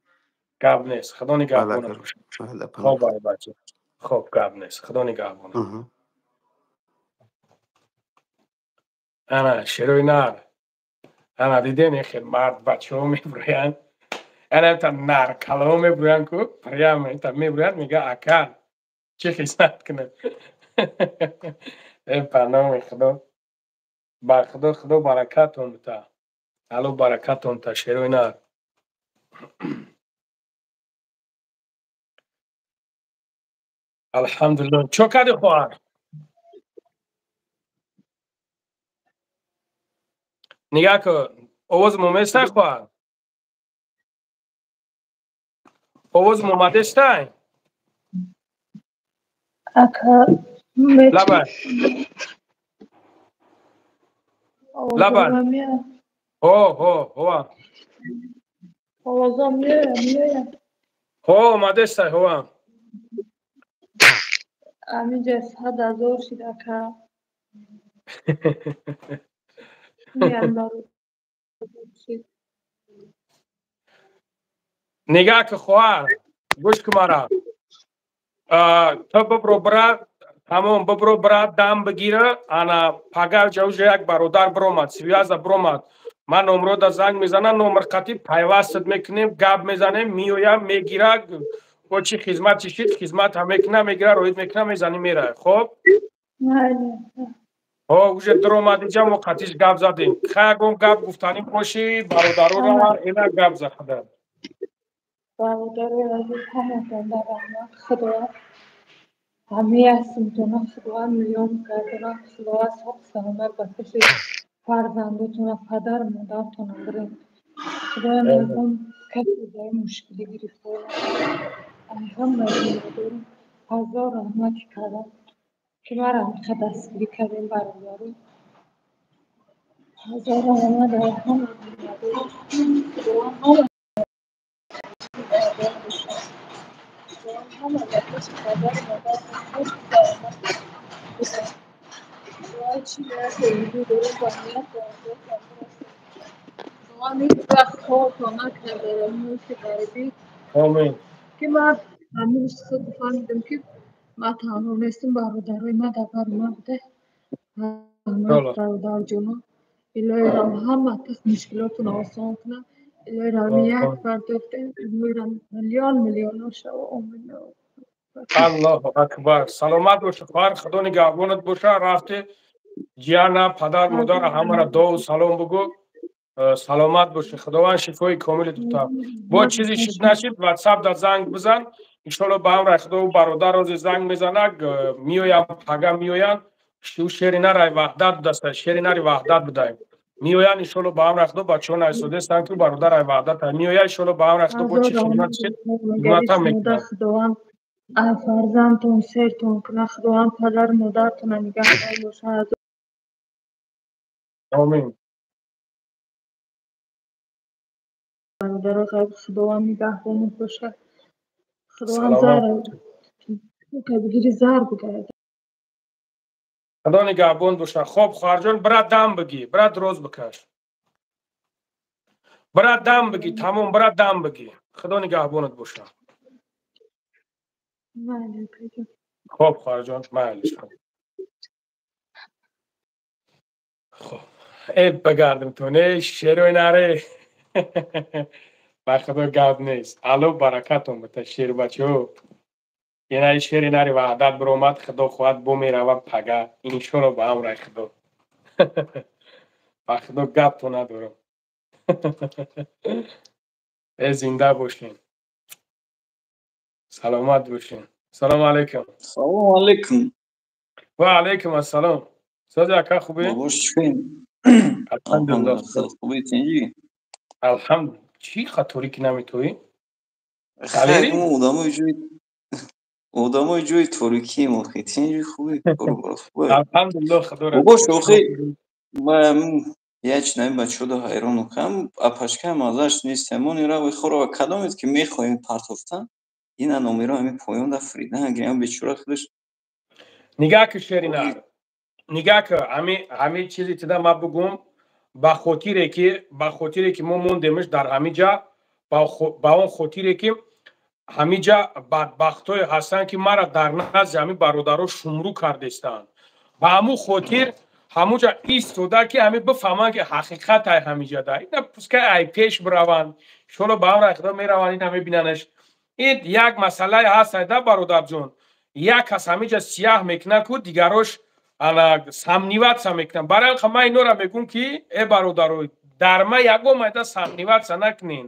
Гап нест, худо нигаҳбонат бошад. Хоб, бача, хоб, гап нест, худо нигаҳбонат. Ана шерои нар, ана диден, хел мард бачаҳо мебурӯянд, ана та наркалаҳо мебурӯянд ку прямо та мебурӯянд, мега: «Ака, чӣ хизмат кунам?» Э, паноҳи худо, ба худо, худо баракатон бита, алло баракатон та, шерои нар. Алҳамдулилло. Чо кардӣ, хоҳар? Нигаҳ кун, овозм оместай, хоҳар? Овозм омадестай? Ака. Лабай, лабай. Ҳо, ҳо, ҳо. Овозам меояд, меояд? Ҳо, омадестай, ҳо. Аминҷа 100 000 шид, ака. Меям, шид. Нигаҳ ки, хоҳар, гӯш ку мара. Ту бибро, бира, тамом, бибро, бира, дам бигира. Ана пага ҷа як бародар биромад, связа биромад, ман номрода занг мезанам, номер қатӣ пайвастат мекунем, гап мезанем, меоям, мегира, бо чӣ хизмат чӣ шид, хизмат ҳам мекуна, мегира, роид мекуна, мезанӣ, мера. Хоб, ҳо, уже дуромад инҷа, мо қатиш гап задем. Ха, ягон гап гуфтанӣ бошӣ, бародароро ина гап захада. Бародарои азиз, ҳаматон дар раҳмат Худо, ҳамаи ҳастимтона Худованд миён гардонад. Худованд соҳ саломат ба пеши фарзандотона, падару модаратона биред. Худоя, мехоҳам касе дар мушкилӣ гирифтор, ҳама зиндадорам. Ҳазор раҳмати калон, ки маро ҳамиқа дастгирӣ кардем, бародаро. Ҳазор раҳмат дар ҳама зиндадорам. Худованд ҳама ҳама ба пеши падару модаратон хуш саломат. Чӣ дорам ба ният ман ҳеҷ вақт хобро накардаам, мулки ғарибӣ. Омин. Ки ман ҳамин рӯз худ фаҳмидам, ки ман танҳо нестам, бародарои ман дар бари ман буда. Бародарҷоно, илоҳи рам ҳама кас мушкилотонро осон кунад. Илоҳи рам як бардохта, илоҳи рам миллион миллионо шава. Омин. Аллоҳу акбар. Саломат боша, хоҳар, Худо нигаҳбонат боша. Рафте ҷияна, падар, модар ҳамаро дуову салом бугӯ. Саломат бошӣ, Худованд шифои комили дута. Бо чизе шид нашид, ватсап да занг бизан. Иншолло, ба амри Худо бародар рози занг мезанад, меоян, пага меоян. Шу шери нарай Ваҳдат будаста, шери нари Ваҳдат будай. Меоян иншолло, ба амри Худо. Бачаҳо нависодестанд, ки бародар ай Ваҳдат меояд иншолло, ба амри Худо. Бо чи хидмат шид, хидматам мекунад. Худованд фарзандтон сертон кунад, Худованд падару модаратонро нигаҳдор бошад. Омин. Бародаро, Худованд нигаҳбонат бошад. Худованд зар бигири, зар бигард. Худо нигаҳбон боша. Хоб, хоҳарҷон, бира дам бигӣ, бира дроз бикаш, бира дам бигӣ, тамом, бира дам бигӣ. Худо нигаҳбонат боша. Хоб, хоҳарҷон, майлиш. Хоб, э бигардим ту не шерои наре. Ба Худо гап нест. Алло баракатон бита, шербачаҳо. Инаи шери нари Ваҳдат биромад, Худо хоҳад, бо мерава пага иншолло, ба амраи Худо. Ба Худо гапто надорам. Э зинда бошен, саломат бошен. Салому алайкум. Салому алайкум. Ва алайкум ассалом. Сози, ака, хубӣ? Бобош, чӣ? Алҳамдулилло. Хубӣ, тинҷӣ? Алҳамд. Чӣ хаторӣ ки наметоӣ? Одамои ҷои торикием охи. Тинҷи, хубӣ? Алҳамдулилло, Худоро. Бобош, охи, як наи бачаҳода ҳайрону кам апашкаам азаш нест. Ҳамони рави хорова кадомед, ки мехоҳем партофтан, ина номеро ҳами поён да фридан гирям, бечора худаш. Нигаҳ ки, шеринар, нигаҳ ки, ҳами чизе тида ма бугум, ба хотире ки мо мондемш дар ҳамиҷа, ба он хотире ки ҳамиҷа бадбахтое ҳастанд, ки мара дар назди ҳамин бародаро шумрӯ кардестанд. Ба ҳамун хотир ҳамуҷа истода, ки ҳами бифаҳманд, ки ҳақиқат ай ҳамиҷада. Ина пускай ай пеш бираванд, иншолло, ба амри Худо мераванд, ина мебинанаш. Ин як масъалае ҳаст айда, бародарҷон. Як кас ҳамиҷа сияҳ мекунад, ку дигарош ана сомневаться мекунанд. Барои ҳам ман инора мегӯм, ки э бародаро, дар ма ягон майда сомневаться накунен.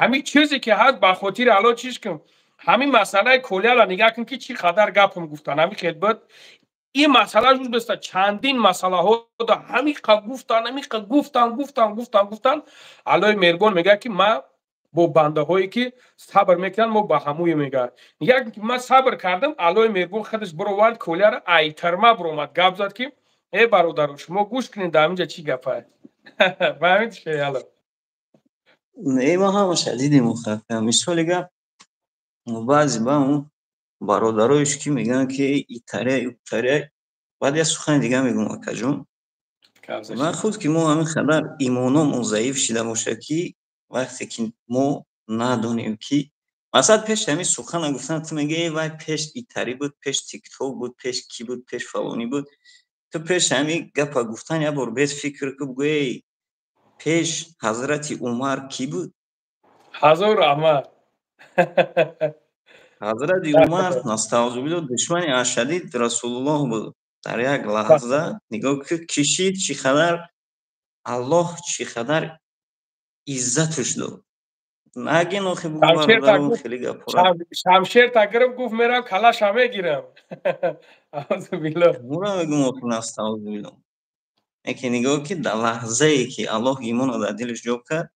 Ҳамин чизе ки ҳаст, ба хотири Алло чиш кун. Ҳамин масъалаи колияла нигаҳ кун, ки чӣ қадар гапам гуфтан. Ҳамин хел буд ин масъала жуз беста чандин масъалаҳо да ҳамиқа гуфтан, ҳамиқа гуфтан, гуфтан, гуфтан, гуфтан. Аллои меҳрубон мегӯяд, ки ма бо бандаҳое ки сабр мекунанд, мо ба ҳамуе мегӯяд. Нигаҳ кун, ки ман сабр кардам, Аллои меҳрубон худаш бировард колияро, айтарма биромад, гап зад, ки э бародаро, шумо гӯш кунед, дар ҳаминҷа чӣ гапа. Фаҳмид, шеяло? Не, ма ҳамаша дидем охака. Мисоли гап, баъзе ба он бародароеш ки мегӯянд, ки итария, утария. Баъд як сухани дига мегӯм, акаҷон. Ва худ ки мо ҳамин қадар имономон заиф шида бошад, ки вақте ки мо надонем, ки масалан пеш ҳамин сухана гуфтан, ту мегӯӣ, э вай пеш итарӣ буд, пеш тикток буд, пеш кӣ буд, пеш фалонӣ буд. Ту пеш ҳамин гапа гуфтан як бор бес фикр кун, бугӯ, эй пеш ҳазрати Умар кӣ буд? Ҳазор раҳмат. Ҳазрати Умар, настаъузубилло, душмани ашадид Расулуллоҳ буд. Дар як лаҳза нигоҳ кишид, чӣ қадар Аллоҳ чӣ қадар иззатуш дод. Нагин охи, бугӯ, бародарон, хеле гапҳоро. Шамшерта гирифт, гуфт, мерам калаша мегирам. Аузубилло. Мура мегӯм охи, настаъузубилло. Яке нигоҳ, ки дар лаҳзае ки Аллоҳ имонро дар дилаш ҷо кард,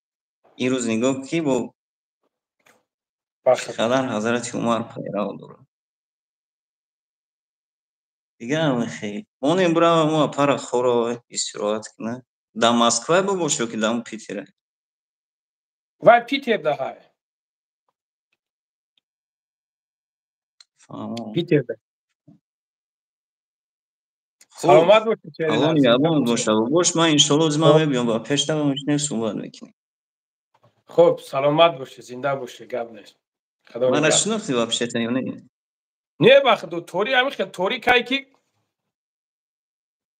имрӯз нигоҳ, ки бо чӣ қадар ҳазрати Умар пайрав дорад. Дигар хел монем, бирава мо апара хоро истироҳат кунад. Дар Москва бобош ё ки дар Питере? Вай Питер даҳай. Фаҳмом. Питер да. Саломат бошед. Аллоҳ нигаҳбонат бошад. Бош, ман иншоаллоҳ ози ман мебиём, ба пештар мешинем, суҳбат мекунем. Хуб, саломат бошед, зинда бошед, гап нест. Худо мана шинохти вообще-то ё не? Не, ба худо, тори ҳамин хел тори кай ки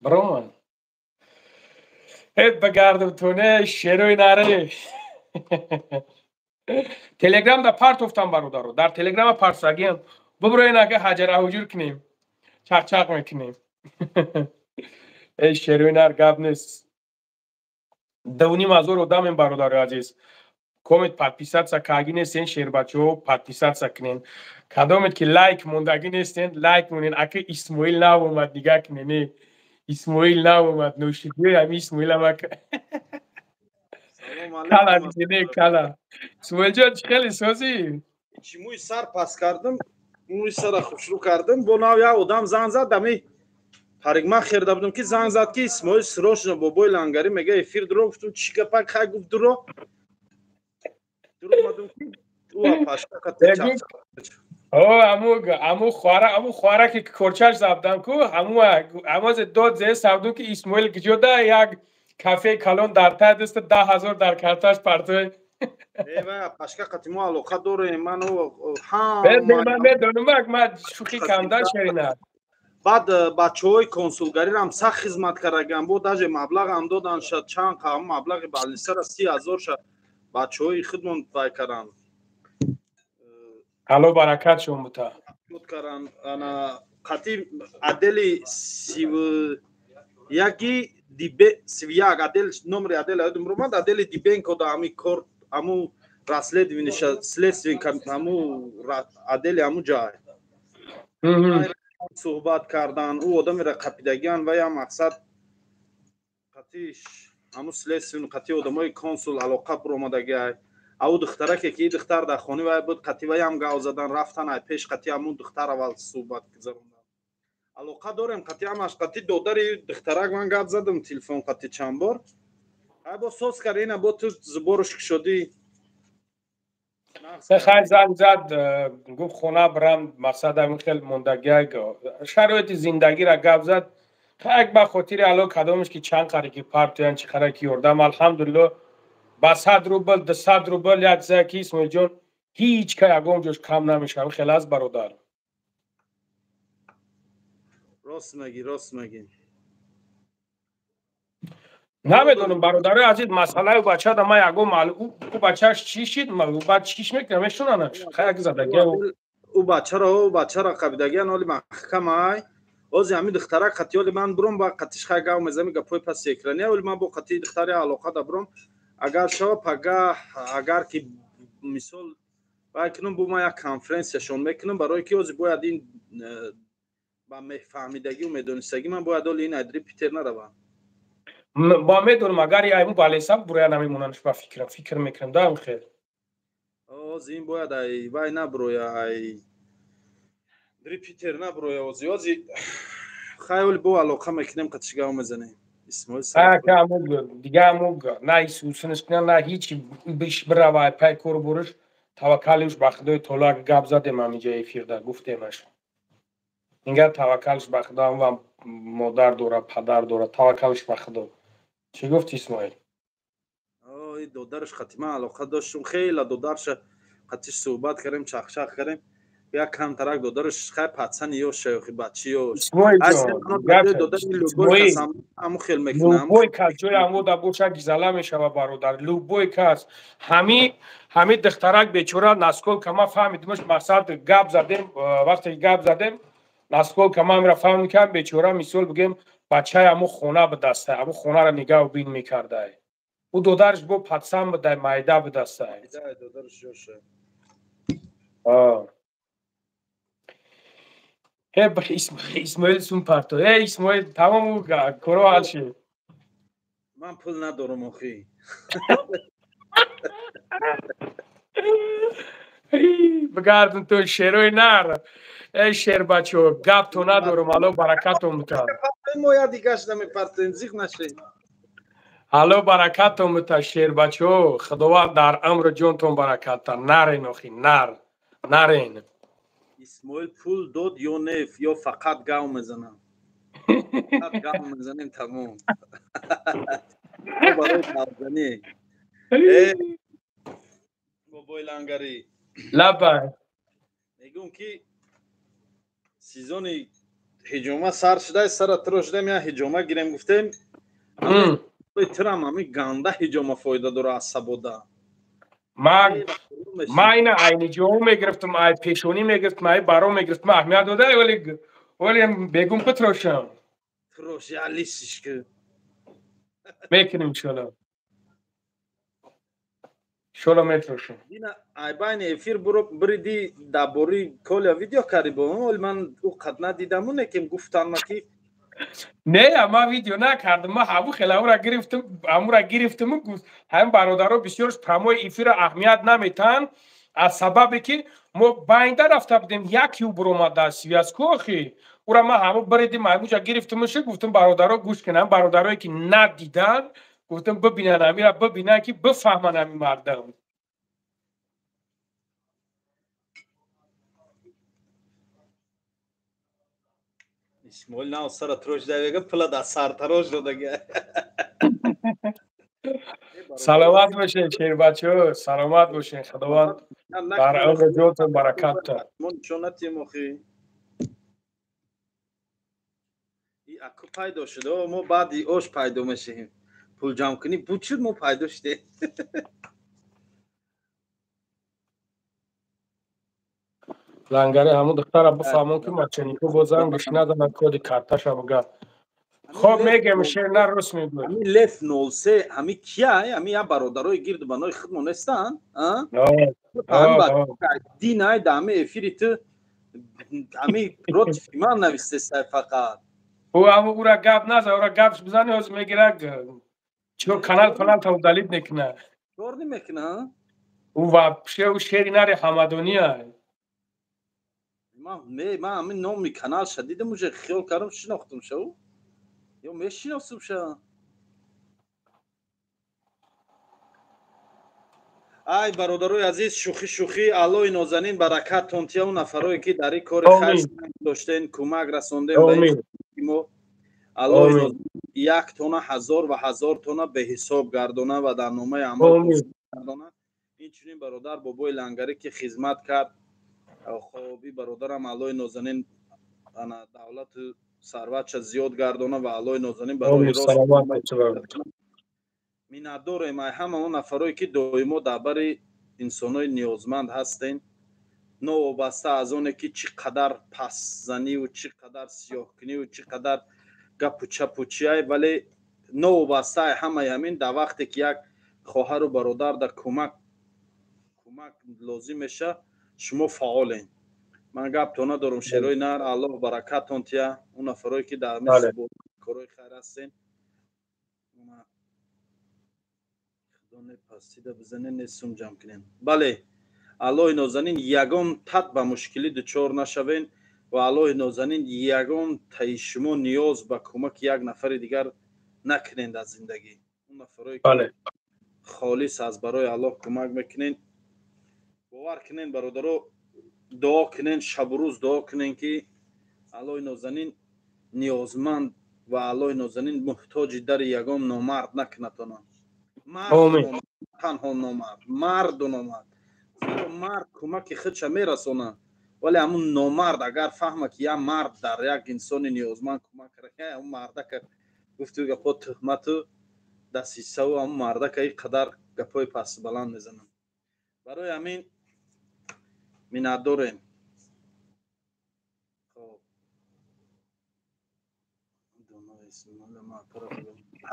броман. Э, багардам ту не, шерои наре. Телеграм да партофтам, бародаро. Дар телеграма партсагиам. Буброен, ага ҳаҷара ҳуҷур кунем. Чақчақ мекунем. Эй, шерои нар, гап нест. 2,5 ҳазор одамем, бародари азиз. Комет подписаться каги нестен, шербачаҳо, подписаться кунен. Кадомет ки лайк мондагӣ нестен, лайк монен. Ака Исмоил нав омад, нигаҳ кунен. Э, Исмоил нав омад, нӯшидиҳои ҳами Исмоилам ака. Кала не, кала. Исмоилҷон, чӣ хеле созӣ? Чӣ, мӯи сар пас кардам, мӯи сара хушрӯ кардам, бо нав як одам занг зад, ами парикмахер да будам, ки занг зад, ки Исмоил срочно бобои лангарӣ мега эфир дуро. Гуфтум, чӣ гапак? Хай, гуфт, дуро дуро омадум, ки ӯ пашка. О, аму хуара ки корчаш забдам ку, аму амозе дод зе сабдум, ки Исмоил гиҷода як кафе калон дар тай даста 10 000 дар карташ партои. Э, вай пашка қати мо алоқа дорем, ману Ман медонам, ман шӯхӣ камда, шерина. Баъд бачаҳои консулгариам сахт хизмат кардагиам, бо даже маблағам додан шад, чанд қа маблағи балнисара, 30 000 ша бачаҳои худмон вай кардан. Алло баракат шон бута. Кардан ана қати отдели 31-и дибе, 31 отдел, номери отдел ёдам ромад, отдели Дибенко да ами кор, аму расследование ша, следствие, аму отдели, аму ҷай суҳбат кардан, ӯ одамеро қапидагиан, ваям мақсад қатиш ҳамун следствие, қати одамои консул алоқа буромадагиай. Ав духтараке ки духтар дар хони вай буд, қати ваям гав задан, рафтан ай пеш, қати ҳамун духтар аввал суҳбат гузарондан. Алоқа дорем қати ҳамаш, қати додари духтарак ман гап задам телефон қати чанд бор. Ай, бо соз кард ина, бо ту зуборуш кушодӣ. Хай, занг зад, гуфт, хона бирам, мақсад ҳамин хел мондагиак, шароити зиндагиро гап зад. Як ба хотири Алло, кадомеш ки чанд қаре ки партоян, чӣ қаре ки ёрдам, алҳамдулилло, ба 100 рубл, 200 рубл як зая ки, Исмоилҷон, ҳеҷ ка ягон ҷош кам намешавад. Хел аст, бародар. Рост мегӣ, рост мегӣ. Намедонам, бародарои азиз, масъалаи бачада ман ягон маълум, ӯ бачааш чӣ шид, баъд чиш мекунам, мешунанаш, хай задагия. Ӯ бачаро қабидагиан, оли маҳкамай. Ози ҳами духтарак қати оли ман буром, ба қатиш хай гав мезами, гапҳои паси экрания. Оли ман бо қати духтари алоқа да буром, агар шава пага, агар ки мисол вай кунам, бо ман як конференсияшон мекунам, барое ки ози бояд ин ба фаҳмидагиу медонистагӣ ман бояд оли ин айдри Питер наравам. Ба медонам, агар айму балеса буроя намемонанш, ба фикрам, фикр мекунам да хел. Ози ин бояд ай вай набуроя, ай дри Питер набуроя. Ози хай, оли бо алоқа мекунем, қатиш гав мезанем. Дига аму на исусинаш кунам, на ҳичи, биш бирава пай кору буриш, таваккалиш ба худои таоло. Гап задем ҳамиҷа эфирда, гуфтемаш, инга таваккалш ба худо, ам модар дора, падар дора, таваккалш ба худо. Чӣ гуфт Исмоил? Ой, додараш қати ман алоқа доштум, хеле додарша қатиш суҳбат кардем, чақчақ кардем, як камтарак додараш хай пацани ёш шаёхи, бачи ёш. Любой кас ҷои амода боша, гизала мешава, бародар, любой кас. Ҳами духтарак бечора, насколько ма фаҳмидимаш, мақсад гап задем, вақте гап задем, насколько ма амира фаҳмидам, бечора, мисол бигем, бачаи ҳаму хона бидастай, ҳаму хонаро нигаҳу бин мекардай. Ӯ додараш бо пацан будай, майда бидастай. Майда додараш ёша. Э, Исмоил сум парто. Э, Исмоил, тамом, коро ҳал шид. Ман пул надорам охи. Бигардун ту, шерои нар. Эй, шербачо, гап то надорам, Алло баракатон бута. Мо я дигаш намепартоем, зиқ нашед. Алло баракатон бута, шербачо, худованд дар амру ҷонтон баракатта. Нарен охи, нар. Нарен. Исмоил пул дод ё не, ё фақат гав мезанам? Гап мезанем, тамом. Барои гапзанӣ. Э, бобои Лангарӣ. Лаббай. Мегӯм, ки сезони ҳиҷома сар шуда, сара тиро шудем, я ҳиҷома гирем гуфтем. Тирам ҳами ганда ҳиҷома фоида дора аз сабода. Ма ина айниҷоҳо мегирифтам, ай пешонӣ мегирифтам, ай баро мегирифтам, аҳамият дода, вале бегум битрошам. Трош, я лисиш ки. Мекунем, иншоалло. Иншоалло метрошам. Дина ай байни эфир бириди дар бораи Коля видео кардӣ бо оли, ман ӯ қад надидаму, некем гуфтанма ки. Не, ман видео накардам, ман ҳаму хел амура гирифтам, амура гирифтаму ҳамин бародаро бисёрш прямой эфира аҳамият наметаҳанд, аз сабабе ки мо байнда рафта будем, як ю буромада связку, охи ура ман ҳаму биридим, ҳамуҷа гирифтамушу гуфтам, бародаро гӯш кунанд, бародарое ки надиданд, гуфтам бибинанд, амира бибинанд, ки бифаҳманд ҳамин мардам. Исмоил нав сара трош давега, пула дар сартарош додага. Саломат бошед, шербачаҳо, саломат бошед, худованд бар умри ҷотон баракат дод. Мо нишон натием охи. И аку пайдо шуд, мо баъди ош пайдо мешавем. Пул ҷамъ кунӣ буд шуд, мо пайдо шудем. Лангари, ҳамун духтара бифаҳмон, ки мошеннико бо зангаш назанад, коди карташа бигӯяд. Хоб, мегем, шер на рост мегӯяд. Ҳами леф 03 ҳами кия? Ҳами я бародарои гирду банои худмон нестанд? Динай да ҳами эфири ту ҳами против ман навистесай фақат. Ӯ ҳаму ура гап наза, ура гапш бизани, ҳозир мегирад, чико канал панал та удалить мекунад. Кор намекунад? Ӯ вообще ӯ шери нари ҳамадония. Ман ҳамин номи каналша дидам, уже хиёл кардам, шинохтам ша, ё мешиносам ша. Ай, бародарои азиз, шӯхӣ шӯхӣ, Аллои нозанин баракаттон тия, он нафарое ки дар ин кори хайр доштен, кӯмак расондем ба мо. Аллои нозанин як тона ҳазор ва ҳазор тона беҳисоб гардона ва дар номаи аъмол гардона. Инчунин бародар бобои Лангарӣ, ки хизмат кард, хоби бародарам, Аллои нозанин ана давлату сарватша зиёд гардона ва Аллои нозанин барои рост. Миннатдорем ай ҳама он нафарое ки доимо дар бари инсонои ниёзманд ҳастен, новобаста аз оне ки чӣ қадар пастзаниву чӣ қадар сиёҳкуниву чӣ қадар гапу чапу чиай, вале новобаста ай ҳамаи ҳамин, дар вақте ки як хоҳару бародар дар кӯмак лозим меша, шумо фаъолен. Ман гаптон надорам, шерои нар, Аллоҳ баракаттон тия, он нафарое ки дар корои хайр ҳастен. Пастида бизанен, несум ҷамъ кунем. Бале, Аллоҳи нозанин ягон тат ба мушкилӣ дучор нашавен ва Аллоҳи нозанин ягон таи шумо ниёз ба кӯмаки як нафари дигар накунед аз зиндагӣ. Он нафарое ки холис аз барои Аллоҳ кӯмак мекунен, бовар кунен, бародаро, дуо кунен, шабу рӯз дуо кунен, ки Аллоҳи нозанин ниёзманд ва Аллоҳи нозанин муҳтоҷи дари ягон номард накунатона. Танҳо номард, марду номард, зеро мард кӯмаки худша мерасонад, вале ҳамун номард агар фаҳма, ки як мард дар як инсони ниёзманд кӯмак кард, ҳамун мардака гуфту гапҳо туҳмату дастисаву, ҳамун мардака ин қадар гапҳои пасту баланд мезанад. Барои ҳамин миннатдорем.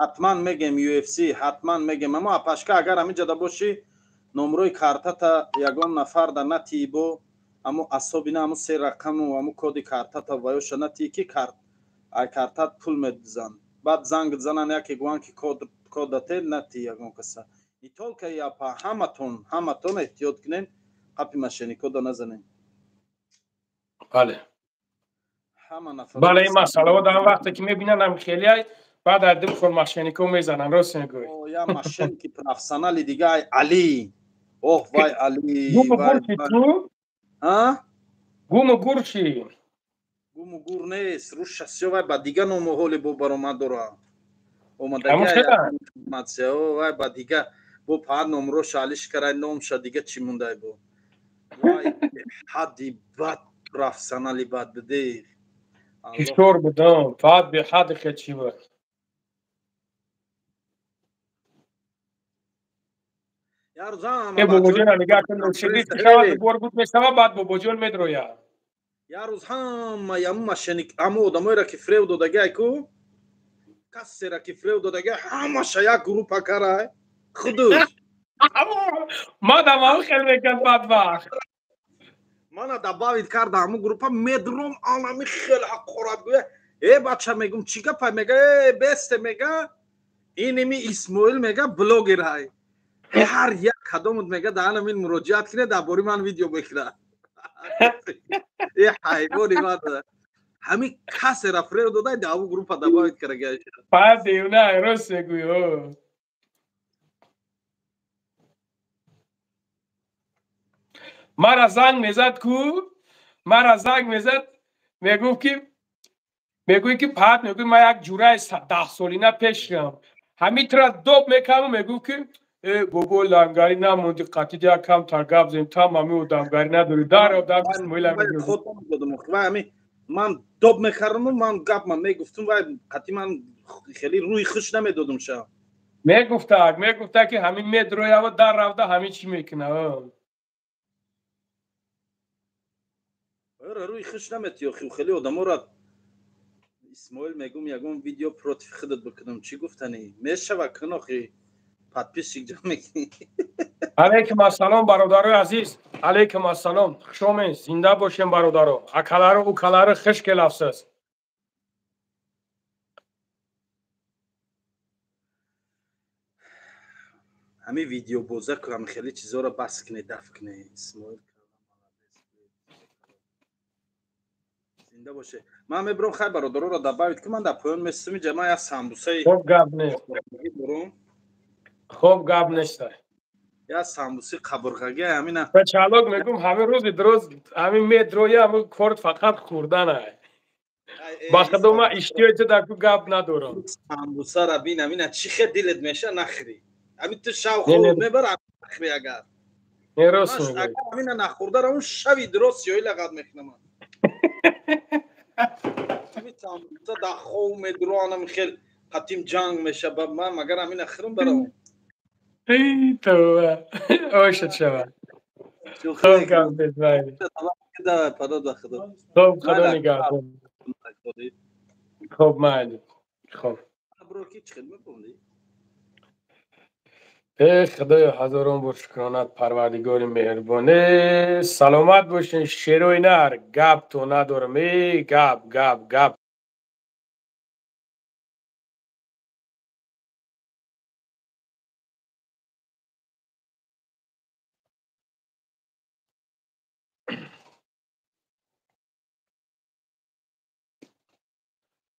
Ҳатман мегем UFC, ҳатман мегем. Аммо апашка, агар ҳамин ҷада бошӣ, номрои картата ягон нафар да натии, бо амо асоби на амо се рақаму амо коди картата ваёша натии, ки ай картат пул медизан, баъд занг занан, яке гӯян ки кодате натии ягон каса. Не только япа, ҳаматон, ҳаматон эҳтиёт кунен, қапи мошеннико да назанен. Бале. Ҳама нафар. Бале, ин масъалаҳо дар вақте ки мебинанд, ам хелиай баъд аз ду хор мошеннико мезананд, рост мегӯӣ. Я мошенники профессионали дига, ай Али, оҳ вай Али. Гуму гурши ту? А? Гуму гурши. Гуму гур нест, рӯша сиё вай ба дига ному ҳоли бо баромад дора. Омадагиинформатсия вай ба дига бо паҳат номроша алиш карай номша дига чӣ мондай бо. Вай ҳадди бад профессионали бад буде. Кишор будам, фақат беҳадди хел чӣ буд. Бобоҷона нигаҳ кун, нӯшидӣ шавад, бор буд мешавад, баъд бобоҷон медрояд. Як рӯз ҳама яму мошенник, ҳамо одамоеро ки фрев додагиай ку, кассера ки фрев додагиай, ҳамаша як группа карай, худуш. Мадам ҳам хел мекард бадбахт. Мана добавить карда ҳаму группа, медром анами хел ҳақорат гӯя. Э бача мегум чӣ гапай мега, э бесте мега, иними Исмоил мега блогерай. Ҳар як кадомут мега даҳанам ин муроҷиат кине, дар бори ман видео мекунад. Э ҳайвони ман ҳамин касера фрев додай, дар ҳамун группа добавить карда. Фақат девона, рост мегӯӣ. Мара занг мезад ку, мара занг мезад, мегуфт ки мегӯӣ ки паҳат мегӯӣ ман як ҷураи даҳсолина пешам. Ҳамин тра доб мекардам, мегуфт ки бобо лангари намонди, қатид як камтар гап зем, там ҳами одамгарӣ надорӣ. Дар одам Исмоил ҳами ман доб мекардаму ман гап ман мегуфтум, вай қатӣ ман хеле рӯи хуш намедодум ша. Мегуфтак, мегуфтак ки ҳамин медроява дар равда ҳамин чӣ мекунад. Рӯи хуш наметиё, хеле одаморо Исмоил мегум ягон видео против худат бикунам, чӣ гуфтанӣ? Мешава кун охи. Подписчик ҷамъ мекунӣ. Алейкум ассалом бародарои азиз. Алейкум ассалом. Хуш омед, зинда бошем бародаро. Акаларо укаларо хуш келафсиз. Ҳамин видеобоза ку ҳам хеле чизоро бас кунед, даф кунед. Исмоил зинда боше. Ман мебурам хай бародароро добавить ку, ман дар поён месистам инҷа, ман як самбусаи хоб гап нест. Хоб гап нест. Я самбуси қабурғаги ҳамина. Ба чалок мегум ҳамин рӯзи дроз ҳамин медроя ҳамин кор фақат хӯрдан ай. Ба худо ман иштиҳои ту дар ку гап надорам. Самбусара бин ҳамина чӣ хел дилет меша нахӯрӣ. Ҳамин ту шав хӯр мебар нахӯрӣ агар. Не рост мегӯӣ. Агар ҳамина нахӯрдара он шави дроз сиёҳи лағат мекунам. Ҳамин самбуса дар хов медроанам хел қатим ҷанг меша, ман магар ҳамина хӯрам барам. Эй тавба, ошад шавад. Хоб гап нест, майли. Хоб худо нигаҳбон. Хоб майли. Хоб. Э худоё, ҳазорон бор шукронат парвардигори меҳрубон. Э саломат бошен шерои нар, гап то надорам. Э гап гап гап.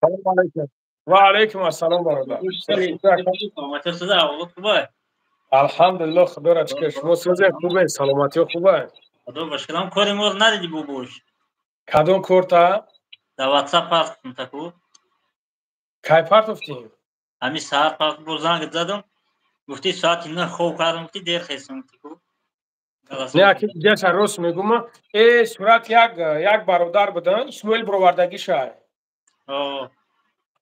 Салом алейкум. Ва алейкум ассалом бародар. Алҳамдулиллоҳ, худоро шукр. Шумо сӯзе хубе, саломатиё хубе? Худо ба шукр. Кори моро надиди бобош? Кадом корта? Дар WhatsApp партофтем таку. Кай партофтем? Ҳамин саат парт бо занг задам. Гуфти соати 9 хоб кардам, гуфти дер хестам таку. Не, аки ҷаша рост мегӯм. Э сурат як бародар будан, Исмоил бировардагиша.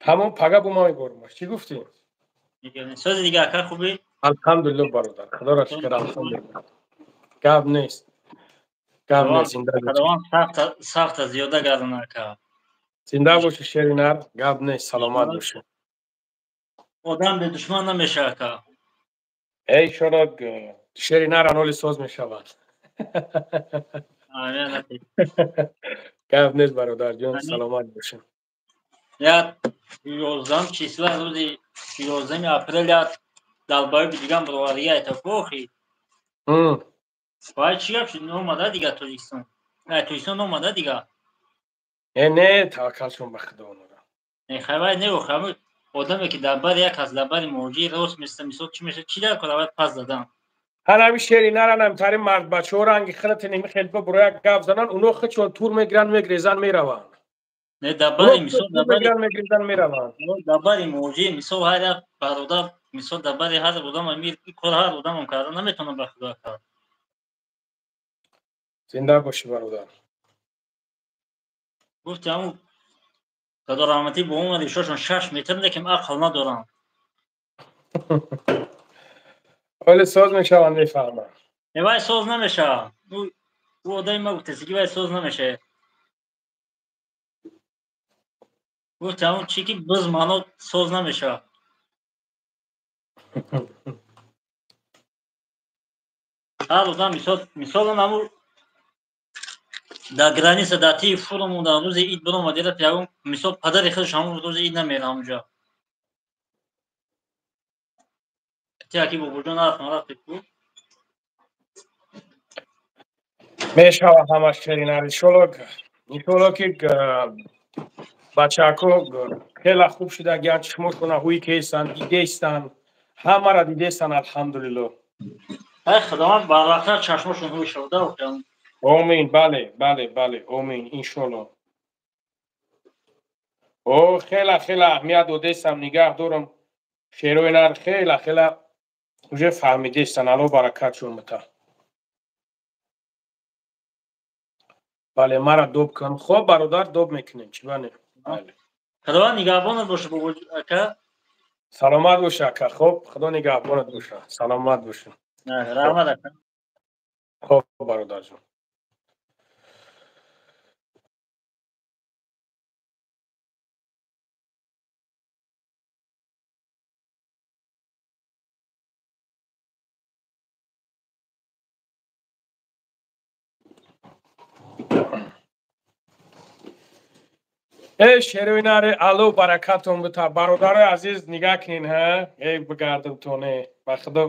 Тамом пага бо ма меборам. Чӣ гуфтӣ? Сози дига ака хубӣ? Алҳамдулиллоҳ бародар. Худоро шукр, алҳамдулиллоҳ. Гап нест. Гап нест, зинда бош. Худованд сахта зиёда гардона ака. Зинда бошӣ шери нар, гап нест, саломат бошӣ. Одам бе душман намешавад ака. Эй иншоаллоҳ шери нар аноли соз мешавад. Гап нест бародарҷон, саломат бошӣ. Як 11 числа рӯзи 11 апрел як далбаёби дигам бировардагӣ айтакохи. Вай чӣ гап шуд? Омада дига Тоҷикистон. Не, Тоҷикистон омада дига. Не, не, таваккалшон ба Худо онора. Не, хай вай не, охи одаме ки дар бари як аст, дар бари муҳоҷир рост места, мисол чӣ мешавад, чӣ дар кор аввал пас задан. Ҳар ҳами шери наранам тари мардбачаҳо ранги хилати ними хелба буро як гап зананд, уно хичон тур мегиранд, мегрезанд, мераванд. Не дар мисол мегирифтан мераванд. Дар бари муҳоҷир мисол ҳар як бародар мисол дар бари ҳар одам кор ҳар одамам карда наметавонам ба худо кард. Зинда бошӣ бародар. Гуфти ҳамун худо раҳматӣ бо он решошон 6 метр лекин ақл надорам. Вале соз мешаванд мефаҳмам. Вай соз намешавад. Ӯ одами ма гуфтаст ки вай соз намешавад. Гуфт ҳамун чи ки биз маъно соз намешавад. Ҳар одам мисол ҳамун дар граница дар тии фуромон дар рӯзи ид биромад рафт ягон мисол падари худаш ҳамун рӯзи ид намера ҳамунҷо. Тияки бобоҷон рафтам рафтед ку? Мешавад ҳамаш шеринар. Иншолло ки бачаҳако хеле хуб шудагианд, чишмошона ҳуи кестанд, дидестанд, ҳамаро дидестанд, алҳамдулилло. Ай худованд барвақттар чашмошон ҳуй шавад. Омин, бале, бале, бале, омин, иншолло. О, хеле хеле аҳамият додестам, нигаҳ дорам. Шерои нар хеле хеле уже фаҳмидестанд, Алло баракатшон бита. Бале, мара доб кун. Хоб бародар, доб мекунем, чӣ бане? Худованд нигаҳбонат боша бобо ака. Саломат боша ака. Хоб, худо нигаҳбонат боша. Саломат боша. Раҳмат ака. Хоб бародарҷон. Эй шерои наре, Алло баракатон бита. Бародарои азиз, нигаҳ кунин, ҳа? Эй бигардамтон, э. Ба худо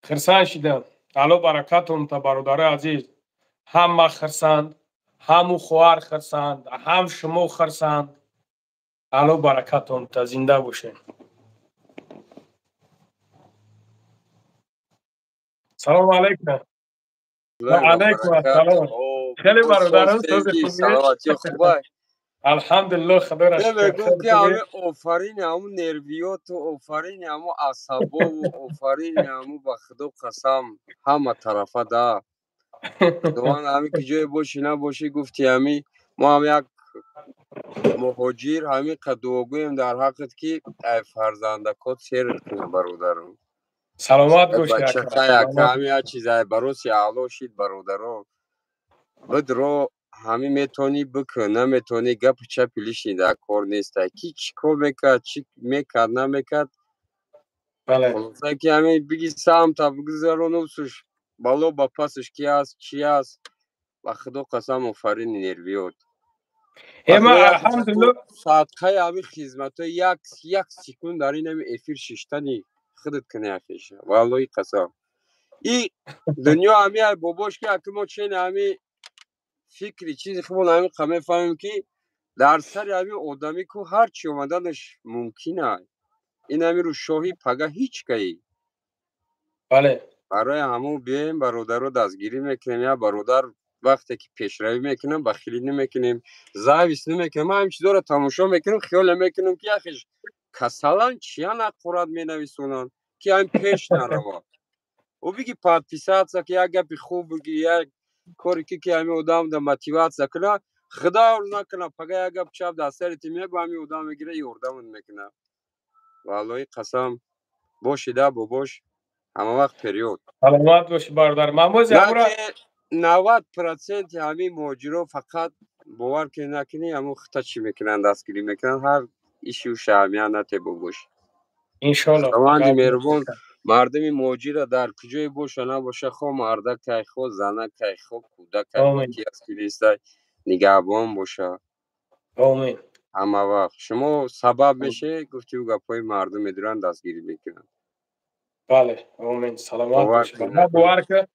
хирсанд шидам. Алло баракатон бита, бародарои азиз. Ҳам ман хирсанд, ҳам ӯ хоҳар хирсанд, ҳам шумо хирсанд. Алло баракатон бита, зинда бошед. Салому алайкум. Ва алайкум ассалом. Хеле бародарон, сози хубе? Алҳамдулилло, худоро шукр. Мегӯм ки ҳами офарини ҳамун нервиёту, офарини ҳамун асабову, офарини ҳамун ба худо қасам ҳама тарафа да. Худованд ҳами ки ҷое бошӣ набошӣ гуфти ҳами мо ҳам як муҳоҷир ҳамин қад дуогӯем дар ҳаққат ки ай фарзандакот серт кунам бародарам. Саломат бошӣ ака. Ҳами як чиз ай бароси аъло шид бародаро. Бидро ҳами метавонӣ бикун, наметавонӣ гапи чапи лишний дар кор нестай. Ки чӣ кор мекард, чӣ мекард, намекард. Хулоса ки ҳами биги самта бигузарону суш бало ба пасаш ки аст, чӣ аст. Ба худо қасам офарини нервиёт. Эма алҳамдулилло садқаи ҳами хизматҳои як секунд дар ин ҳами эфир шиштани худат кунӣ афеша. Валлоҳи қасам. И дунё ҳами ай бобош ки аки мо чен ҳами фикри чизи хубон ҳамин қа мефаҳмем ки дар сари ҳамин одамӣ ку ҳар чӣ омаданаш мумкин ай. Ин ҳамин рӯзшоҳӣ пага ҳеҷ каи. Бале. Барои ҳамун биёем бародаро дастгирӣ мекунем. Я бародар вақте ки пешравӣ мекунам, бахилӣ намекунем, завис намекунем. Ман ҳамин чизоро тамошо мекунам, хиёле мекунам ки яхеш касалан чиян аққурат менависонанд ки ҳамин пеш нарава. Ӯ биги подписаться ки як гапи хуб биги, як кори ки ҳамин одам да мотиватсия куна, худо накуна пага як гап чап дар сари ти меба ҳамин одам мегира ёрдамат мекуна. Валлоҳи қасам бошида бобош ҳама вақт период. Саломат бошӣ бародар. Ман бози амура 90% ҳамин муҳоҷиро фақат бовар кунӣ накунӣ ҳамун хита чӣ мекунанд, дастгирӣ мекунанд, ҳар иши шаҳмия нате бобош. Иншолло. Худованди меҳрубон мардуми муҳоҷирро дар куҷое боша набоша, хо мардакай, хо занакай, хо кӯдакай, ки аст ки нестай, нигаҳбон боша. Омин. Ҳама вақт шумо сабаб мешавед, гуфти ӯ гапҳои мардум медуранд, дастгирӣ мекунанд. Бале, омин. Саломат бошед. Бовар кун,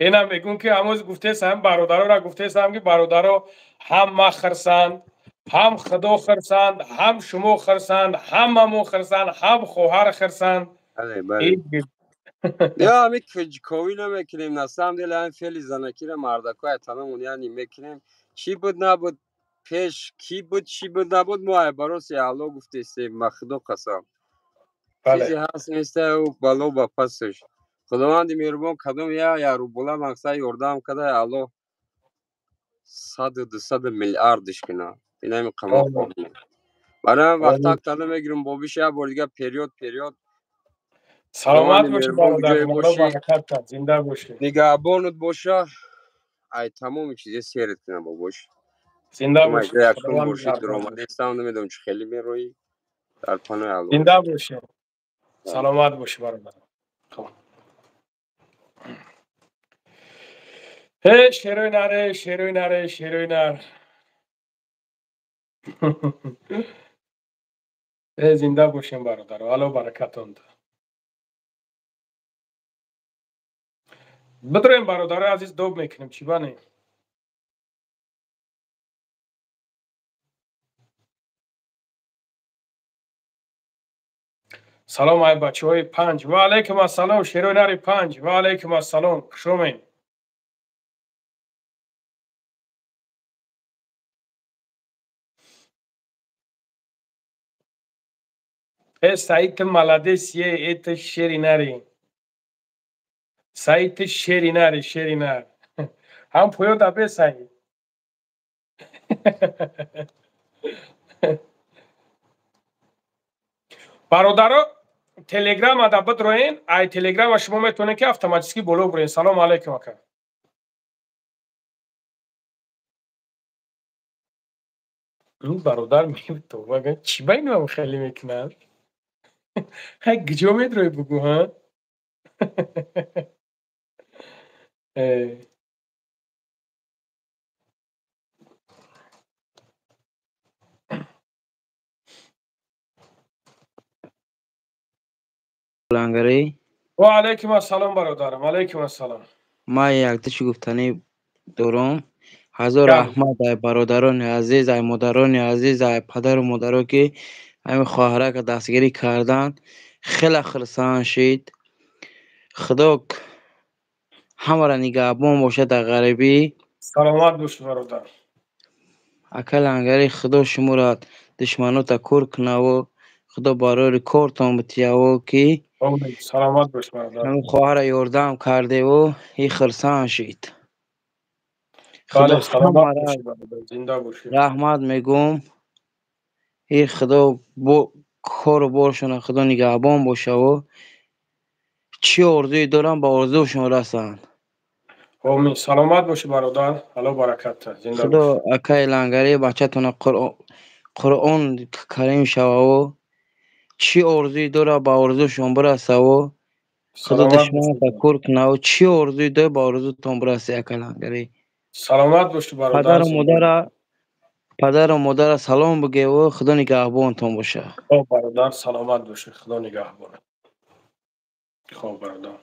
инам мегӯм ки ҳамоз гуфтесам, бародароро гуфтесам ки бародаро ҳам ма хирсанд, ҳам худо хирсанд, ҳам шумо хирсанд, ҳамамо хирсанд, ҳам хоҳар хирсанд. Бале, бале. Я ҳами кунҷковӣ намекунем, на самом деле ҳамин феъли занакиро мардакҳо айтанамон яъне мекунем. Чӣ буд набуд, Пеш кӣ буд, чӣ буд, набуд, мо ай бароси Алло гуфтестем, ба Худо қасам. Чизе ҳаст неста, бало ба пасаш. Худованди меҳрубон кадом я рубула мақсад ёрдам када, Алло саду дусаду миллиардиш кунад. Инами қамоқ. Барои вақта тана мегирам, бобиш, як бор дига период период. Саломат бошӣ, бародар, баракат, зинда бошӣ. Нигаҳбонат боша, ай тамоми чизе серат кунам, бобош. Зинда бошӣ. Якум бошӣ, дуромадестам, намедонам чӣ хеле мероӣ, дар панои Алло. Зинда бошӣ. Саломат бошӣ, бародар. Э, шерои наре, шерои наре, шерои нар. Э, зинда бошем, бародар. Алло баракатонта. Бидроем, бародарои азиз, доб мекунем, чӣ бане? Салом, ай бачаҳои панҷ. Ва алайкум ассалом, шерои нари панҷ. Ва алайкум ассалом, хушомед. Э, Саид, ты молодец, е, это шери нари. Саид, ты шери нари, шери нар. Ҳам поёд абе, Саид. Бародаро, телеграма да бидроен, ай телеграма шумо метавонед ки автоматически боло бурен. Салом алейкум, ака. Бародар метоба, чӣ ба инам хеле мекунад? Ҳай, куҷо медрои, бугӯ, ҳа? Лангарӣ. Ва алайкум ассалом, бародарам, алайкум ассалом. Ман якдичи гуфтанӣ дорам. Ҳазор раҳмат ай бародарони азиз, ай модарони азиз, ай падару модаро, ки ҳамин хоҳарака дастгирӣ карданд. Хеле хурсанд шид. Худо ҳамаро нигаҳбон бошад дар ғарибӣ. Саломат бошӣ, бародар. Ака Лангарӣ, Худо шуморо душманота кур кунаву Худо барори кортон битияву, ки Саломат бош, бародар. ҳамин хоҳара ёрдам кардеву и хурсанд шид. Худо ҳамаро зинда бошӣ. Раҳмат мегӯм. И Худо бо кору боршона Худо нигаҳбон бошаву чӣ орзуе дорам, ба орзуашон расанд. Омин, саломат бошӣ, бародар, Алло баракатта, зинда. Худо, акаи Лангарӣ, бачатона Қуръон карим шававу чӣ орзуе дора, ба орзуашон бирасаву Худо душманата кур кунаву чӣ орзуе дора, ба орзутон бираси, акаи Лангарӣ. Саломат бошӣ, бародар. Падару модара салом бигеву Худо нигаҳбонтон боша. Хоб, бародар, саломат бошӣ, Худо нигаҳбонат. Хоб, бародар.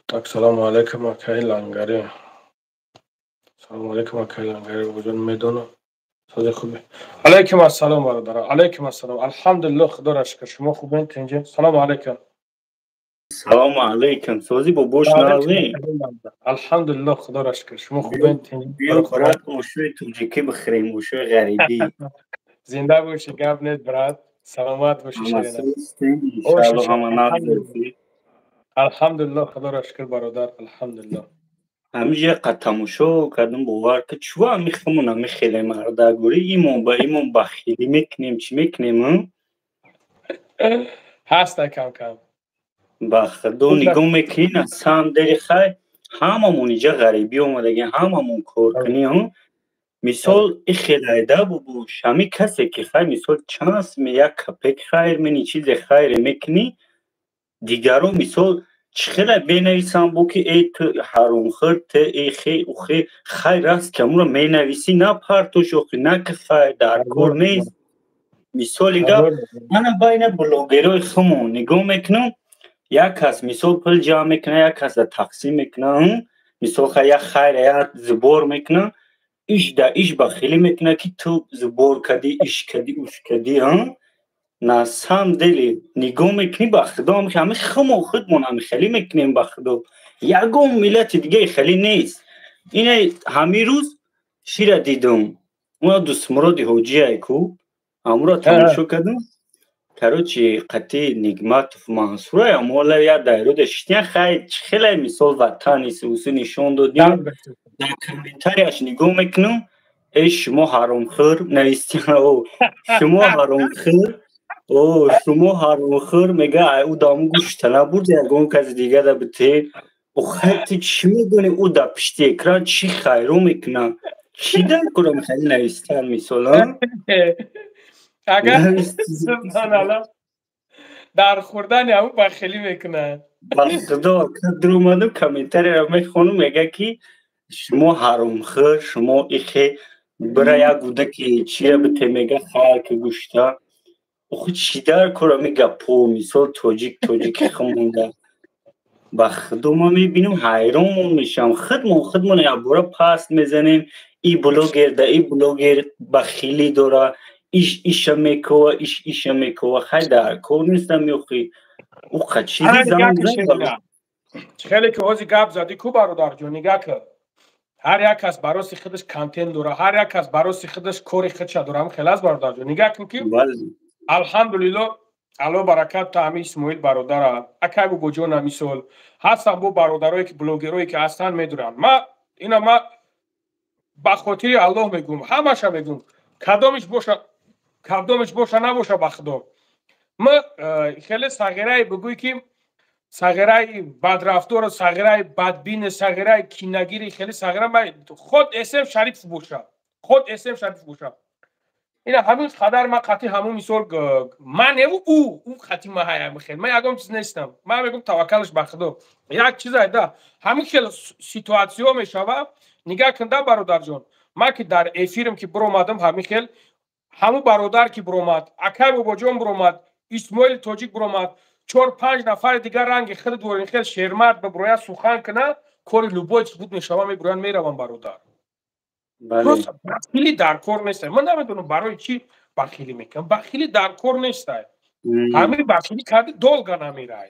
Так, салому алайкум, акаи Лангарӣ. Салому алайкум, акаи Лангарӣ, бобоҷон, медонам. Сози хубе. Алайкум ассалом, бародар. Алайкум ассалом. Алҳамдулиллоҳ, Худоро шукр. Шумо хубен, тинҷе? Салому алайкум. Салому алайкум. Сози, бобош, нағзӣ? Алҳамдулиллоҳ, Худоро шукр. Шумо хубен, тинҷе? Биё, брат, ошои тоҷикӣ бихӯрем, ошои ғарибӣ. Зинда бошӣ, гап нест, брат. Саломат бошӣ, ширина. Иншаллоҳ ҳама нағз. Алҳамдулиллоҳ, Худоро шукр, бародар, алҳамдулиллоҳ. Ҳамиҷа қад тамошо кардам, бовар ка, чӯ ҳами хумон ҳами хеле мардагурӣ, имон ба имон бахилӣ мекунем, чӣ мекунем? Ҳаста кам кам. Ба Худо, нигоҳ мекунӣ, на самом деле, хай, ҳамамон иҷа ғарибӣ омадаги, ҳамамон кор кунӣ, мисол, и хелайда, бобош, ҳами касе ки, хай, мисол, чанд як капек хайр мени, чизе хайре мекунӣ, дигаро, мисол, чӣ хеле менависам бо ки э, ту ҳаромхӯр, ту э, хе, ухе, хайр аст ки амуро менависӣ, на партош, охи, на ки хайр дар кор нест. Мисоли гап, ана байна блогерои хумон нигоҳ мекунам, як кас, мисол, пул ҷамъ мекунад, як каса тақсим мекунад, мисол, хай, як хайра як сбор мекунад, иш да иш бахилӣ мекунад, ки ту сбор кардӣ, иш кардӣ, уш кардӣ. На самом деле, нигоҳ мекунӣ, ба Худо, ҳами хумо худмон ҳами хеле мекунем, ба Худо, ягон миллати дигаи хеле нест. Ина ҳамин рӯз чира дидум, уна Дустмуроди ҳоҷияе ку, ҳамуро тамошо кардум. Короче, қати Нигматов Мансура амола я дайрода шитян. Хай, хеле мисол ватани усу нишон додем. Дар комментарияш нигоҳ мекунам, эй, шумо ҳаромхӯр навистиан, шумо ҳаромхӯр, о, шумо ҳаромхӯр, мега, ай ӯ даму гӯшта набурд, ягон каси дига да бите. Охай, ту чӣ медонӣ, ӯ дар пишти экран чӣ хайро мекунад, чӣ дар курам хеле навистан, мисол. Агар дар хӯрдани ҳамун бахилӣ мекунад. Ба худо, дуромаду комментарияро мехонам, мега ки шумо ҳаромхӯр, шумо ихе, бира як гудаки чира бите, мега, хайр ки гӯшта. Охи, чӣ дар кора ми гапо, мисол, тоҷик тоҷики хумонда. Ба худо, ман мебинам, ҳайронмон мешавам. Худмон худмон якбора паст мезанем. И блогер да и блогер бахилӣ дора, иш иша мекова, иш иша мекова. Хай, дар кор нестам, ёхи уқа чизи. Хеле ки ҳози гап задӣ ку, бародарҷон, нигаҳ кар, ҳар як кас бароси худаш контент дора, ҳар як кас бароси худаш кори худша дора. Ҳам хеле аст, бародарҷон. Нигаҳ кун ки, алҳамдулилло, алло баракат та ҳами Исмоил бародара, акай бобоҷона, мисол, ҳастан бо бародарое ки блогерое ки ҳастан, медуранд. Ма ина ма ба хотири Аллоҳ мегӯм, ҳамаша мегӯм, кадомиш боша, кадомиш боша, набоша, ба худо, ма хеле сағирае бигӯй ки сағираи бадрафтору, сағираи бадбини, сағираи кинагири, хеле сағира худ Эсем Шарипов боша, худ Эсем Шарипов боша, ина ҳамин қадар ман қатъи ҳамун, мисол, ман неву ӯ қатъи ма ҳаям хел ман ягон чиз нестам. Ман мегӯм, таваккалш ба худо. Як чиз айда, ҳамин хел ситуатсиё мешава. Нигаҳ кунда, бародарҷон, ман ки дар эфирам ки биромадам, ҳамин хел ҳамун бародар ки биромад, акай бобоҷон биромад, Исмоили тоҷик биромад, чор панҷ нафари дигар ранги худ дорин, хел шермард биброяд, сухан кунад, кори любой чиз буд мешава, мебироянд, меравам, бародар. Просто бахилӣ дар кор нест. Ман намедонам, барои чӣ бахилӣ мекунам. Бахилӣ дар кор нест. Ҳамин бахилӣ карди, долго намерай.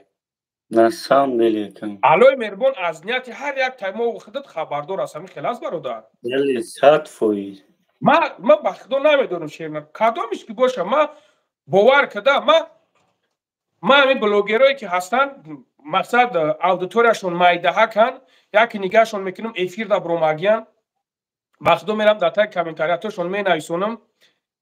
На самом деле. Аллои меҳрубон аз нияти ҳар як таймову худат хабардор аст. Ҳамин хел аст, бародар. Бале, 100%. Ман ба худо намедонам, шермард кадомиш ки боша, ма бовар када, ма ҳамин блогерое ки ҳастанд, мақсад, аудиторияшон майдаҳакан, яке нигаҳшон мекунам, эфир да биромагиян, ба худо, мерам, дар таги комментариятошон менависонам,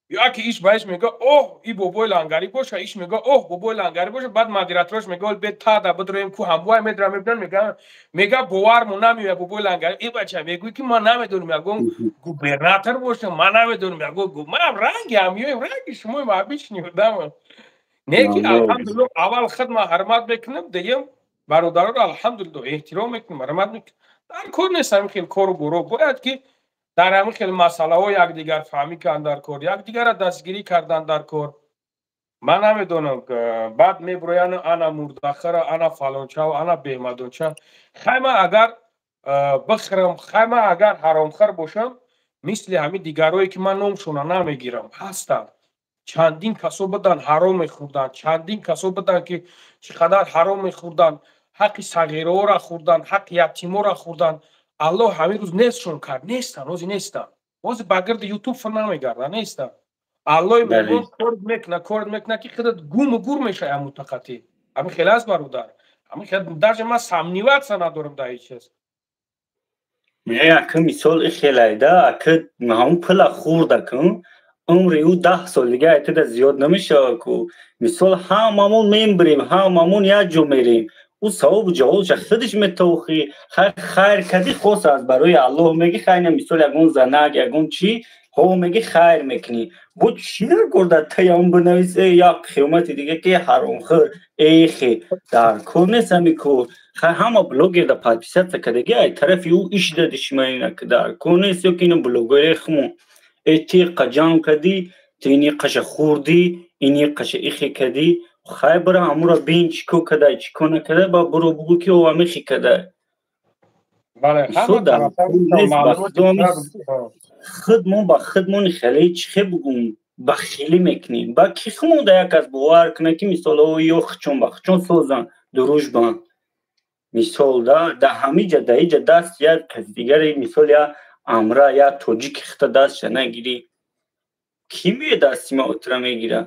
яке иш ба иш мега, оҳ, и бобои лангарӣ боша, иш мега, оҳ, бобои лангарӣ боша. Баъд модератораш мега, бе тада бидроем ку, ҳамвай медрам, мебинам, мега, бовармо намеояд, бобои лангарӣ. Э, бача, мегӯӣ ки ман намедонам, ягон губернатор бошам, ман намедонам, ягон ман ранги ҳамёем, ранги шумоем, обычный одам. Не ки, алҳамдулилло, аввал худ ман ҳурмат мекунам, дуюм бародароро, алҳамдулилло, эҳтиром мекунам, ҳурмат мекунам. Дар кор нест ҳамин хел кору боро. Бояд ки дар ҳамин хел масъалаҳо якдигар фаҳмӣ кардан дар кор, якдигарро дастгирӣ кардан дар кор. Ман намедонам, баъд мебирояну ана мурдахара, ана фалонча, ана беҳмадонча. Хай, ман агар бихӯрам, хай, ман агар ҳаромхӯр бошам, мисли ҳамин дигарое ки ман номшона намегирам, ҳастанд чандин касо буданд, ҳаром мехӯрданд, чандин касо буданд ки чӣ қадар ҳаром мехӯрданд, ҳаққи сағираҳоро хӯрданд, ҳаққи ятиморо хӯрданд. Аллоҳ ҳамин рӯз нестшон кард, нестанд, ҳозир нестанд, ҳозир ба гирди Ютуб фир намегарданд, нестанд. Аллоҳи меҳрубон корт мекуна, корт мекуна ки худат гуму гур мешавӣ. Ҳамутақатӣ ҳамин хел аст, бародар, ҳамин хел даже ман сомневаться надорам дар ҳеҷ чиз. Ака, мисол, ихелайда, ака, ҳамун пула хӯрда кун, умри ӯ 10 сол дига айтада зиёд намешава ку. Мисол, ҳамамон мембирем, ҳамамон як ҷо мерем. Ӯ савобу ҷавобша худаш метохӣ. Хайр кади, хос аз барои Аллоҳ меги, хайр, мисол, ягон занак, ягон чӣ ҳо меги, хайр мекунӣ. Бо чӣ накорда таям бинавис, э, як қиёмати дига ки ҳаромхӯр, эхе, дар кор нест ҳами кор. Хай, ҳама блогерда подписаться кадаги, ай тарафи ӯ иш дади шимаина, дар кор нест. Ё ки ина блогере хумон, э, ти қа ҷамъ кадӣ, ту ини қаша хӯрдӣ, ини қаша ихе кадӣ. Хай, бира ҳамуро бин, чӣ кор кадай, чӣ кор накадай, ба буро бугӯ ки о ҳамихи кадай. Бале. Худмон ба худмон хеле, чӣ хе бугум, бахилӣ мекунем. Ба ки хумон да як кас бовар кунад ки, мисол, ё хичон ба хичон созанд, дружбан. Мисол да ҳамиҷа да иҷа даст як каси дигаре, мисол я амра я тоҷики хита дастша нагирӣ, кӣ мея дасти ма отра мегира?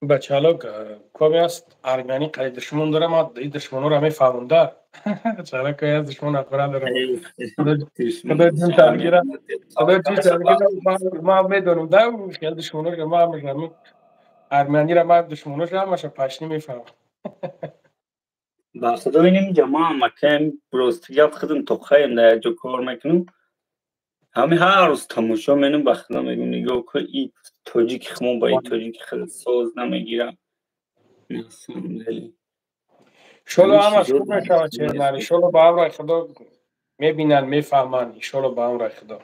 Бачалок коми аст, армяни қали душмон дорам, и душмонора мефаҳмонда. Чалак аз душмон ақра дорам. Худо ҷун таргира, худо ҷун таргира, ман медонам да, хел душмоношо ман мешавам. Армянира ман душмоношо ҳамаша пашни мефаҳмам. Ба худо иним ҷамоа макаем, рости гап худам тоқаем дар як ҷо кор мекунам. Ҳами ҳар рӯз тамошо менам, ба худо мегӯм нигоҳ кун, и тоҷики хумон ба и тоҷики хеле соз намегирам. Иншолло ҳамаш хуб мешавад, Чернар. Иншолло ба амри Худо мебинанд, мефаҳманд. Иншолло ба амри Худо.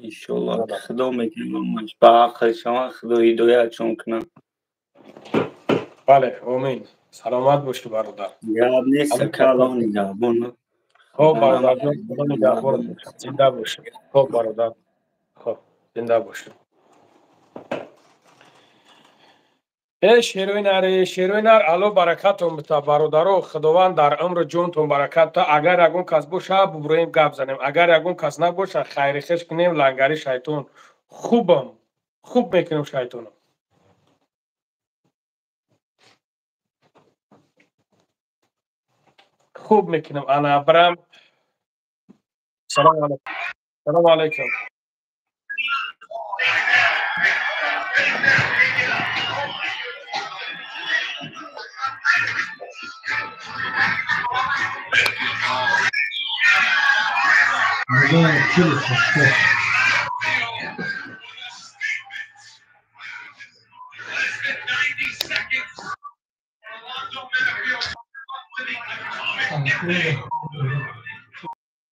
Иншолло Худо мекунам, ба ақл шаванд, Худо ҳидоятшон кунад. Бале, омин. Саломат бошӣ, бародар. Гап нест, ака, Аллоҳ нигаҳбон. Хоб, бародарҷон, Худо нигаҳбонат бошад. Зинда бошӣ. Хоб, бародар. Хоб, зинда бошӣ. Э шерои нар, шерои нар, Алло баракатон бита, бародаро, Худованд дар умру ҷонтон баракат та. Агар ягон кас боша, бубуроем гап занем. Агар ягон кас набоша, хайри хеш кунем, лангари шайтон. Хубам, хуб мекунем шайтонам. Хуб мекунам. Ана барам. Салом алейкум. Салом алейкум.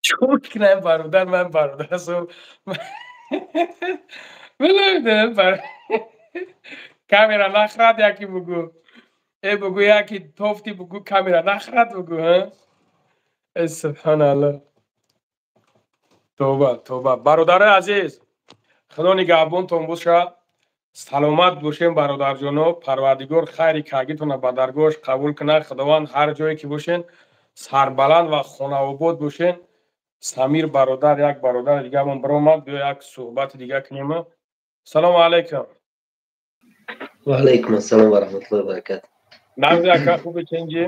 Чикор кунам, бародар? Ман бародар ҳастам. Бар камера нахрад, яки бугу. Э бугу, яки тофти бугу, камера нахрад бугу, ҳа? Э субҳаналлоҳ. Тавба, тавба. Бародарои азиз, Худо нигаҳбонтон боша. Саломат бошем, бародарҷоно. Парвардигор хайри кагитона ба даргоҳаш қабул кунад. Худованд ҳар ҷое ки бошен, сарбаланд ва хонаобод бошен. Самир бародар, як бародари дигармон биромад, биё як суҳбати дига кунем. Салому алайкум. Ва алайкум ассалом ва раҳматуллоҳи ва баракатуҳ. Нағзи ака, хуби ченҷи?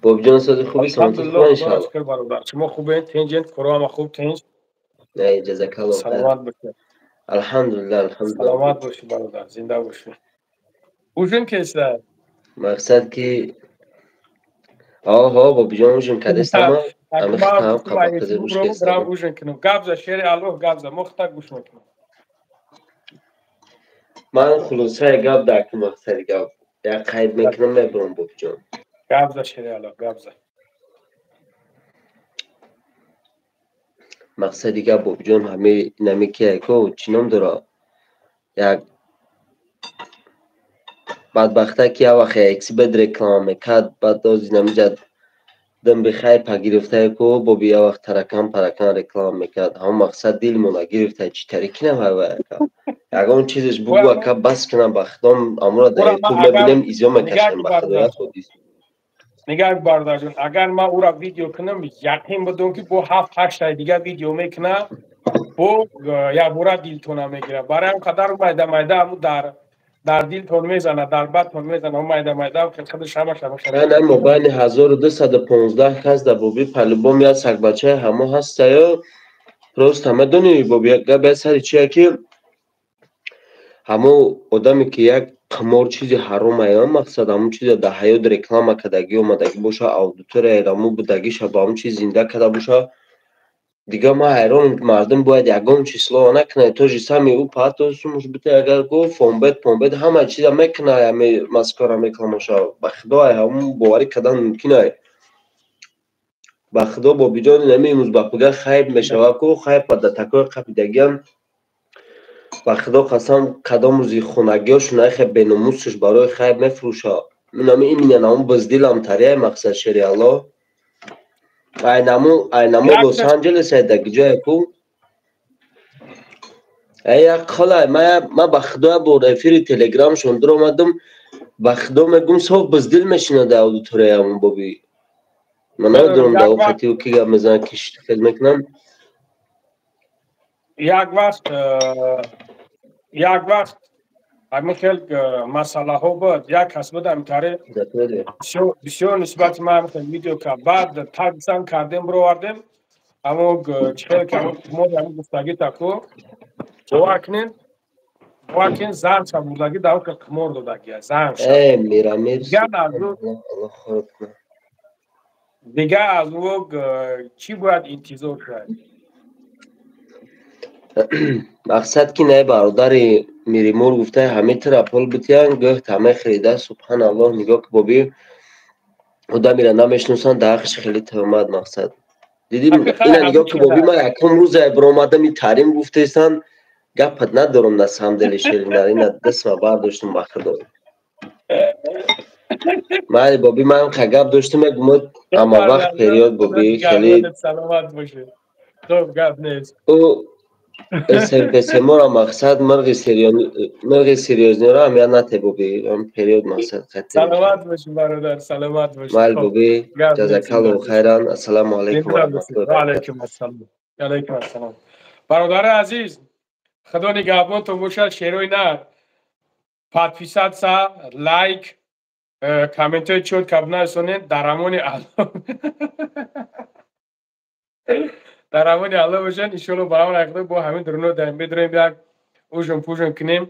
Бобиҷон, сози хуби, саломатӣ хуб, иншоаллоҳ. Шукр, бародар. Шумо хубед, тенҷен, коро ҳама хуб, тенҷ? Не, ҷазакаллоҳ хайр. Саломат бошед. Алҳамдулиллаҳ, алҳамдулиллаҳ. Саломат бошӣ, бародар, зинда бошӣ. Ужин кеста? Мақсад ки оҳо, бобиҷон, ужин кардестама, ами хитам қабақ гӯш кестам. Ужин кунам. Гап за, шери Аллоҳ, гап за, мо хита гӯш мекунам. Ман хулосаи гап дар ки мақсади гап як қайд мекунам, мебурам, бобиҷон. Гап за, шери Аллоҳ, гап за. Мақсади гап, бобиҷон, ҳами инами ки яко чӣ ном дора, як бадбахта ки як вақт эксибет реклама мекард, баъд оз инамиҷа дим бихайр па гирифтае ку боби, як вақт таракан паракан реклама мекард, ҳамон мақсад дилмона гирифта, чӣ тари кинам ҳайвай ака, ягон чизеш бугу ака, бас кунам, ба худом амура дар ютуб мебинем, изё мекашем, ба худо як ҳодис. Нигоҳ, бародарҷон, агар ман ӯра видео кунам, яқин бидон ки бо ҳафт ҳаштаи дига видео мекунам, бо якбора дилтона мегирад. Барои ҳам қадар майда майда ҳаму дар дилтон мезана, дар бадтон мезана, майда майда худаш ҳамаша. На, мобайни 1215 кас дар боби по-любому як сагбачаи ҳамо ҳастаю, просто медонӣ, боби, гап як сари чия ки ҳамо одаме ки як қимор чизи ҳаром ая, мақсад ҳамон чиза дар ҳаёт реклама кардагӣ омадагӣ боша, аудиторияи ҳамо будагиша ба ҳамон чиз зинда карда боша, дигар ман ҳайронам, мардум бояд ягон чиз слова накунад. То же самое ӯ патосумуш бите, агар гуфт фонбет понбет ҳама чиза мекунад, ҳами Москвара рекламаша, ба худо ҳамон боварӣ кардан мумкин ай. Ба худо, бобиҷон, инами имрӯз ба пуга хайб мешавад ку, хайб да такои қапидагиам, ба худо қасам, кадом рӯзи хонагиҳошон айхе беномусш барои хайб мефурӯша. Инами именно намун боздилам тарияй, мақсад, шери Аллоҳ, айнаму Лос Анҷелес ай даги ҷое ку Як хола ма ба худо бор эфири телеграмшон дуромадам, ба худо мегум, соф биздил мешинад аудиторияамон боби. Ман намедонам дар хати ки гап мезанад, ки хел мекунам. Як вақт ҳамин хел масъалаҳо буд, як кас буд, ҳамин бисёр нисбати ман ҳамин хел видео кард, баъд тагсан кардем, бировардем. Аммо чихел мо ҳамин гуфтагӣ таку бовар кунед, бовар кунед, занша бурдагӣ дар хел қимор додагия занша. Мирамир. Дигар аз ӯ чӣ бояд интизор шуд? Мақсад ки не, бародари Миримур гуфта, ҳами тира пул битиян, гӯхт ҳаме хирида. Субҳаналлоҳ, нигоҳ ки боби, одамира намешиносанд, даҳақш хеле тӯҳмат. Мақсад, дидим, ина нигоҳ ки боби, ман якум рӯза биромадам, и таърим гуфтесан, гапат надорам, на самом деле, шеринарина дастма бардоштум, ба худо. Майли боби, ман ха гап доштум, мегум, ама вақт период боби хеле. Саломат бошед, хуб, гап нест. СМПСМора мақсад мирғи серьёзныйро ҳам нате боби, период мақсад. Саломат бошӣ, бародар, саломат бошӣ. Майли боби, ҷазакаллоҳу хайран, ассалому алайкум ва раҳматуллоҳи. Алайкум ассалом, алайкум ассалом. Бародари азиз, худо нигаҳбонтон бошад. Шерои нар, подписаться, лайк, комментҳои чётко бинависонед. Дар амони Аллоҳ, дар амони Аллоҳ бошанд. Иншоалло, ба амр худо, бо ҳамин дуруно даем, медурем, як ужин пужин кунем.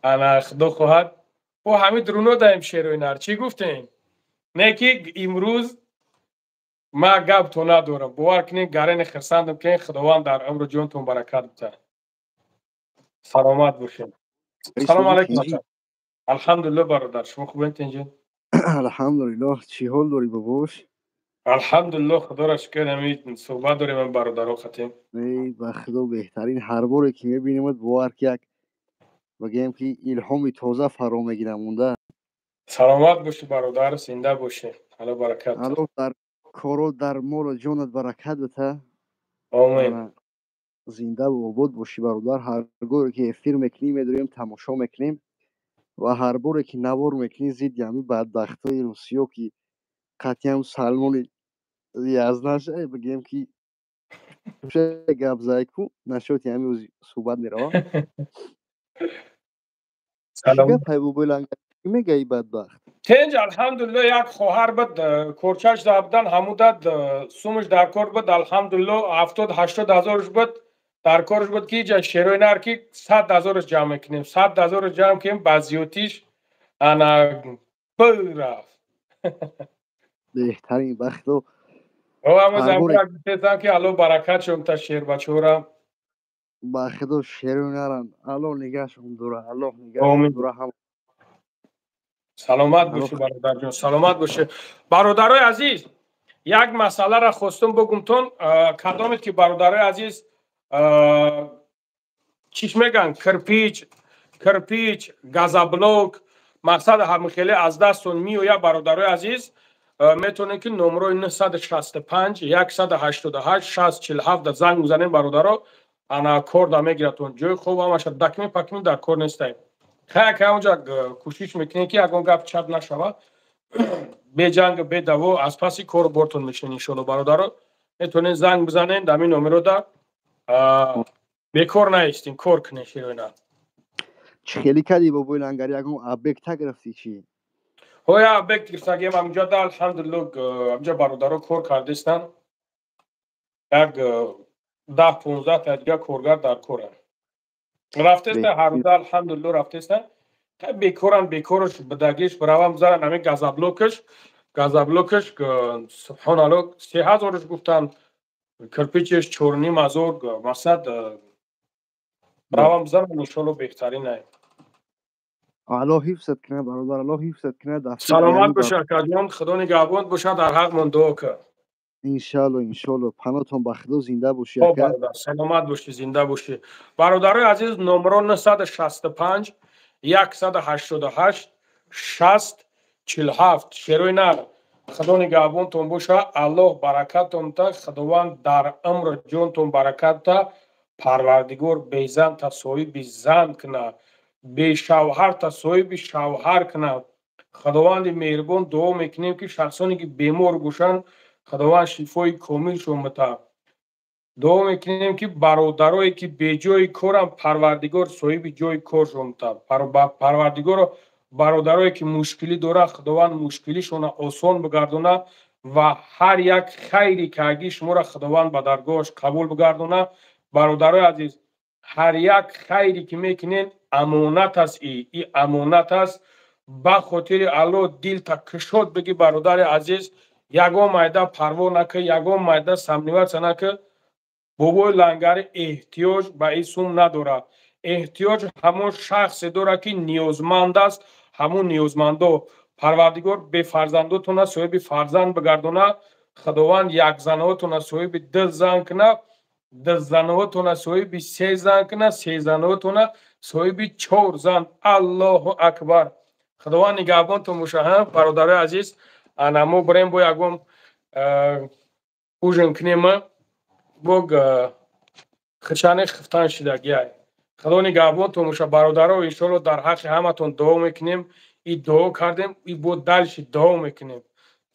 Ана, худо хоҳад, бо ҳамин дуруно даем. Шерои нар, чӣ гуфтем? Не ки имрӯз ма гап то надорам, бовар кунед, гарени хирсандам ки худованд дар умру ҷонтон баракат бита. Саломат бошед. Салому алайкум. Алҳамдулилло, бародар, шумо хубен, тинҷи? Алҳамдулиллоҳ, чӣ ҳол дорӣ, бобош? Алҳамдулилло, худоро шукр, ҳамин суҳбат дорем бародаро хатим. Ба худо, беҳтарин. Ҳар боре ки мебинемад, бовар ки, як бигӯем ки илҳоми тоза фаро мегирам монда. Саломат бошӣ, бародар, зинда бошӣ, алло баракат. Алло дар коро, дар молу ҷонат баракат бита. Омин. Зиндаву обод бошӣ, бародар. Ҳар горе ки эфир мекунӣ, медорем, тамошо мекунем ва ҳар боре ки навор мекунӣ зидди ҳамин бадбахтҳои русиё, ки қатъиан Салмони язнаша, бигӯем ки гап зайку нашоти ҳамин рӯзи суҳбат мерава. Гапай, бобои Лангар, мегаи бадбахт? Тенҷ, алҳамдулилло. Як хоҳар буд, корчаш да будан, ҳамудад сумаш дар кор буд. Алҳамдулилло, 70-80 ҳазорш буд, дар корш буд, ки иҷа шерои нар ки 100 ҳазорш ҷамъ мекунем, 100 ҳазорш ҷамъ кунем, ба зиёдтиш ана рафт. Беҳтарин, бахто. Гуфтесам ки алло баракат шум та шербачора. Ба худо, шерои наранд, алло нигаҳшон дура, аллоҳ нигаҳшон дура ҳам. Саломат бошӣ, бародарҷон, саломат бошӣ. Бародарои азиз, як масъаларо хостум бигумтон. Кадомед ки, бародарои азиз, чиш мегӯянд, кирпич, газоблок, мақсад ҳамихеле аз дастон меояд, бародарои азиз, метавонед ки номерои 965 188 60 47 занг бизанем, бародаро. Ана, кор да мегиратон, ҷои хоб, ҳамаша, документ пакмин дар кор нестаем. Хая ка онҷа кӯшиш мекунем, ки ягон гап чап нашава, беҷанг, бедаво аз паси кору бортон мешинем, иншоалло. Бародаро, метавонед занг бизанем дар ин номерода. Бекор наистем, кор кунем, широина. Чӣ хеле кардӣ, бобои Лангар, ягон объекта гирифтӣ, чӣ? Ҳоя, объект гирифтагием ҳаминҷо да, алҳамдулилло. Ҳаминҷа бародаро кор кардистанд, як 10-15 та дига коргар дар коранд, рафтеста ҳаррӯза, алҳамдулилло, рафтеста. Бекоран, бекорш бидагиш биравам бизанан ҳамин газоблокаш. Субҳоналло, 3000-ш гуфтанд, кирпичеш 4500. Мақсад, равам бизанам, иншоалло, беҳтарин ай. Аллоҳ ҳифзат кунад, бародар, аллоҳ ҳифзат кунад. Саломат бош, акаҷон, худо нигаҳбон бошад, дар ҳақмон дуо кар. Иншалло, иншалло, паноҳтон ба худо, зинда бошӣ. Саломат бошӣ, зинда бошӣ. Бародарои азиз, номеро 965 188 60 47. Шерои нар, худо нигаҳбонтон боша, аллоҳ баракатон та, худованд дар умру ҷонтон баракат та. Парвардигор безанта соҳиби зан куна, бешавҳарта соҳиби шавҳар куна. Худованди меҳрубон, дуо мекунем, ки шахсоне ки бемор бошанд, Худованд шифои комилшон бита. Дуо мекунем, ки бародарое ки беҷои корам, Парвардигор соҳиби ҷои коршон бита. Парвардигоро, бародарое ки мушкилӣ доранд, Худованд мушкилишонро осон бигардона ва ҳар як хайри кагии шуморо Худованд ба даргоҳаш қабул бигардона. Бародарои азиз, ҳар як хайре ки мекунед, амонат аст. И амонат аст. Ба хотири Аллоҳ дилта кушод бигӣ, бародари азиз, ягон майда парво накӣ, ягон майда сомневаться накӣ. Бобои Лангари эҳтиёҷ ба ин сум надорад. Эҳтиёҷ ҳамон шахсе дорад, ки ниёзманд аст, ҳамон ниёзмандо. Парвардигор бефарзандотона соҳиби фарзанд бигардона. Худованд якзанаотона соҳиби ду зан куна, дузанаотона соҳиби се зан куна, сезанаотона соҳиби чор зан. Аллоҳу акбар! Худованд нигаҳбонтон боша. Ҳа, бародарои азиз, ана мо бирем, бо ягон ужин кунема, бо хичани хифтан шидагиай. Худо нигаҳбонтон боша, бародаро. Иншоалло, дар ҳаққи ҳаматон дуо мекунем. И дуо кардем, и бо дальше дуо мекунем.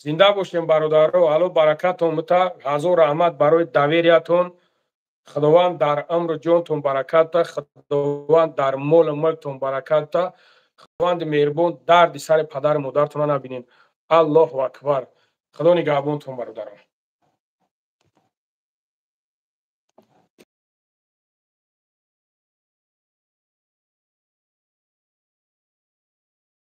Зинда бошем, бародаро. Алло баракатон бита. Ҳазор раҳмат барои довериятон. Худованд дар умру ҷонтон баракат та, Худованд дар молу мулктон баракат та. Худованди меҳрубон, дарди сари падару модаратонро набинем. Аллоҳу акбар! Худо нигаҳбонтон, бародарон.